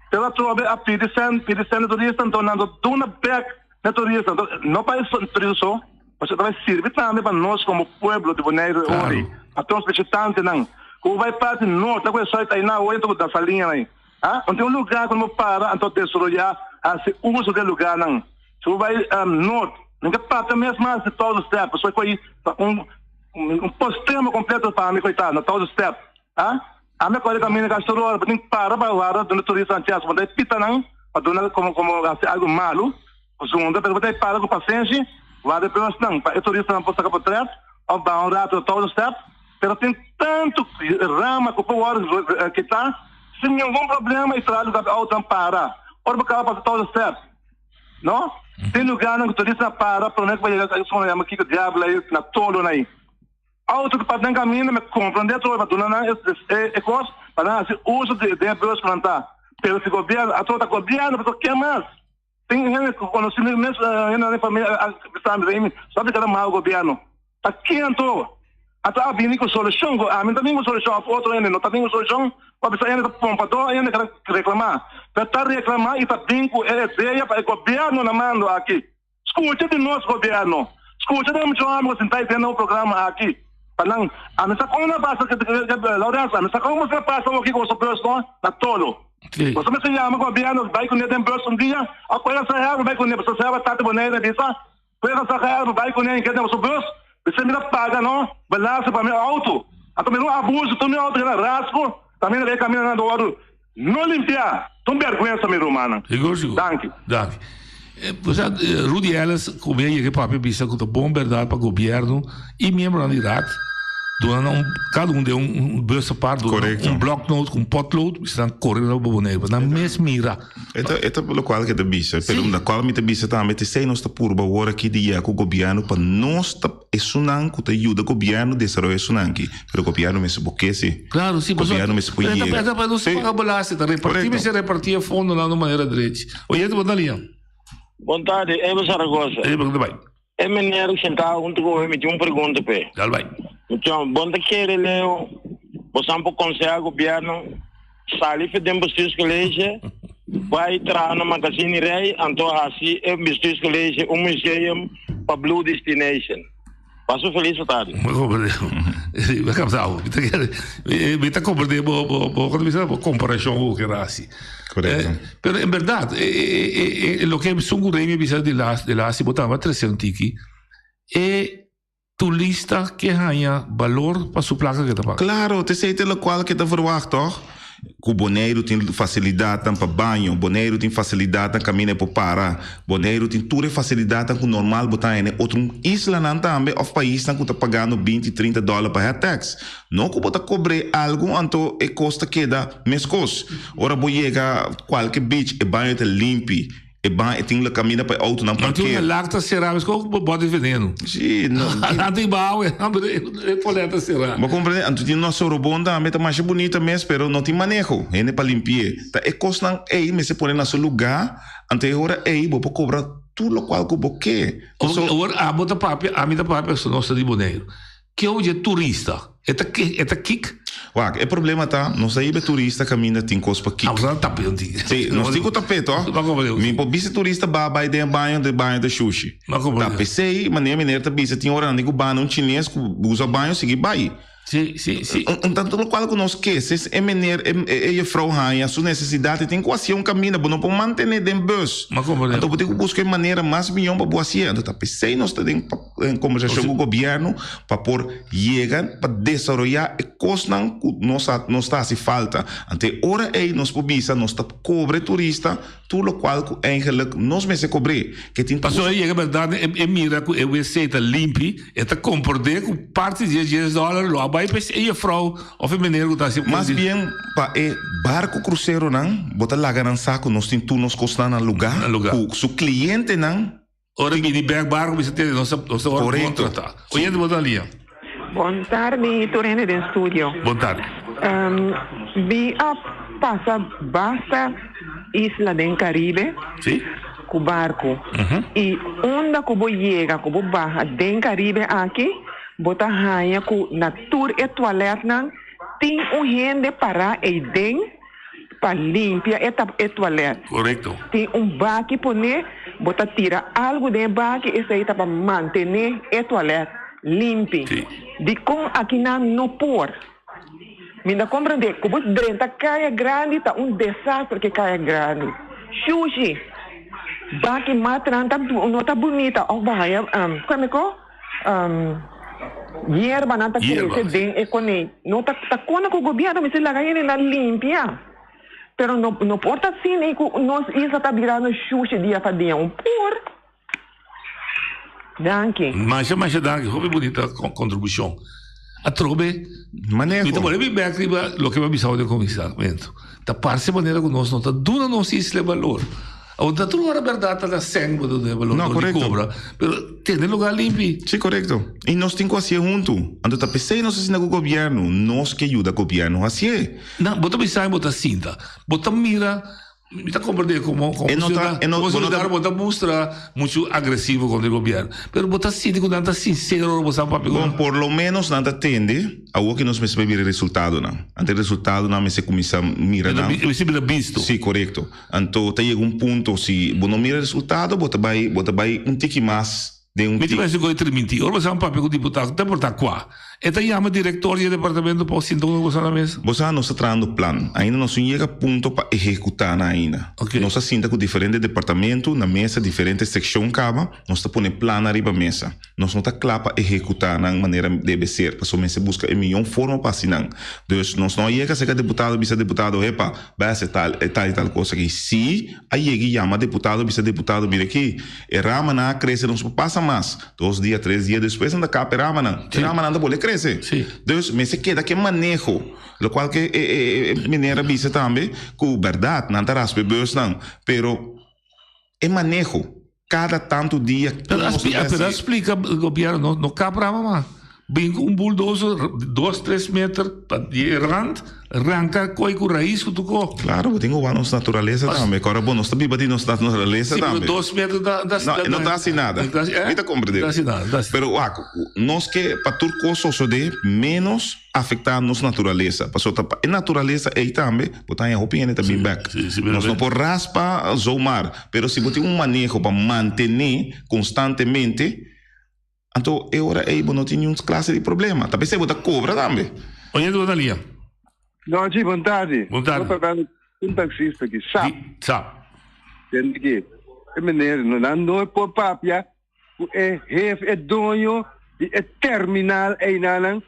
Pero atrobe a pidi cen, pidi cen di turista enton nan ta duna bek na turista. Enton no pa e turista so, pasobra ta bay sirbi tambe pa nos como pueblo di Boneiru e ora ey. Pa tur nos bishitantenan cu bay parti norte ta cu e zuid ayna hoy enton cu ta saliña ay. Ha? No tin un lugá ku no por para anto desaroyá, hasi uso di e lugánan. Si bo bai nort, mi ka papia mes mas di todo step, pasobra ku ei ta un. Un postema kompleto pa mi koitado na Thousand Step. Ah, ami a kore kaminda kasi tur ora, bo tin para pa warda duna turista nan chèns, bo ta e pita nan pa duna komo komo hasi algu malu, zunda, pero bo ta e para ku pasenshi, warda e bùsnan pa e turistanan por saka potrèt òf baha un ratu na Thousand Step, pero tin tantu rama ku por wòrdu kitá sin ningun problema i traha lugar pa e outonan para ora bo kaba pasa Thousand Step. No? Tin lugarnan ku turistanan para promé ku bo yega e yama kiko diabel ei na tolonan ei. Auto ku pasa den kaminda mi komprondé atrobe pa duna nan e kos pa nan hasi uso di den e bus ku nan ta. Pero si gobièrnu atrobe ta gobièrnu pasobra ken mas? Tin hende ku konosí mi mes hende den famia a bisa mi Remy stòp di keda mal gobièrnu. Ta ken anto? Anto a bini ku solushon ku ami no ta bin ku solushon òf otro hende no ta bin ku solushon pa bisa hende ta pompa dor hende ta reklamá. Pero ta reklamá i ta bin ku e idea pa e gobièrnu na mando aki. Skucha di nos gobièrnu. Skucha di e mucha hòmber ku sinta ei den e programa aki. Pa nan, ami sa kon nan pasa, Laurencio, ami sa kon boso ta pasa awor ki ku boso bus no na tolo. Boso mester yama gobièrnu bai kuné den bus un dia, òf kohe sa hèlp bai kuné, pasobra sa hèlp a tata Bonaire a bisa. Pueda saca elba bay cune en keda su bus, mi mi ta paga no belasting pa mi auto. Anto mi no abuso tur mi auto keda rasco, ta mi na camina nan ta wordo no limpia. Ta un berguensa mi rumannan. Sigur sigur. Danki. Danki. Osea Rudy Ellis ku mi a yega e papia bisa ku ta bon bèrdat pa gobièrnu i miembronan di raad duna nan un kada un den un bus apart duna nan un blòknoot ku un pòtloot bisa nan kore na Bonaire pa nan mes mira. E ta e ta lokual ke ta bisa, pero na kual mi ta bisa tambe t'esei nos ta purba awor aki di yega ku gobièrnu pa nos ta esunnan ku ta yuda gobièrnu desaroya esunnan aki, pero gobièrnu mester por ke si. Klaro, si, pasobra Gobièrnu mester por e ta yega. e ta pa nos Si. paga belasting, ta repartí Korekto. mester repartí e fondonan na un manera drechi. Oyente bo ta liña. Bon tardi, Ebe Zaragoza. Ebe, ku ta bai? E meneer sentá huntu ku mi tin un pregunta p'e. Dal bai. Mi chon, bon ta kere Leo, bosan por konsehá gobièrnu sali for den bestuurscollege, bai traha na Magazine Rei, anto hasi e bestuurscollege un museum pa Blue Destination. Pasa un felis tardi. Mi kapsa awo. Mi ta kere, mi ta komprendé bo, bo, bo, komo ta bisa, bo komparashon ku bo kere hasi. Korekto. Pero en bèrdat, e loke esun ku Remy a bisa di las, di las, si bo tabata trese un tiki, e turista ke haña balor pa su plaka ke ta paga. Klaro, t'esei ta lokual ke ta verwagt, tòg? Ku Boneiru tin fasilidatnan pa baño, Boneiru tin fasilidatnan kaminda e por para, Boneiru tin tur e fasilidatnan ku normal bo ta haña den otro islanan tambe òf paisnan ku ta pagando binti, trinta dòler pa head tax. No ku bo ta kobr'é algu anto e kos ta keda meskos. Ora bo yega kualke beach e baño ta limpi. E ban e tin la caminda pa e autonan No tin parkeer. un lak ta será, mes como bo bote veneno. Sí, no. Nan tin baho e hamber e polet ta será. Bo comprende? Anto tin nos Sorobon tambe ta masha bunita mes, pero no tin maneho. Hende pa limpi'é. Ta e cosnan ey mester pone na su lugar, anto e ora ey bo por cobra tur locual cu bo ke. Awor, awor abo ta papia, ami ta papia, so nos ta di Boneiru. Ke oye turista? E ta ke, e ta kik? Wak, e problema ta, nos ta hiba e turista kaminda tin kos pa kik. Ah, boso ta tapia un tiki. Sí, nos tin ku tap'é tòg. Bo komprendé. Mi por bisa e turista ba bai den e baño, den e baño ta shushi. Bo komprendé. Ta p'esei, manera meneer ta bisa, tin ora nan tin ku banda un chines ku usa baño sigui bai. Sí, sí, sí. Un tanto lokual ku nos ke, si e meneer, e e jefrou haña su nesesidat, e tin ku hasié un kaminda, bo no por mantené den bus. Bo komprendé. Anto bo tin ku buska e manera mas mihó pa bo hasié. Anto ta p'esei nos ta den. En kombersashon ku gobièrnu pa por yega pa desaroyá e kosnan ku nos a nos ta hasi falta. Anto e ora ei nos por bisa nos ta kobra e turista tur lokual ku eigenlik nos mester kobr'é. Ke tin Pasobra e yega bèrdat e mira ku e wc ta limpi, e ta komprondé ku parti di e dies dòler lo a bai pa e jefrou òf e meneer ku ta hasi. Mas bien pa e barku kruseronan bo ta laga nan sa ku nos tin tur nos kosnan na lugá ku su klientenan. Ora bini bek barco bisa tene nos nos ta worde bon trata. Oyente bo ta lia. Bon tardi tur hende den studio. Bon tardi. Mi a pasa basta isla den Caribe cu barco y unda cu bo yega cu bo baha den Caribe aki bo ta haya cu na tur e toiletnan tin un hende para eyden pa limpia e tap e toilet. Korekto. Tin un baki poné, bo ta tira algu den e baki, esei ta pa mantené e toilet limpi. Sí. Dikon akinan no por? Mi ta komprendé ku bo drenta kaya grandi ta un desaster ke kaya grandi. Shushi, baki matran ta no ta bunita òf bo haña, kua mi ko? Yerbanan ta Yerba, krese den e konei. No ta ta kona ku gobièrnu mester laga hendenan limpia. Pero no no por ta asina ei ku nos isla ta birando shushi dia pa dia. Un por. Danki. Masha masha danki, hopi bunita kontribushon. Atrobe, Maneho. Mi ta pone mi bek riba loke mi a bisa den kuminsamentu. Ta parse manera ku nos no ta duna nos isla e balor. Awor ta tur ora bèrdat ta na sèn bo ta duna e balor No, dor di korekto. kobra, pero tene lugá limpi. Sí, korekto. I nos tin ku hasié huntu. Anto ta p'esei nos asina ku gobièrnu. Nos ke yuda gobièrnu hasié. Na, bo ta bisa i bo ta sinta. Bo ta mira Mi ta comprende como como E no ta- e no- como bo no ta- ciudadano bo ta mustra mucho agresivo contra e gobierno. Pero bo ta sinti cu nan ta sincero ora bo sa papia cu Bon, nan. por lo menos nan ta tende, awor ki nos mester bai mira e resultadonan. Anto e resultadonan mester cuminsa mira nan. Mester bira bisto. Si, corecto. Anto ta yega un punto, si bo no mira e resultado, bo ta bai, bo ta bai un tiki mas den un Mi ta tiki. pensa cu e triminti. Ora bo sa papia cu diputado, ta importa cua. E ta yama director di e departamento pa sinta cu boso na mesa? Bo sa nos ta trahando plan. Ainda nos no yega punto pa ehecuta nan ainda. Nos a sinta cu diferente departamento na mesa, diferente seccion caba, nos ta pone plannan riba mesa. Nos no ta cla pa ehecuta nan manera debe ser, pasobra mester busca e miyon forma pa haci nan. Dus nos no a yega cerca diputado bisa diputado, hepa, bay haci tal e tal y tal cos aki. Si a yega y yama diputado bisa diputado, mira aki, e ramanan a crece, nos por pasa mas. Dos dia, tres dia despues nan ta kap e ramanan. E ramanan ta bolbe krese. Dus mester keda ku e maneho. Lokual ke e e meneer a bisa tambe ku bèrdat nan ta raspa e bùsnan, pero e maneho kada tantu dia Pero a pero a splika gobièrnu no no kap rama mas. Bin ku un bulldozer dos tres meter pa di e rand ranka koi ku rais ku tuko. Claro, bo tin ku wak nos naturalesa tambe. Kòrda bo, nos ta biba di nos naturalesa Sí, pero tambe. dos meter da da No, e no ta hasi nada. No ta hasi, eh? Mi ta komprendé. No ta hasi nada, no ta hasi. Pero wak, nos ke pa tur kos sosodé ménos afektá nos naturalesa. Pasobra ta pa e naturalesa ei tambe bo ta haña hopi hende ta bin bèk. Nos no por raspa zomaar, pero si bo tin un maneho pa mantené konstantemente, Anto e ora ei bo no tin niun klase di problema. Ta p'esei bo ta kobra tambe. Oye tu Natalia. Donchi, bon tardi. Bon tardi. Bo ta un taxista aki, sap. Sap. Tende ki e meneer no nan no por papia ku e hefe, e doño di e terminal einanan.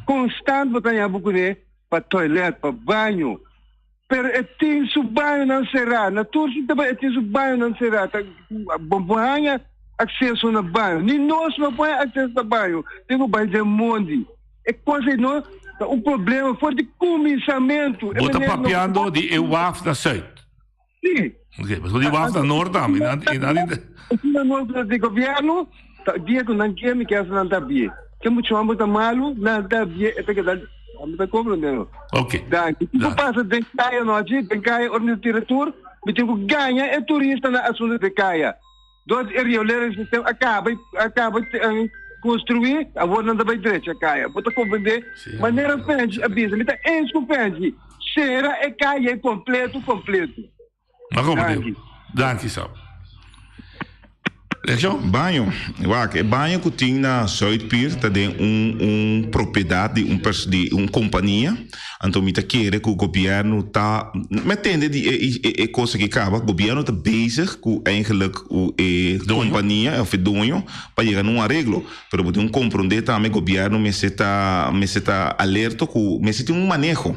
Constant bo ta haña bo kuné pa toilet, pa baño. Pero e tin su bañonan será. Na tur su e tin su bañonan será. Ta bo por haña akseso na baño. Ni nos no por haña akseso na baño. Tin ku bai den mondi. E kos ei no ta un problema for di kuminsamentu. Bo ta papiando di e waf na Zuid? Si. Ok, pasobra di waf na Noord tambe. Na Noord di gobièrnu ta dia ku nan ke mi ke hasi nan ta bie. Ke muchu homber ta malu nan ta bie e ta keda mi ta komprende no. Ok. Danki. Kiko pasa den kaya nochi? Den kaya ora mi ta tira tur mi tin ku gaña e turista na asuntu di kaya. Dor di e riolering system a kaba a kaba konstruí awor nan ta bai drecha kaya. Bo ta komprende? Manera Fenchi a bisa mi ta eens ku Fenchi. Sera e kaya ei kompleto kompleto. Ma komprende. Danki Sab. Reaccion? Baño. Wak, e baño ku tin na Zuidpier ta den un un propiedat di un pers di un kompania. Anto mi ta kere ku gobièrnu ta mi a tende di e e e kos aki kaba, gobièrnu ta bezig ku eigenlijk ku e kompania òf e doño pa yega na un areglo. Pero bo tin ku komprondé tambe gobièrnu mester ta mester ta alerto ku mester tin un maneho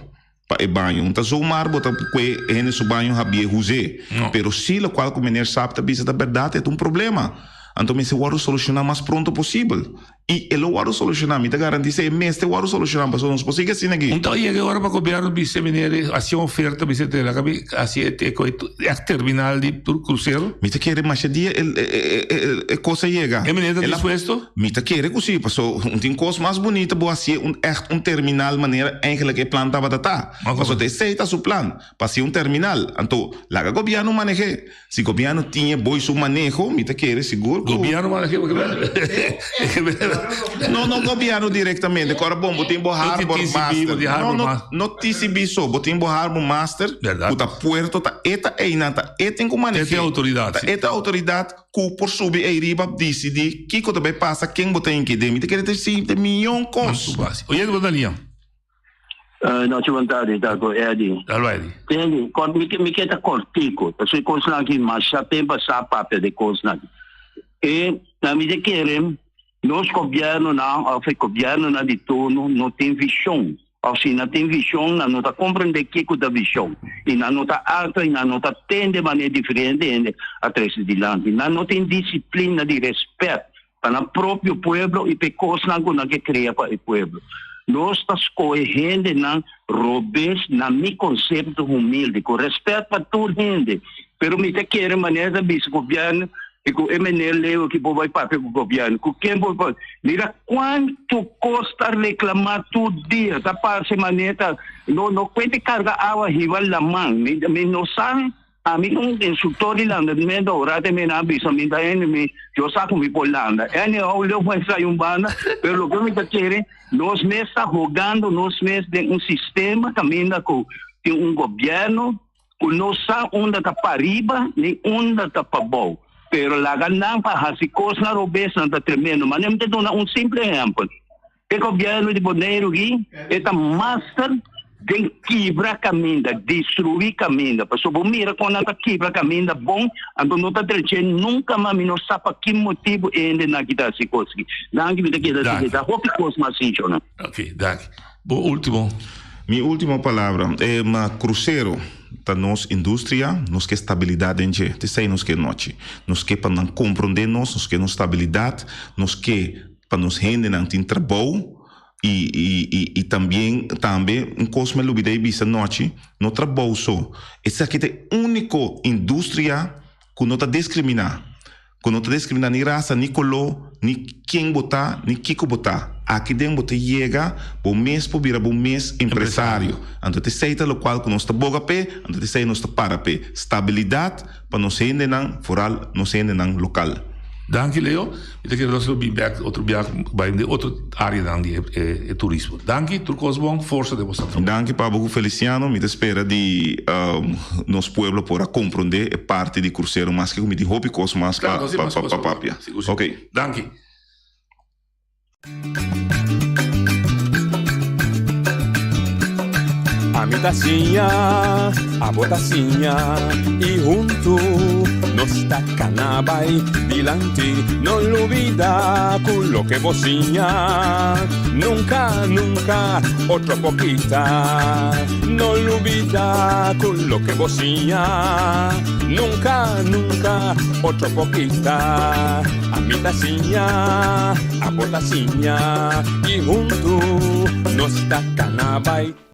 pa e baño. No ta zomaar bo ta kue hende su baño habié huz'é. Pero si lokual ku meneer Saab ta bisa ta bèrdat e ta un problema. Anto mester wòrdu solushoná mas pronto posibel. I e lo wòrdu solushoná, mi ta garantisá e mester wòrdu solushoná pasobra nos por sigui asina aki. Un ta yega e ora pa gobièrnu bisa meneer e hasi un oferta bisa te laga mi hasi e te koe ègt terminal di tur krusero. Mi ta kere masha dia e e kos a yega. E meneer ta dispuesto? Mi ta kere ku si, paso un tin kos mas bunita bo hasié un ègt un terminal manera eigenlijk e plan tabata ta. Paso ta esei ta su plan, pa hasié un terminal. Anto laga gobièrnu maneh'é. Si gobièrnu tin e boi su maneho, mi ta kere sigur ku. Gobièrnu maneho No, no gobièrnu direktamente. Kòrda bon, bo tin bo harbor master. No, no, no TCB so. Bo tin bo harbor master ku ta puerto, ta e ta einan, ta e tin ku maneh'é. E ta e outoridat, Ta e ta outoridat ku por subi ei riba disidí kiko ta bai pasa, ken bo ta inkidé. Mi ta kere ta si ta miyon kos. Oye, bo ta liña. Nochi bon tardi, ta ku Eddie. Hallo Eddie. Eddie, kort, mi, mi ke ta kortico. Pasobra e kosnan aki masha tempo a sa papia di kosnan. E, na mi ta kere. Nos gobièrnunan òf e gobièrnunan di turno no tin vishon. Òf si nan tin vishon, nan no ta komprendé kiko ta vishon. I nan no ta aktua i nan no ta tende manera diferente hende a trese dilanti. Nan no tin disiplina di rèspèt pa nan propio pueblo i pa e kosnan ku nan ke krea pa e pueblo. Nos ta skohe hendenan robes na mi konsepto humilde, ku rèspèt pa tur hende. Pero mi ta kere manera ta bisa gobièrnu i ku e meneer Leo aki por bai papia ku gobièrnu. Ku ken por papia? Mira kuantu kos ta reklamá tur dia. Ta parse manera ta no no kuente karga awa hiba laman. Mi mi no sa ami ta un instruktor di landamento ora te mi nan a bisa mi ta hende mi yo sa ku mi por landa. Anyhow leu por esai un banda pero loke mi ta kere nos mes ta hogando nos mes den un sistema kaminda ku tin un gobièrnu Ku no sa unda ta pariba ni unda ta pabou. Pero laga nan pa hasi kosnan robes nan ta tremendo. Ma mi ta duna un simple ehèmpel. E gobièrnu di Boneiru aki e ta master den kibra kaminda, destruí kaminda. Pasobra bo mira kon nan ta kibra kaminda bon, anto no ta drech'é nunka mas. Mi no sa pa ki motibu e hendenan aki ta hasi kos aki. Danki, mi ta keda sigui. Ta hopi kos mas sincho nan. Ok, danki. Bo ultimo. Mi ultimo palabra, e ma crucero ta nos industria, nos ke stabilidad den dje, t'esei nos ke nochi. Nos ke pa nan comprende nos, nos ke nos stabilidad, nos ke pa nos hendenan tin trabou y y y y tambien tambe un cos mi a lubida di bisa nochi, no trabou so, esaki ta e unico industria cu no ta discrimina. Ku no ta diskriminá ni rasa, ni koló, ni ken bo ta, ni kiko bo ta. Aki den bo ta yega, bo mes por bira bo mes empresario. Anto t'esei ta lokual ku nos ta boga p'e, anto t'esei nos ta para p'e. Stabilidat pa nos hendenan, foral nos hendenan lokal. Danki Leo, mi ta kere nos lo bin bek otro bia bai den otro areanan di e turismo. Danki, tur kos bon, forsa den boso trabou. Danki pa bo ku Feliciano, mi ta spera di nos pueblo por a comprende e parti di crucero maske ku mi tin hopi kos mas pa pa papia. Ok. Danki. Ami ta siña, abo ta siña y huntu nos ta cana bay dilanti. No lubida cu loke bo siña nunca, nunca otro por kita. No lubida cu loke bo siña nunca, nunca otro por kita. Ami ta siña, abo ta siña y huntu nos ta cana bay.